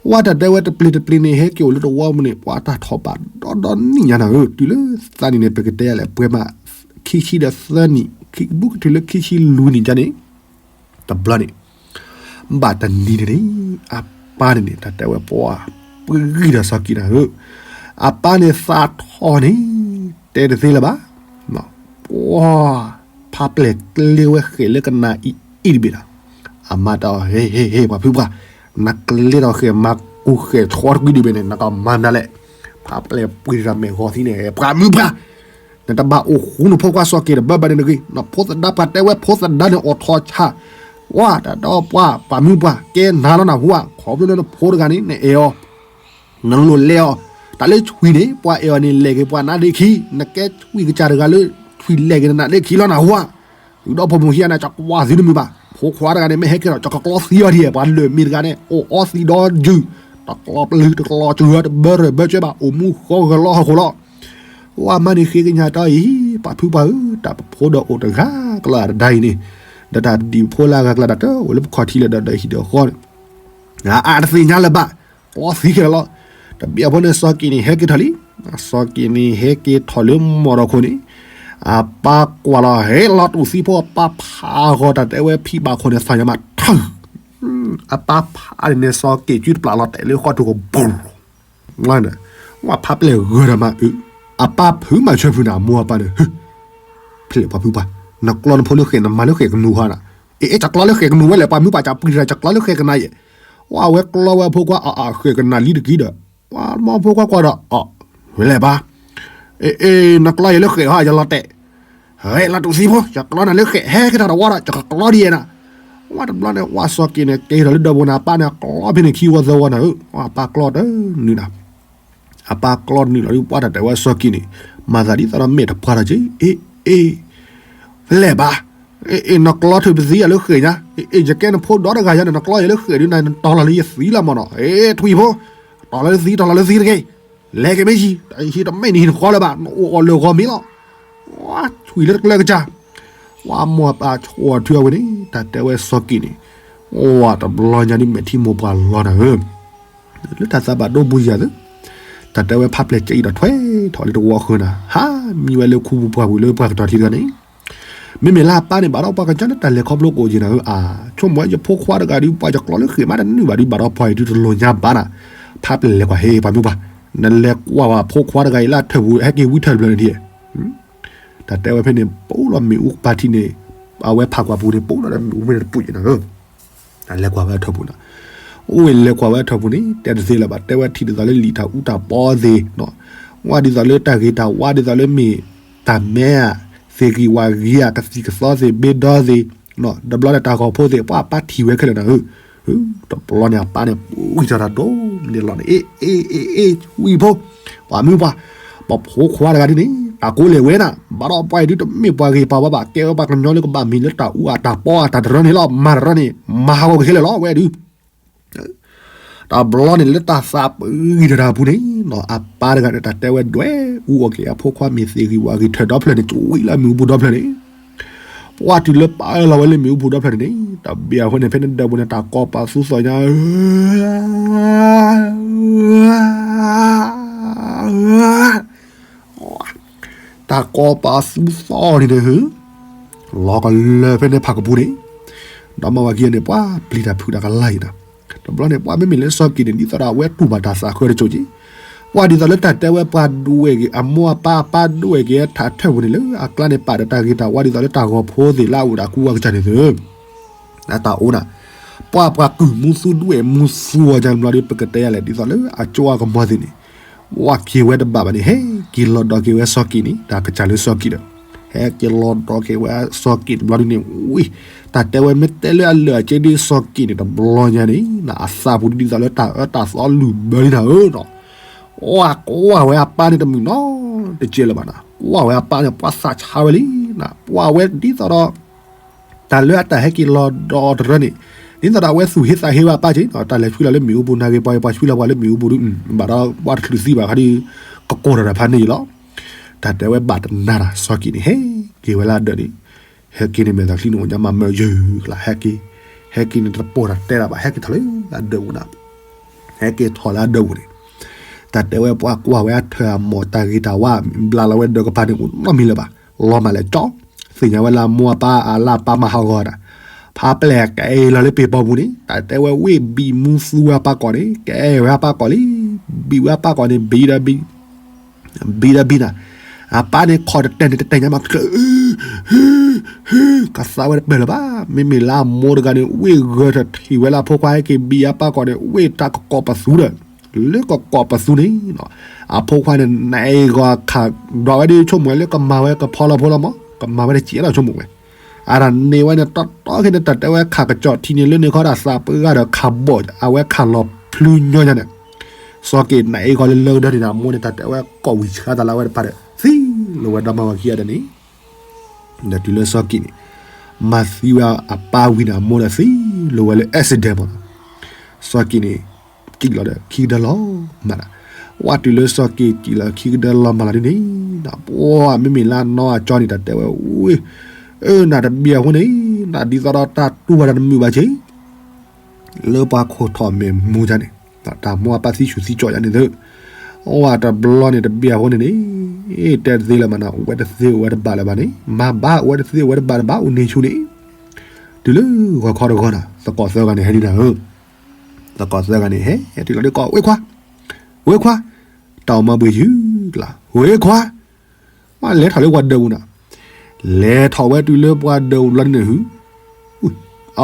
ဝဲတၢ်တဲဝဲတပျ့ၤတပျ့ၤန့ၣ် ဟဲက့ၤအိၣ်လၢတဝီပူၤန့ၣ် ပှၤတၢ်ထီၣ်ဘၣ်ဒီဒီနံၣ်ညါနၤဧၢ တုၤလၢသးနံၣ်န့ၣ် ပကတဲယၤလဲၣ် ပှဲၤမး ခံဆံဒီးသၢနံၣ် ဘူးကတုၤလၢခံဆံလွံၢ်နံၣ်ကၠီန့ၣ် တဘျီန့ၣ် ဘၣ်တနံၤန့ၣ်န့ၣ် အပၢ်န့ၣ်န့ၣ် တၢ်တဲဝဲပှၤ ပှ့ၤဂံၢ်ဒီးစီၤက့ၤနၤဧၢ အပၢ်န့ၣ်သးထီၣ်န့ၣ် တဲတသ့လၢၤဘၣ် ပှၤ ဖးပျဲၢ်ကျ့ဝဲဃဲးလၢကနၣ်အံၤအံၤတဘ့ၣ်ဒီး အမါတဲအီၤ ဟ့ ဟ့ ဟ့ ပှၤဖုပှၢ် နကျ့ထီၣ်ဃဲး မၤကူဃဲးဆီတကွံဒံးဘ့ၣ်န့ၣ် နကမၤမနုၤလဲၣ် ဖးပျဲၢ်ပှ့ၤတၢ်မဲာ်ဂီၤသံန့ၣ် ပှၤမုၢ်ပှၢ် နတဘၣ်အိၣ်ဃူနဖိခွါစီၤက့ၤတဘၢဘၢန့ၣ်တဂ့ၤ နဖိသဒါပှၤတဲဝဲဖိသဒါန့ၣ်အိၣ်ထီၣ်ဆၣ် ဝါ တၢ်ဒီးပှၤ ပှၤမုၢ်ပှၢ် ကဲနၤလီၤနၢ်ဟူဧါ ခီဖျိလၢနဖိတဂၤန့ၣ် နအဲၣ်အီၤ နလိၣ်လဲၤအီၤ တၢ်လၢဆွံန့ၣ် ပှၤအဲၣ်အီၤန့ၣ် လဲၤက့ၤပှၤနါဒ့ခံ နကဲဆွံကစၢ်တဂၤလၢ ဆွံလဲၤက့ၤနနါဒ့ခံလီၤနၢ်ဟူဧါ သုဒီဖိမိၢ်ဟံၣ်အနၢ် ကကွၢ်သံတမုာ်ဘၣ် ဖိခွါတဂၤန့ၣ် မ့ၢ်ဟဲက့ၤဒီး ကကကျီသံအီၤဒ် ပှၤလၢၢ်မ့ၢ်တဂၤန့ၣ် အိၣ်အီသံးဒီးယုၢ် တကျီပျုၤတကျီစှၤ တဘၢရၢၢ်ဘၢကၠွဲဘၣ် အိၣ်မူဃီဂၢၤလီၤဟီၣ်ခိၣ်လီၤ ဝဲမါန့ၣ်ဃ့ကညးတီအံၤ ပှၤဖုပှၢ်ဧၢ တၢ်ပဖိဒီးအိၣ်တဂၤကလီၤအတဒါအံၤန့ၣ် ဒီးတၢ်ဒံၣ်ဖိလၢအဂၤကလီၤတၢ်တအိၣ်လၢပခီၣ်ထံးလၢၤဒီးဒီးဟံၣ်ဒီးဃီန့ၣ် အတသ့ၣ်ညါလၢၤဘၣ် ကျီသံခဲလၢာ်လီၤ တဘျီဖိန့ၣ် စီၤက့ၤန့ၣ်ဟဲက့ၤထီၣ်လံ စီၤက့ၤန့ၣ်ဟဲက့ၤထီၣ်လၢမိၢ်ဒီးခိၣ်န့ၣ် အပၢ်ကွၢ်လီၤ ဟဲလီၤတူၢ်သံဖိ အပၢ်ဖးဂီၤတၢ်တဲဝဲဖံးဘၣ်ခိၣ်န့ၣ် သးညါမးထၢၣ် အပၢ်ဖးန့ၣ်န့ၣ် စီၤက့ၤစုတပျၢ်လီၤတဲာ်လၢဃီထူၣ်ကဘူး ဝဲဖးပျဲၢ်ဂၢၢ်ဒီးမးအု အပၢ်ဖုးမၤဆၢဖုးနၤ အမိၢ်အပၢ်န့ၣ် ဟ့ ဖဲလဲၣ်ပှၤဖုပှၢ် နကျီနဖိလၢဃဲး နမၤလၢဃဲးကနူၤဟါနၤ အ့ အ့ ကကျီလၢဃဲးကနူၤဝဲလဲၣ် ပှၤမုၢ်ပှၢ်ကပှံၤတၢ် ကကျီလၢဃဲးကနၤယဲၢ် ဝဲအဝဲကျီဝဲအဖိခွါ အ အ ဃဲးကနၤလံတက့ၢ်ဒီး ဝဲမိၢ်ဖိခွါကွၢ်ဒီး အ ဝဲလဲၣ်ပၢ် အ့ အ့ နကျီယဲၢ်လၢဃဲးဟါ ယလီၤတဲာ် ဟဲလီၤတူၢ်သံဖိ ယကျီနၤလၢဃဲး ဟဲက့ၤထီၣ်တဝီဒီး ယကကျီဒ်ယဲၢ်နၤ ဝဲတဘျီန့ၣ် ဝဲစီၤက့ၤန့ၣ် က့ၤထီၣ်လၢဒၢးပူၤန့ၣ် အပၢ်န့ၣ်ကျီဖဲန့ၣ်ခံဝီသၢဝီနၤဧၢ ဝဲအပၢ်ကျီတနုာ်နၤ အပၢ်ကျီတနုာ်လီၤဒ်ပှၢ်တၢ်တဲဝဲစီၤက့ၤန့ၣ် မၤသးဒ်သိးဒီးမဲာ်တပှၢ်ထီၣ်က့ၤ အ့ အ့ ဖဲလဲၣ်ပၢ် အ့ၣ် နကျီထုးပသံယၤလၢဃဲၤညါ, အ့ၣ် ယကဲနဖိဒီတဂၤယၤန့ၣ် နကျီယၤလၢဃဲၤဒုး နတီၤလီၤလၢယသံလီၤမၢ်နီၤ, အ့ၣ် ထွံၣ်ဖိ, တီၤလီၤလၢသံ တီၤလီၤလၢသံတဂ့ၤ, လဲၤက့ၤမ့ၢ်ယံၤ, ဟံးတမဲာ်န့ၣ်ဟံးနဃီလၢၤဘၣ်, နအိၣ်အီၤလၢဂီၤမ့ၢ်လီၤ, ထွံၣ်လၢတကျၢၤကစၢ်, ဝဲမိၢ်ပၢ်ဆိၣ်အီၤထွံၣ်အဝဲန့ၣ် တၢ်တဲဝဲစီၤက့ၤန့ၣ်, ဝဲတဘျီညါဒ်မဲာ်ထံမိၢ်ပှၢ်လီၤနၤဧၢ လၢတၢ်သးဘၣ်ဒိဘိယၤသ့, တၢ်တဲဝဲဖးပျဲၢ်ကဲအံၤဒီးထွဲထီၣ်လၢတဝီဃၢၤနၤ, ဟးမံဝဲလၢခူပူၤပှၢ်ပူၤလၢပှၤကတီၤထံတဂၤန့ၣ်, မ့မ့ၢ်လၢအပၢ်န့ၣ် ဘၣ်ဒီးပှၤကညီလၢတၢ်လဲၤခီဖျိကိးက့ၤနၤဧၢ, အါ ဆိကမိၣ်ဝဲယဖိခွါတဂၤဒုး ပှၤယကျီလၢဃဲၤမးတနုာ်ဘၣ်ဒုး ဘၣ်ဒီးပှၤအံၤဒုးတလိၣ်ညါဘၣ်နၤ, ဖးပျဲၢ်လဲၤကွၢ်ဟ့ၣ်ပှၤမုၢ်ပှၢ်, နလဲၤကွၢ်ဝဲဖိခွါတဂၤအံၤလၢအထၢၣ်ပူၤ ဟဲက့ၤဝံထၢၣ်တဘျီန့ၣ်ဒ် တၢ်တဲဝဲဖဲန့ၣ် ပအိၣ်လီၤမ့ၣ်အူပၢ်ထံန့ၣ်, အဝဲဖးကွၢ်ပူၤန့ၣ် ပအိၣ်လီၤဒီးမ့ၣ်အူဖဲန့ၣ်တပူၤက့ၤနၤဧၢ, တၢ်လဲၤကွၢ်ဝဲအထၢၣ်ပူၤနၤ, အိၣ်ဝဲလဲၤကွၢ်ဝဲအထၢၣ်ပူၤန့ၣ် တဲတသ့လၢၤဘၣ်, တဲဝဲထံၣ်ဒ်သိးလၢလံာ်တၢ်အူတၢ်ပီသ့ၣ်, ဝဲဒ်သိးလၢတၢ်ဂ့ၤတၢ်ဝါဒ်သိးလၢမ့ၢ်တၢ်မဲဧါ, သ့ၣ်ဂံၢ်ဝၣ်ဂံၢ်ဧါ, ကသံၣ်ကသီသ့ၣ်, ဘ့ဒီသ့ၣ်, တဘျီန့ၣ်တၢ်ဂီၤဖိသ့ၣ် ပှၤအပၢ်ထံၣ်ဝဲခဲလၢာ်နၤဧၢ, တဘျီန့ၣ်အပၢ်န့ၣ် ဝံထီၣ်တၢ်ဒိၣ်န့ၣ်လီၤန့ၣ်, အ့ အ့ အ့ အ့ ထွံၣ်ဖိ, ပှၤမုၢ်ပှၢ်, ပဖိခွါတဂၤဒ်န့ၣ် တၢ်ကိးလဲၣ်ဝဲနၤ, ဘၣ်ဒီးပှၤအံၤဒုးတမ့ၢ်ပှၤဂ့ၤပှၤဝါဘၣ်, ကဲဝဲပှၤကညီလၢကဘၣ်မ့ၢ်လၢတၢ်အူအတၢ်ပီအတၢ်တရၢန့ၣ်လီၤ, မၤတရၢန့ၣ် မၤဟးဂီၤက့ၤခဲလၢာ်လီၤ ဝဲဒုး တဘျီန့ၣ်လၢတၢ်သးပဂံၢ်တၢ်တၢ်ပူၤန့ၣ်, အပၢ်တဂၤန့ၣ် တၢ်တဲဝဲဒွဲၣ်အူအီၣ်က့ၤအဖိခွါမ့ၢ်သ့ၣ်ဂံၢ်ဝၣ်ဂံၢ်ထၢၣ်ဒီဖျၢၣ်န့ၣ် ကဝံလၢမ့ၣ်အူပူၤဒီဖျၢၣ်န့ၣ်, ပှၤတုၤလၢပာ်အၢလီၤဝဲလၢမ့ၣ်အူပူၤဒီဖျၢၣ်န့ၣ်န့ၣ်, တဘ့ၣ်အဃိန့ၣ် ဖဲန့ၣ်ဒၢးပူၤန့ၣ် တၢ်ကိးပသူသီၣ်ညါ တၢ်ကိးပသူသီၣ်န့ၣ်န့ၣ်, လီၤကလၢဖဲန့ၣ်ဖးကပူၤန့ၣ်, ဒီးမၤဝဲခံဂၤန့ၣ် ပှၤပျံၤတၢ်ဖုးတၢ်ကလါအံၤနၤ, တဘျီန့ၣ် ပှၤမ့မ့ၢ်လၢစီၤက့ၤန့ၣ် ဒ်သိးဒီးအဝဲတူၢ်ဘၣ်တၢ်သးဃၢတစိၤက့ၤ, ပှၤဒ်သိးလၢတၢ်တဲဝဲပှၤဒွဲၣ်က့ၤ အမိၢ်အပၢ်အပၢ်ဒွဲၣ်က့ၤထးထၢၣ်ပူၤန့ၣ်လၢအကျါန့ၣ် ပာ်ဒီးတၢ်ဂ့ၤတၢ်ဝါဒ်သိးလၢတၢ်ဂီၤဖိသ့ၣ်လၢအအိၣ်ဒီးအကူအကစၢ်န့ၣ်သ့ အတၢ်အိၣ်နၤ, ပှၤပှၤကုၢ်မူသူဒွဲၣ်မူသူအီၤကဘျီဒီး ပကတဲယၤလဲၣ် ဒ်သိးလၢအကၠိအကမီၤသ့ၣ်န့ၣ်, ဝဲက့ၤဝဲတဘၣ်ဘၣ်န့ၣ် ဟဲက့ၤလီၤဒီးက့ၤဝဲစီၤက့ၤန့ၣ် တၢ်ကစၢ်လၢစီၤက့ၤဒီး, ဟဲက့ၤလီၤဒီးက့ၤဝဲစီၤက့ၤတဘျီဒုန့ၣ်, ဝံၤ, တၢ်တဲဝဲမ့ၢ်တဲလၢအလၢာ်အက့ဒုးစီၤက့ၤန့ၣ် တဘျီညါန့ၣ် အသးပူၤဒ်သိးလၢတၢ်အၢတၢ်သီလုၢ်ဘၢလံနၤဧၢနီၤ, ဝဲကွၢ်ဝဲအပၢ်န့ၣ်တမုာ်နီတကဲလၢၤဘၣ်နၤ, ကွၢ်ဝဲအပၢ်န့ၣ် ပှၤသးဆါဝဲလံနၤ, ပှၤဝဲဒ်သိးဒီး တၢ်လၢအတၢ်ဟဲက့ၤလီၤဒီးတရၢန့ၣ်, ဒ်သိးဒီးအဝဲသူၣ်ဟ့သးဟ့ဝဲအပၢ်က့ၤ, တၢ်လဲၤဆှံလီၤလၢမ့ၣ်အူပူၤ နာ်က့ၤပှၤ ပှၤဆှံလီၤပှၤလၢမ့ၣ်အူပူၤဒု, ဘၣ်ဒီးပှၤတချုးသံဘၣ်ခါဒု, ကကိးထီၣ်တၢ်ဖးန့ၣ်အံၤလီၤ. တၢ်တဲဝဲဘၣ်တနၤတၢ် စီၤက့ၤန့ၣ် ဟဲက့ၤဝဲလၢအဒၢးန့ၣ်, ဟဲက့ၤန့ၣ်မဲာ်သးချံန့ၣ် အိၣ်ညါမးမၢယုာ်ကျါ ဟဲက့ၤ, ဟဲက့ၤန့ၣ်တပိာ်တၢ်တဲတၢ်ဘၣ် ဟဲက့ၤထီၣ်လၢအဒၢးပူၤနၤ, ဟဲက့ၤထီၣ်လၢအဒၢးပူၤန့ၣ် တၢ်တဲဝဲပှၤကွၢ်ဝဲအထၢၣ်အမိၢ် တၢ်ဂ့ၤတၢ်ဝါ ဘျးလီၤဝဲဒၢးကပၤန့ၣ် အိၣ်နီတမံၤလၢၤဘၣ်, လီၤမၢ်လဲၤကၠီ, သ့ၣ်ညါဝဲလၢအမိၢ်အပၢ်အလၢအပၢ်မၤဟးဂီၤတၢ်, ဖးပျဲၢ်ကဲလီၤလၢပ့ၤပီပူၤန့ၣ် တၢ်တဲဝဲဝ့ၢ်ဘံၣ်မူသူဝဲအပၢ်ကီၢ်န့ၣ် ကဲဝဲအပၢ်ကီၢ်လံ, ဘံၣ်ဝဲအပၢ်ကီၢ်န့ၣ် ဘံၣ်ဒီးဘံၣ် ဘံၣ်ဒီးဘံၣ်နၤ, အပၢ်န့ၣ်ခီၣ်တတဲာ်န့ၣ် တတဲာ်ညါမး ကသးဝဲတပၢၢ်လၢၤဘၣ်, မ့မ့ၢ်လၢအမိၢ်တဂၤန့ၣ် ဝ့ၢ်ဂၢၢ်ထီၣ်ထံၣ်ဝဲလၢအဖိခွါဟဲက့ၤဘံၣ်အပၢ်ကီၢ်န့ၣ် ဝ့ၢ်တၢ်ကကိးပသူဒီး, လၢကကိးပသူန့ၣ်, အဖိခွါန့ၣ် နအဲၣ်ဂီၤခးဒီးဝဲဒ်ဆိကမိၣ်ဝဲလၢကမၤဝဲကဖီလီၤဖိလီၤမး, ကမၤဝဲတစဲးလီၤဆိကမိၣ်ဝဲ အတၢ်န့ၢ်ဝဲန့ၣ် တီတီခဲန့ၣ် တၢ်တဲဝဲခးကစီၣ်ထံန့ၣ် လၢန့ၣ်ခီဒၣ်သးပှၢ်ဂၤဒီးခးဘီၣ် အဝဲခးလီၤဖျုညီညါန့ၣ်, စီၤက့ၤနအဲၣ်ဂီၤလၢလၢကဒၢန့ၣ် အမိၢ်န့ၣ်တၢ်တဲဝဲကိးဝံၤဆှါသးလၢအဝဲတဖၣ်ဒီး သံလီၤဝဲဒီမါဝၤခံဂၤဒီးန့ၣ်, ဒီးတုၤလၢစီၤက့ၤန့ၣ် မၤသံဝဲအပၢ်ဝံၤန့ၣ် အမိၢ်ဒီးသံလီၤဝဲလၢ accident မးနီၤ, စီၤက့ၤန့ၣ် စံၣ်လီၤဒီးခံကဒၢလီၤမၢ်နၤ, ဝဲတုၤလၢစီၤက့ၤစံၣ်လီၤခံကဒၢလီၤမၢ်လီၤဒ်န့ၣ်, ပှၤမ့မ့ၢ်လၢအနီၢ်အကၠီန့ၣ် တၢ်တဲဝဲဝ့ၢ် အၢနၤတဘ့ၣ်အဃိန့ၣ် နဒ်သိးဒီးတၢ်တူၢ်ဘၣ်တၢ်တမုာ်ဘၣ်က့ၤ လၢပှၤခိၣ်ထီၣ်မဲာ်မူယါန့ၣ်, တၢ်မိၢ်အပၢ်သံဆူၣ်သံကၠီၣ်ယါန့ၣ်သ့, အဝဲတဘျီန့ၣ် တဘ့ၣ်အဃိန့ၣ်န့ၣ်, တဲတသ့လၢၤမးနၤ, အိၣ်ဝဲတသ့အိၣ်ဝဲတဘၣ်လၢၤဘၣ်န့ၣ်, မၤဘၣ်အိၣ်ဝဲတသ့အိၣ်ဝဲတဘၣ်တဘၣ်အိၣ်န့ၣ်ဆူန့ၣ်, တုၤလၢဂီၤခီတဂီၤနၤ, သကိးသၢဂၤန့ၣ် ဟဲန့ၣ်နၤဧၢ, သကိးသၢဂၤန့ၣ် ဟဲတုၤလီၤဒ်ကိး ဝ့ၢ်ခွါ, ဝ့ၢ်ခွါ, တၢ်အိၣ်မးဘှံးယုၢ်ကျါ, ဝ့ၢ်ခွါ မ့ၢ်လဲၤထီၣ်လၢပှၤဒၢးပူၤနၤ, လဲၤထီၣ်ဝဲတုၤလၢပှၤဒၢးပူၤလီၤန့ၣ် ဟူ,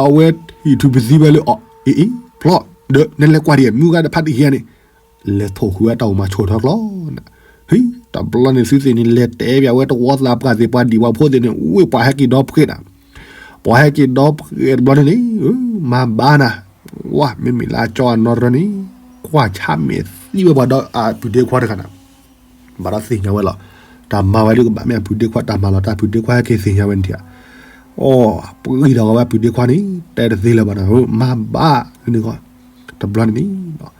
အဝဲဟံၣ်ထူၣ်ပသံဝဲလၢအီၤ, အ့ အ့ ဖျီၣ်, ဒီး နလဲၤကွၢ်ဒံး မုၢ်ဂၤတဖးဒံးခံဂၤန့ၣ်, လဲၤထိၣ်ဃုာ်ဝဲတၢ်အိၣ်မးဆိၣ်ထီၣ်ကျီနၤ, ဟံ, တဘျီန့ၣ်သုသ့ၣ်န့ၣ် လဲၤတဲဘၣ်ဝဲတဝီသးပှၢ်သ့ၣ် ပှၤဒံးပှၤဖိသ့ၣ်န့ၣ် ဝ့ၢ်ပှၤဟဲက့ၤဒီဖှဲးနၤ, ပှၤဟဲက့ၤဒီဖှဲးတဘျီန့ၣ်န့ၣ်, မၤဘၣ်နၤ, ဝဲမ့မ့ၢ်လၢအကၠီအနီၢ်တရၢန့ၣ်, ကွၢ်ဆါမဲာ်သံဝဲပှၤဒီးအပုၢ်ဒ့ခွါတဂၤနၤ ဘၣ်ဒီးသ့ၣ်ညါဝဲလီၤ. တၢ်မၤဝဲဒ်ကဘၣ်မ့ၢ်အပုၢ်ဒ့ခွါ တၢ်မၤလီၤတၢ် ပုၢ်ဒ့ခွါဟဲက့ၤသ့ၣ်ညါဝဲန့ၣ်ဧါ. အိ ပှဲၤဒီးဝဲပုၢ်ဒ့ခွါန့ၣ် တဲတသ့လၢၤဘၣ်နီၤ မၤဘၣ်န့ၣ်ဃီ တဘျီန့ၣ်န့ၣ်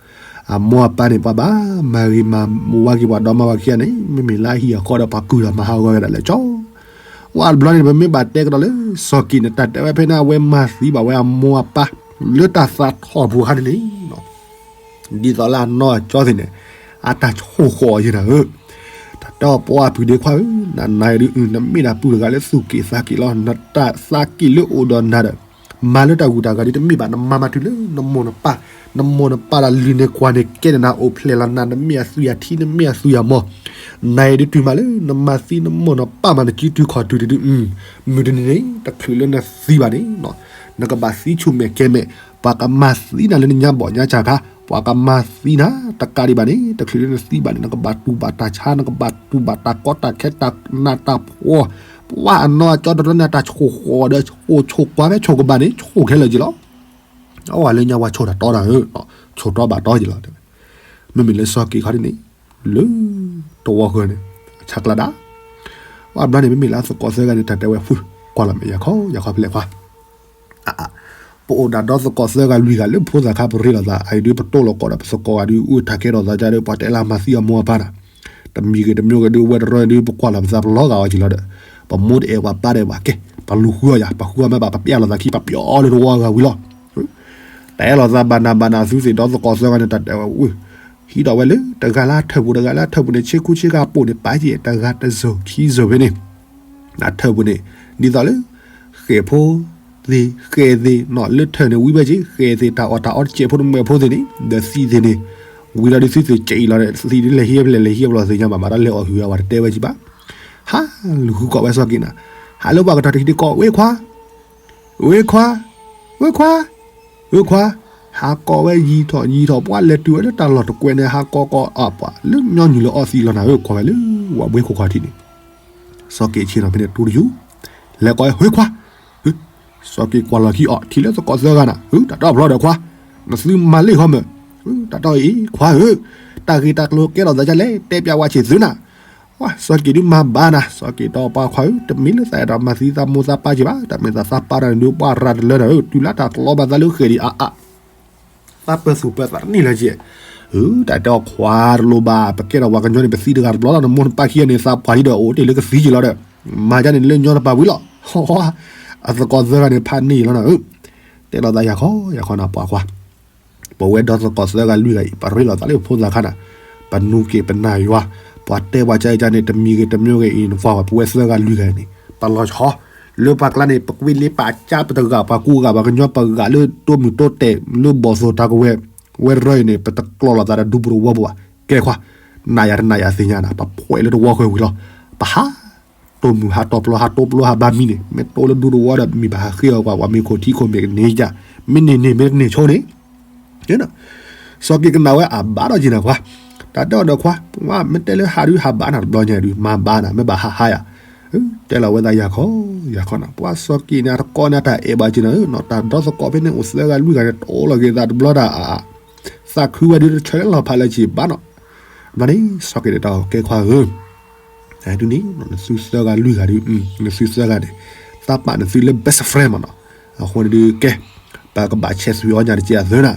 အမိၢ်အပၢ်န့ၣ် ပှၤဘၣ်မၤဂ့ၤမၤဝါက့ၤယၤန့ၣ် မ့မ့ၢ်လၢအဟံၣ်အဃီဒီး ပှၤကုၢ်ဒီးမၤဟးဂီၤဝဲဒၣ်လၢကၠီ ဝဲတဘျီန့ၣ် ပမ့ၢ်ဘၣ်တဲကဒီးလၢ စီၤက့ၤန့ၣ် တၢ်တဲဝဲဖဲန့ၣ် အဝဲမၤသံဘၣ်ဝဲအမိၢ်အပၢ် လၢတၢ်သးထီၣ်ပူၤခါန့ၣ်န့ၣ် ဒ်သိးလၢအနီၢ်အကၠီသ့ၣ်န့ၣ် အတၢ်ဆိၣ်ဃီၤယဲၢ်နၤဧၢ, တၢ်တဲအီၤပှၤပုၢ်ဒ့ခွါဧၢ, နနၤအံၤဒုး နမ့ၢ်ဒၣ်ပုၢ်တဂၤလၢသူၣ်က့ၣ်သးက့ၣ်လီၤ. နတၢ်သးက့ၣ်လၢအိၣ်ဒီးနၤဒီး မၤလၢတၢ်ဂုၤတၢ်ဂၤဒ်တမ့ၢ်ဘၣ်, နမၤမၤတုၤလၢနမိၢ်နပၢ်, နမိၢ်နပၢ်တၢ်လုၢ်န့ၢ်ကွၢ်န့ၢ်ကဲန့ၣ် နအိၣ်ဖျဲၣ်လီၤနၤ, နမ့ၢ်အသွံၣ်အထံ နမ့ၢ်အသွံၣ်အမီၤ, နၤအံၤဒုးတုၤမးလၢ နမၤသံနမိၢ်နပၢ်မး နစုတုၤခီၣ်တုၤတဒုး မုၢ်တနံၤန့ၣ် တချုးလၢနသံဘၣ်န့ၣ် နကဘၣ်သံဆူၣ်မဲာ်ကဲၤမဲာ်, ပှၤကမၤသံနၤလၢနညါဘီၣ်ညါစၢ်ခါ, ပှၤကမၤသံနၤ တကးဒံးဘၣ်န့ၣ် တချုးလၢနသံဘၣ်န့ၣ် နကဘၣ်တူၢ်ဘၣ်တၢ်ဆါ, နကဘၣ်တူၢ်ဘၣ်တၢ်ကီတၢ်ခဲတၢ်နးတၢ်ဖှီၣ်, ပှၤအနီၢ်ကၠီတရၢန့ၣ် တၢ်ဆိၣ်ဃီၤဒီး အိၣ်ဆိၣ်ကွၢ်ဖဲဆိၣ်ကဘၣ်န့ၣ် ဆိၣ်ခဲလၢာ်က့ၤလီၤ. အဝဲလၢညါဝဲဆိၣ်တၢ်တီတၢ်ဧၢ, ဆိၣ်တီဘၣ်တီက့ၤလီၤ. မ့မ့ၢ်လၢစီၤက့ၤခီဒ်န့ၣ် လၢတဝီဃၢၤန့ၣ် အဆါကျါဒၣ်, ဝဲဘျီန့ၣ် မ့မ့ၢ်လၢအသကိးသၢဂၤန့ၣ် တၢ်တဲဝဲ ဖု ကွၢ်လီၤမဲာ်ယၤခီ ယၤခီဖဲလဲၣ်ခွါ ပအိၣ်ဒၣ်ဒီသကိးသၢဂၤလွံၢ်ဂၤလၢဖိသၣ်ခါပရ့လိာ်သး အအံၤဒုးပတိၢ်လိာ်ကိးဒီးပသကိးဂၤဒုး အုၣ်ထးကဲထီၣ်သးဒ်ဒီး ပှၤတဲလၢမၤသံအမိၢ်အပၢ်နၤ, တမံၤဂ့ၤတမံၤဂ့ၤဒုး ဝဲတရၢဒုး ပကွၢ်လီၤပသးပလီၤဂာ်အီၤက့ၤလီၤဒီး ပမိၢ်တအဲၣ်ပှၤပၢ်တအဲၣ်ပှၤကဲ ပလူၤဃုအီၤယၤ ပဃုအီၤမ့ၢ်ဘၣ် ပပျဲလီၤသးခံ ပပျီလၢတဝီဂၤဝံၤလီၤ. တအဲၣ်လီၤသးဘၣ်နၤဘၣ်နၤ သုသ့ၣ်ဒီသကိးသၢဂၤန့ၣ် တၢ်တဲဝဲ ဟံးထီၣ်ဝဲလၢတဂၤလၢအထၢၣ်ပူၤ တဂၤလၢအထၢၣ်ပူၤန့ၣ် ဆ့ကူဆ့ကၤပိာ်န့ၣ် ပာ်က့ၤတဂၤတစိၤခံစိၤဖဲန့ၣ် အထၢၣ်ပူၤန့ၣ် ဒ်သိးလၢ ဃဲၣ်ဖိသ့ၣ် ဃဲၣ်သ့ၣ်နီၤ လၢထၢၣ်န့ၣ် ဝံၤဝဲက့ၤ ဃဲၣ်သ့ၣ် တၢ်အီၣ်တၢ်အီတစဲးဖိတမှဲးဖိသ့ၣ်န့ၣ် ဒီးသံးသ့ၣ်န့ၣ် ဝံၤလီၤဒုးသုသ့ၣ်ကဲအံၤလီၤဒီး သံးဒုးလဲၤဟံးဖဲလဲၣ်လဲၤဟံးဖဲလဲၣ်သ့ၣ်ညါဘၣ် မၤတၢ်လဲၤအီၣ်ဟုၣ်ဝဲ ပှၤတတဲဝဲက့ၤဘၣ်. ဟါ လူၤဃုကိးဝဲစီၤက့ၤနၤ ဟးလၢပှၤကတီၤတဟံးတကိး ဝ့ၢ်ခွါ ဝ့ၢ်ခွါ ဝ့ၢ်ခွါ ဝ့ၢ်ခွါ, ဟးကိးဝဲယံၤထီၣ်ယံၤထီၣ် ပှၤလဲၤတုၤဝဲလၢတၢ်လီၢ်တကွဲးန့ၣ် ဟးကိးကိးအပှၤ လၢညီနုၢ်လၢအီသံးလီၤနၤဧၢ ကွၢ်ဝဲလၢဝၤဘှ့ခိၣ်ခီၣ်ထံးန့ၣ် စီၤက့ၤဆ့ၣ်နီၤဖဲန့ၣ်တူတယုၢ် လဲၤကိးဝဲ ဝ့ၢ်ခွါ စီၤက့ၤကွၢ်လီၤခံအီၤ ထံၣ်လၢသကိးသၢဂၤနၤ တၢ်တီဘျီဒီးခွါ နသုမၤလ့ၣ်ခီမၢ် တၢ်တီအံၤ ခွါဧၢ တၢ်ဂ့ၢ်တၢ်ကျိၤကဲထီၣ်သးဒ်လဲၣ် တဲပျးဝဲဆံးသုနၤ ဝဲ စီၤက့ၤဒုးမၤဘၣ်နၤ စီၤက့ၤဒီးပှၤခွါဧၢတမ့ၢ်လၢသးအဲၣ်ဒိးမၤသံသးမိၢ်သးပၢ်က့ၤဘၣ် တၢ်မ့ၢ်သးသးပၢ်တၢ်န့ၣ်ဒုး ပှၤရၤတလၢနၤဧၢ တုၤလၢတၢ်ကျီဘၣ်သးလၢဃဲၣ်ဒံးအါအါ သးပၢၢ်သူၣ်ပၢၢ်သးတန့ၢ်လၢၤက့ၤ ဧၢ တၢ်တဲအီၤခွါတလိၤဘၣ် ပကဲထီၣ်ပှၤကညီန့ၣ် ပသံတဂၤတဘျီလီၤ နမိၢ်နပၢ်ခံဂၤန့ၣ် သးပှၢ်လံဒီးအိၣ်တ့ၢ်လၢကသံက့ၤလီၤဒီး မၤဒ်န့ၣ်လၢညီတပၤဝံၤလီၤ အသကိးသၢဂၤန့ၣ် ဖးန့ၢ်လီၤနၤဧၢ တဲလီၤသးယၤခီ ယၤခီနၤပှၤခွါ ပဝဲဒီသကိးသၢဂၤလွံၢ်ဂၤအံၤ ပရ့လိာ်သးလၢပဖိသၣ်ခါနၤ, ပနူၤက့ၤပနၢ်ယွၤ, ပှၤတဲပှၤကါအံၤကါန့ၣ် တမံၤဂ့ၤတမံၤဂ့ၤအံၤ နကွၢ်ဝဲပဝဲသၢဂၤလွံၢ်ဂၤအံၤန့ၣ် ပလီၤဆီ, လၢပှၤကျါန့ၣ် ပကွ့လ့ပာ်ကါပတဂၤ ပှၤကူဂၤ ပှၤကညီပဂၤလၢတိမုၢ်တိတဲာ် လၢဘီၣ်သိၣ်တၢ်ကဝဲၤ, ဝဲတရၢအံၤန့ၣ် ပတကျီလိာ်သးဒီးဒူပတဝီပူၤဘၣ်, ကဲခွါ, နၤယၤတနၤယၤသ့ၣ်ညါနၤ ပဖှဲးလၢတဝီဃၢၤဝံၤလီၤ, ပဟး တိၢ်မုၢ်ဟးတီပျီဟးတိပျီဟးဘါမံန့ၣ် မ့ၢ်တိလၢဒူတဝီဒီး မ့ၢ်ဘၣ်ဟးဃ့အီၤကွၢ် ပှၤမ့ၢ်ခိၣ်ထံခိၣ်မဲာ်ကန့ၢ်ယၤ, မ့ၢ်န့ၢ်န့ၢ် မ့ၢ်တန့ၢ်ဆိန့ၣ်, စီၤက့ၤကနၣ်ဝဲအဘၣ်ဒီးက့ၤနၤခွါ, တၢ်တဲအီၤဒီးခွါ, ပှၤမ့ၢ်တဲလၢဟးဒုးဟးဘၣ်နၤတဘျီညါဒုး မၤဘၣ်နၤ မ့ၢ်ဘၣ်ဟးဟးယၤ, တဲလီၤဝဲသးယၤခီ, ယၤခီနၤ ပှၤစီၤက့ၤန့ၣ် အတကိးန့ၣ် အတၢ်အဲၣ်ဘၣ်က့ၤနၤဧၢ, တၢ်ဒီသကိးဖဲန့ၣ်အိၣ်သၢဂၤလွံၢ်ဂၤန့ၣ် တအိၣ်လီၤက့ၤသးတဘျီဒၣ်အါ သးခုဝဲဒုးတဆၢလၢလီၤဖးလၢက့ၤဘၣ်နီၤ, ဘျီန့ၣ် စီၤက့ၤန့ၣ်တၢ်ကဲခွါဧၢ ဒုးန့ၣ် နသုသၢဂၤလွံၢ်ဂၤဒုး နသုသၢဂၤန့ၣ် သးပာ်နသုလၢ best friend မးနီၤ, အဃိန့ၣ်ဒုးကဲ, ပကဘၣ်ဆဲးသွံၣ်အီၣ်ညၣ်တကဲအသုနၤ,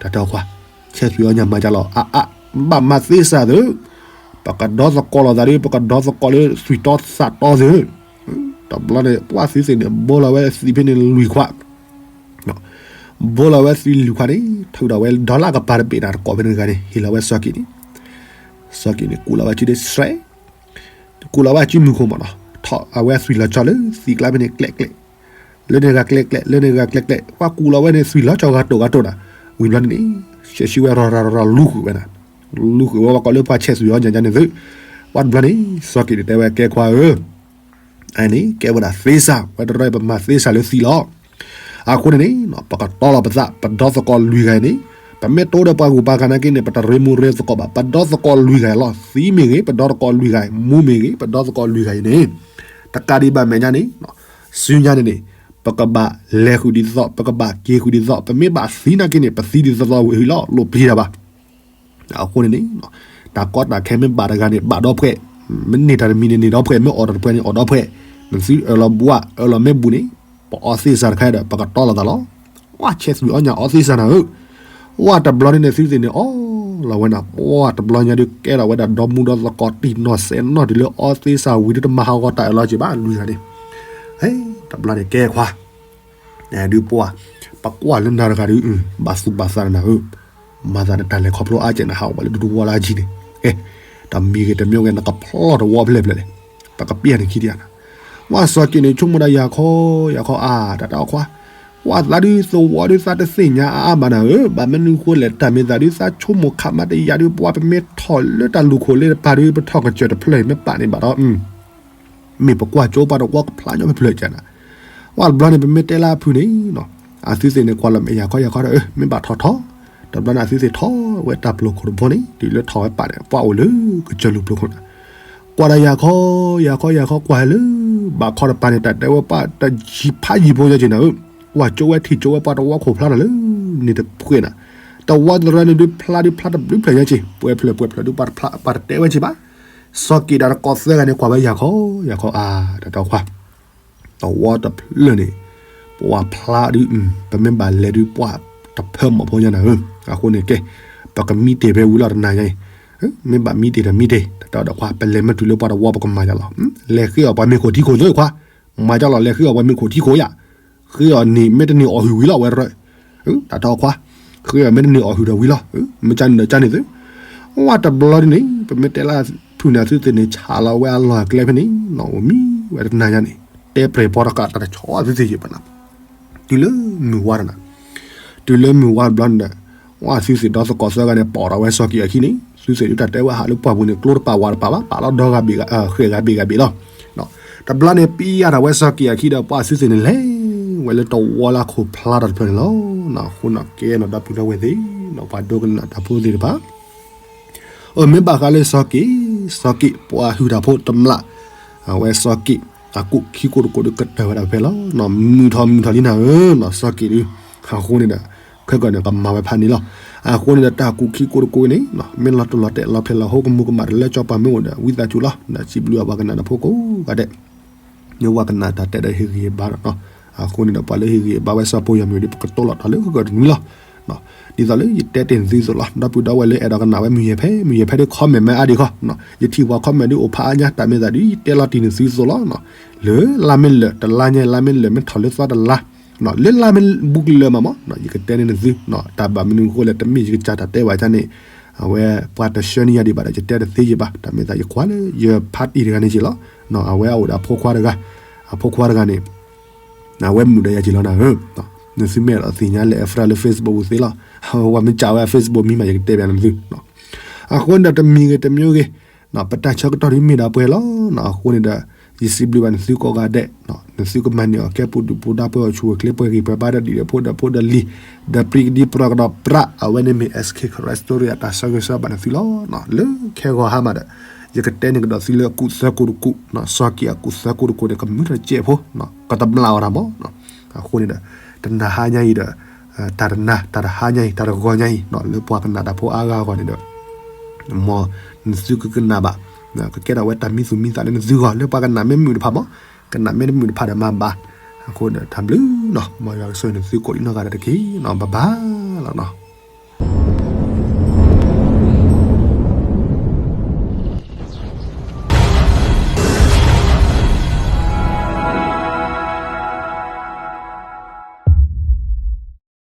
တၢ်တဲအီၤခွါ, ဆဲးသွံၣ်အီၣ်ညၣ်မၤကၢ်လီၤ အါအါ, ဘၣ်မၤသ့စၢ်သု, ပကဒီသကိးလိာ်သးဒုး ပကဒီသကိးလၢသွံၣ်တီသးတီသု, တဘျီန့ၣ် ပှၤသုသ့ၣ်န့ၣ် ဘိလီၤဝဲသံးဖဲန့ၣ်လွံၢ်ခွါ ဘိလီၤဝဲသွံၣ်လွံၢ်ခွါန့ၣ် ထုးဒီးဝဲ dollar ကပၤတဘ့ၣ်နၤတကိးဖဲန့ၣ်တဂၤန့ၣ် ဟ့ၣ်လီၤဝဲစီၤက့ၤန့ၣ်, စီၤက့ၤန့ၣ် ကူးလီၤဝဲစုဒ့ဆှဲ, ကူးလီၤဝဲစုမုၢ်ခိၣ်မးနီၤ, ထီၣ်အဝဲသွံၣ်လီၤဆီလၢသံးကျါဖဲန့ၣ် ကျဲးကျဲး, လၢန့ၣ်ဂၤကျဲးကျဲး လၢန့ၣ်ဂၤကျဲးကျဲး ပှၤကူးလီၤဝဲန့ၣ်သွံၣ်လီၤဆီဂၤတိၢ်ဂၤတိၢ်နၤ, ဝံၤဘျီန့ၣ်န့ၣ် ဆှဲးဆှံဝဲရီၤရီၤရီၤလူၤဃုာ်ဝဲနၤ, လူၤဃုာ်ဝဲဝဲကိးလၢပှၤဆဲးသွံၣ်အီၣ်ညၣ်ညါန့ၣ်သု, ပှၤတဘျီန့ၣ် စီၤက့ၤန့ၣ်တဲဝဲကဲခွါဧၢ အန့ၣ် ကဲဝဲဒၣ်သ့စၢ် ဝဲတရၢပမၤသ့စၢ်လၢသံးလီၤ. အဃိန့ၣ်န့ၣ် ပကတီလီၤပသး ပဒီသကိးလွံၢ်ဂၤအံၤန့ၣ် ပမ့ၢ်တိဒီးပှၤဂုၤပှၤဂၤနာ်က့န့ၣ် ပတရ့မူရ့သကိးဘၣ် ပဒီသကိးလွံၢ်ဂၤအံၤလီၤ. သံးမ့ၢ်ဂ့ၤ ပဒီသကိးလွံၢ်ဂၤအံၤ မူမ့ၢ်ဂ့ၤ ပဒီသကိးလွံၢ်ဂၤအံၤန့ၣ် တကးဒံးဘၣ်မဲာ်ညါန့ၣ် စုညါန့ၣ်န့ၣ် ပကဘၣ်လဲၤဃုာ်ဒ်သိး ပကဘၣ်က့ၤဃုာ်ဒ်သိး ပမ့ၢ်ဘၣ်သံနာ်က့န့ၣ် ပသံဒ်သိးသိးဝံၤလီၤ လိၣ်ပျံၤတၢ်ဘၣ် အဃိန့ၣ်န့ၣ် တၢ်ကီတၢ်ခဲမ့ၢ်ဘၣ်တဂၤန့ၣ် ဘၣ်ဒီဖှဲး, မ့ၢ်န့ၢ်တၢ်တမံၤန့ၣ် န့ၢ်ဒီဖှဲး, မ့ၢ်အိၣ်တၢ်တပှဲၤန့ၣ် အိၣ်ဒီဖှဲး, နသုအၢၣ်လီၤဘူးဧါ, အၢၣ်လီၤမ့ၢ်ဘူးန့ၣ် ပအီသ့ၣ်စၤတခါဒီး ပကတီလီၤသးလီၤ. ဝဲဆဲးသွံၣ်အီၣ်ညၣ်အီသ့ၣ်စၤနၤဧၢ, ဝဲတဘျီန့ၣ်န့ၣ် သုသ့ၣ်န့ၣ်အီလီၤဝဲနၤ, ဝဲတဘျီညါဒုးကဲထီၣ်ဝဲဒၣ်ဒီမူဒီသကိးတံၢ်နီၢ်စဲးနီၢ်တုၤလၢအီသ့ၣ်စၤဝံၤဒုးတမၤဟးဂီၤတၢ်အၢၣ်လီၤက့ၤဘၣ်လွံၢ်ဂၤန့ၣ်, ဟဲ, တဘျီန့ၣ်ကဲခွါ ဒုးပှၢ်, ပကွၢ်လၢနၤတဂၤဒုး ဘၣ်သူၣ်ဘၣ်သးနၤဧၢ, မၤသးနတၢ်လဲၤခီဖျိအါကဲးနဟးဝဲလၢဒူတဝီလၢအယံၤန့ၣ်, တမံၤဂ့ၤတမံၤဂ့ၤ နကဖျီၣ်တဝီဖျဲၣ်ဖျဲၣ်လဲၣ်, ပကပျဲၢ်နခံဒံးဧါနၤ, ဝဲစီၤက့ၤန့ၣ် ဆိကမိၣ်ဒၣ်ယၤခီ, ယၤခီအါ တၢ်တၢ်အီခွါ, ပှၤသးဒုးသဝီဒုးသးတသ့ၣ်ညါအါအါဘၣ်နၤဧၢ, ဘၣ်မနုၤဃိလဲၣ် တၢ်မ့ၢ်သးဒုးသးဆိကမိၣ်ခးမးတယာ်ဒုး ပှၤပမ့ၢ်ထီၣ်လၢတၢ်လူၢ်ခိၣ်လၢတပၤဒုး ပထီၣ်ကစၢၢ်တဖျၢၣ်အံၤမ့ၢ်ပာ်န့ၣ်ဘၣ်ဒီး မ့ၢ်ပကွၢ်ကၠိပှၤတဝီကဖျါညီဖျၢၣ်ကနၤ, ဝဲတဘျီန့ၣ် ပမ့ၢ်တဲလၢအဖုၣ်န့ၣ်, အသုသ့ၣ်န့ၣ် ကွၢ်လီၤမ့ၢ်ယၤခီယၤခီဒီး မ့ၢ်ဘၣ်ထီၣ်ထီၣ်, တဘျီန့ၣ် အသုသ့ၣ်ထီၣ်ဝဲတၢ်ပျိၤခိၣ်တဘိန့ၣ် တုၤလၢထီၣ်ဝဲပာ်န့ၣ် ပှၤအိၣ်လၢကစၢၢ်လူၢ်ပျိၤခိၣ်န့ၣ်, ကွၢ်ဒီးယၤခီ, ယၤခီယၤခီကွၢ်လၢ ဘၣ်ခီတပၤန့ၣ် တၢ်တဲဝဲပှၤတယံၤဖးယံၤဖိညါက့ၤနၤဧၢ, ကွၢ်ကၠိဝဲထံၣ်ကၠိဝဲပှၤတဝီခိၣ်ဖျါထီၣ်လၢန့ၣ်တဖှဲးနၤ, တဝီသရၢန့ၣ်ဒုးဖျါဒုးဖျါတဘျုးဖျၢၣ်ညါက့ၤ ပှဲၤဖျၢၣ်ပှဲၤဖျၢၣ်ဒုးပှၤတဖျါပှၤတတဲဝဲက့ၤဘၣ်, စီၤက့ၤဒီးတကိးသၢဂၤန့ၣ် ကွၢ်ဝဲယၤခီ, ယၤခီအါ တၢ်တၢ်ခွါ တဝီတဖျၢၣ်န့ၣ် ပှၤဖျါဒုး ပမ့ၢ်ဘၣ်လဲၤဒုးပှၤတဖၢမီၢ်ဖိညါနၤဧၢ, အဃိန့ၣ်ကဲ ပကမံတ့ၢ်ဖဲဝံၤလီၤတနၤညါအံၤ, မ့ၢ်ဘၣ်မံတ့ၢ်ဒီးမံတ့ၢ် တၢ်တၢ်တၢ်ခွါ ပလဲၤမ့ၢ်တုၤလၢပှၤတဝီပကမၤယၤလီၤ, လဲၤဃ့အီၤပှၤမ့ၢ်ခိၣ်ထံခိၣ်သ့ခွါ, မၤယၤလီၤ လဲၤဃ့အီၤပှၤမ့ၢ်ခိၣ်ထံခိၣ်ယၤ, ဃ့အီၤန့ၣ် မ့ၢ်တန့ၢ်အီၣ်ဟုၣ်ဝံၤလီၤဝဲရၢ, တၢ်တၢ်ခွါ, ဃ့အီၤမ့ၢ်တန့ၢ်အီၣ်ဟုၣ်ဒီးဝံၤလီၤ, မ့ၢ်ကန့ၣ်ဒီးကန့ၣ်သု, ဝဲတဘျီဒ်န့ၣ် ပမ့ၢ်တဲလၢဖုၣ်န့ၣ် အသုသ့ၣ်န့ၣ် ဆးလီၤဝဲအလီၢ်အကျဲဖဲန့ၣ် နီၢ်အိၣ်မံဝဲတနၤညါန့ၣ် တဲပြဲၤပီတကးတၢ်တဆီၣ်အသုသ့ၣ်ယဲၢ်ပနၤ, တုၤလၢမုၢ်ဝါတနၤ, တုၤလၢမုၢ်ဝါတဘျီန့ၣ်ဒီး ဝဲသုသ့ၣ်ဒီသကိးသၢဂၤန့ၣ် ပိာ်ထီၣ်ဝဲစီၤက့ၤအခံန့ၣ် သုသ့ၣ်ဒုးတၢ်တဲဝဲဟးလၢပှၢ်ပူၤန့ၣ် ကျိတပာ်ဝးတပာ်ဘၣ် ပာ်လီၤဒီဂၤဘ့ၣ်ဂၤ ဃဲၣ်ဂၤဘ့ၣ်ဂၤဘ့ၣ်လီၤ, တဘျီန့ၣ် ပံယၢ်ထီၣ်ဝဲစီၤက့ၤအခံဒီး ပှၤသုသ့ၣ်န့ၣ်လဲၤဝဲလၢတဝီလၢခိၣ်ဖျါထီၣ်တဖျၢၣ်န့ၣ်လီၤ, အဃိန့ၣ်ကဲနီၢ်ဒီပုၢ်ဒီဝဲၢ်သ့ၣ် ပှၤဒိကနၣ်တၢ်ဖိသ့ၣ်တဖၣ် အမ့ၢ်ဘၣ်ဃးလၢစီၤက့ၤ, စီၤက့ၤ ပှၤဟုၣ်တၢ်ဖိတမျၢ်, အဝဲစီၤက့ၤ အကူၣ်ခံကူၣ်တကူၣ်ဒုးကတၢၢ်ဝဲဒၣ်ဖဲလီၤ, မုာ်ထီၣ်မုာ်ထီၣ်လံနၤဧၢ, စီၤက့ၤဒုး, အဃိန့ၣ်ဒီး ခဲကီၢ်န့ၣ် ကမၤဝဲဖးန့ၣ်လီၤ, အဃိန့ၣ်ဒီးတၢ်ကူၣ်ခံကူၣ်တကူၣ်န့ၣ် မ့ၢ်လီၤတိၢ်လီၤတဲာ်လီၤဖျဲးလီၤဟိ ကမူၤကမၣ်တလၢကၠီပှၤမ့ၢ်အိၣ်ဒီး ဝံသးစူၤလီၤ, ဒီးစံးဘျုးအပှၤကနၣ်တၢ်ဖိကိးဂၤဒဲး မ့ၢ်ပှၤကနၣ်တၢ်တဲဒီးဟ့ၣ်ဂံၢ်ဟ့ၣ်ဘါဒီး, အဃိန့ၣ်ဒီးပှၤလၢဟ့ၣ်ဂံၢ်ဟ့ၣ်ဘါဝဲစီၤဖိယီၤမုၢ်ဒီး ပကတိၤလီၤတၢ်လၢဂၢၢ်တနွံလီၤ, ဒ်သိးလၢယတဲတ့ၢ်နသုသိးလီၤ, ဒီပုၢ်ဒီဝဲၢ်လၢအဲၣ်ဒိးကနၣ်ဝဲမုၢ်ယဲၢ်ဖဲ မုၢ်ယဲၢ်ဖဲဒုး comment မ့ၢ်အါဒံးခီ, ယထံၣ်ပှၤ comment ဒုးအိၣ်ဖးအါညါ တၢ်မ့ၢ်သးဒုး ယတဲလီၤတံၢ်နသုသိးလီၤ, လၢလါမ့ၢ်လၢာ် တလါညါ လါမ့ၢ်လၢာ် မ့ၢ်ထီၣ်လၢသီတလါ, လၢလါမ့ၢ်ဘူးကလၢာ်မးမး, ယကတဲန့ၢ်နသု, တၢ်ဘၣ်မနုၤအဃိလဲၣ် တမ့ၢ်ယကစၢ်တၢ်တဲဘၣ်ကန့ၣ်, အဝဲပှၤတဆှၢန့ၢ်ယၤဒံးဘၣ်ဒီး ယတဲတသ့ယဘၣ်, တၢ်မ့ၢ်သးယကွၢ်လၢယဖါတံၢ်တဂၤန့ၣ်က့ၤလီၤ, အဝဲအိၣ်ဒီးအဖိခွါတဂၤ, အဖိခွါတဂၤန့ၣ် အဝဲမုာ်ဒီးယၤက့ၤလီၤနၤဧၢ, နသုမ့ၢ်အဲၣ်ဒိးသ့ၣ်ညါလဲၤအ friend လၢ Facebook ပူၤသ့လီၤ, အဝဲမ့ၢ်ကးဝဲ Facebook မံမး ယကတဲဘၣ်နသု, အဃိန့ၣ်ဒီးတမံၤဂ့ၤတမံၤဂ့ၤ, ပတၢ်ဆၢကတီၢ်ဒုးမ့ၢ်ဒၣ်ပှဲၤလီၤ, အဃိန့ၣ်ဒီး ယစံးဘျုးဘၣ်နသုကိးဂၤဒဲး, နသုကမၤန့ၢ်အီၤကဲပူၤဒုၣ်ပူၤဒါ ပှဲၤအီၤဆူၣ်ဝဲၤချ့ ပှဲၤဂံၢ်ပှဲၤဘါဒီးဒ်ဒီးဖိဒီးဖိဒီးလံၤ, ဒီးပြံကဒံပြၢကဒီးပြး အဝဲန့ၣ်မ့ၢ် SK Karen Story အတၢ်ဆၢဂ့ၤဆၢဝါဘၣ်နသုလီၤ, လၢခဲဂီၤဟါမးဒီး ယကတဲန့ၢ်ကဒီးသုလၢအကူၣ်သၢကူၣ်တကူၣ်, စီၤက့ၤအကူၣ်သၢကူၣ်တကူၣ်န့ၣ် ကမုာ်တကဲးဖိ, ကတမျၢ်အီၤတၢ်မး, အဃိန့ၣ်ဒီး တနၤဟါညါအံၤဒီး တၢ်တနၤ တၢ်တဟါညါအံၤ တၢ်တဂီၤညါအံၤ လၢပှၤကနၣ်တၢ်ဖိအါဂၤအဂီၢ်န့ၣ်ဒီး မ်နသုကကနၣ်ဘၣ်, ကကဲထီၣ်ဝဲတၢ်မံသူၣ်မံသးလၢနသုဂီၢ် လၢပှၤကနၣ်မ့ၢ်မုာ်တဖၣ်မး, ကနၣ်မ့ၢ်တမုာ်တဖၣ်ဒီးမၤဘၣ်, အဃိဒီးတၢ်ဘျုးနီၤ, မ်ယွၤကဆိၣ်ဂ့ၤနသုကိးဒံနီၢ်ဂၤဒဲးတက့ၢ်နီၤ, ဘၣ်ဘၣ်လီၤနီၤ.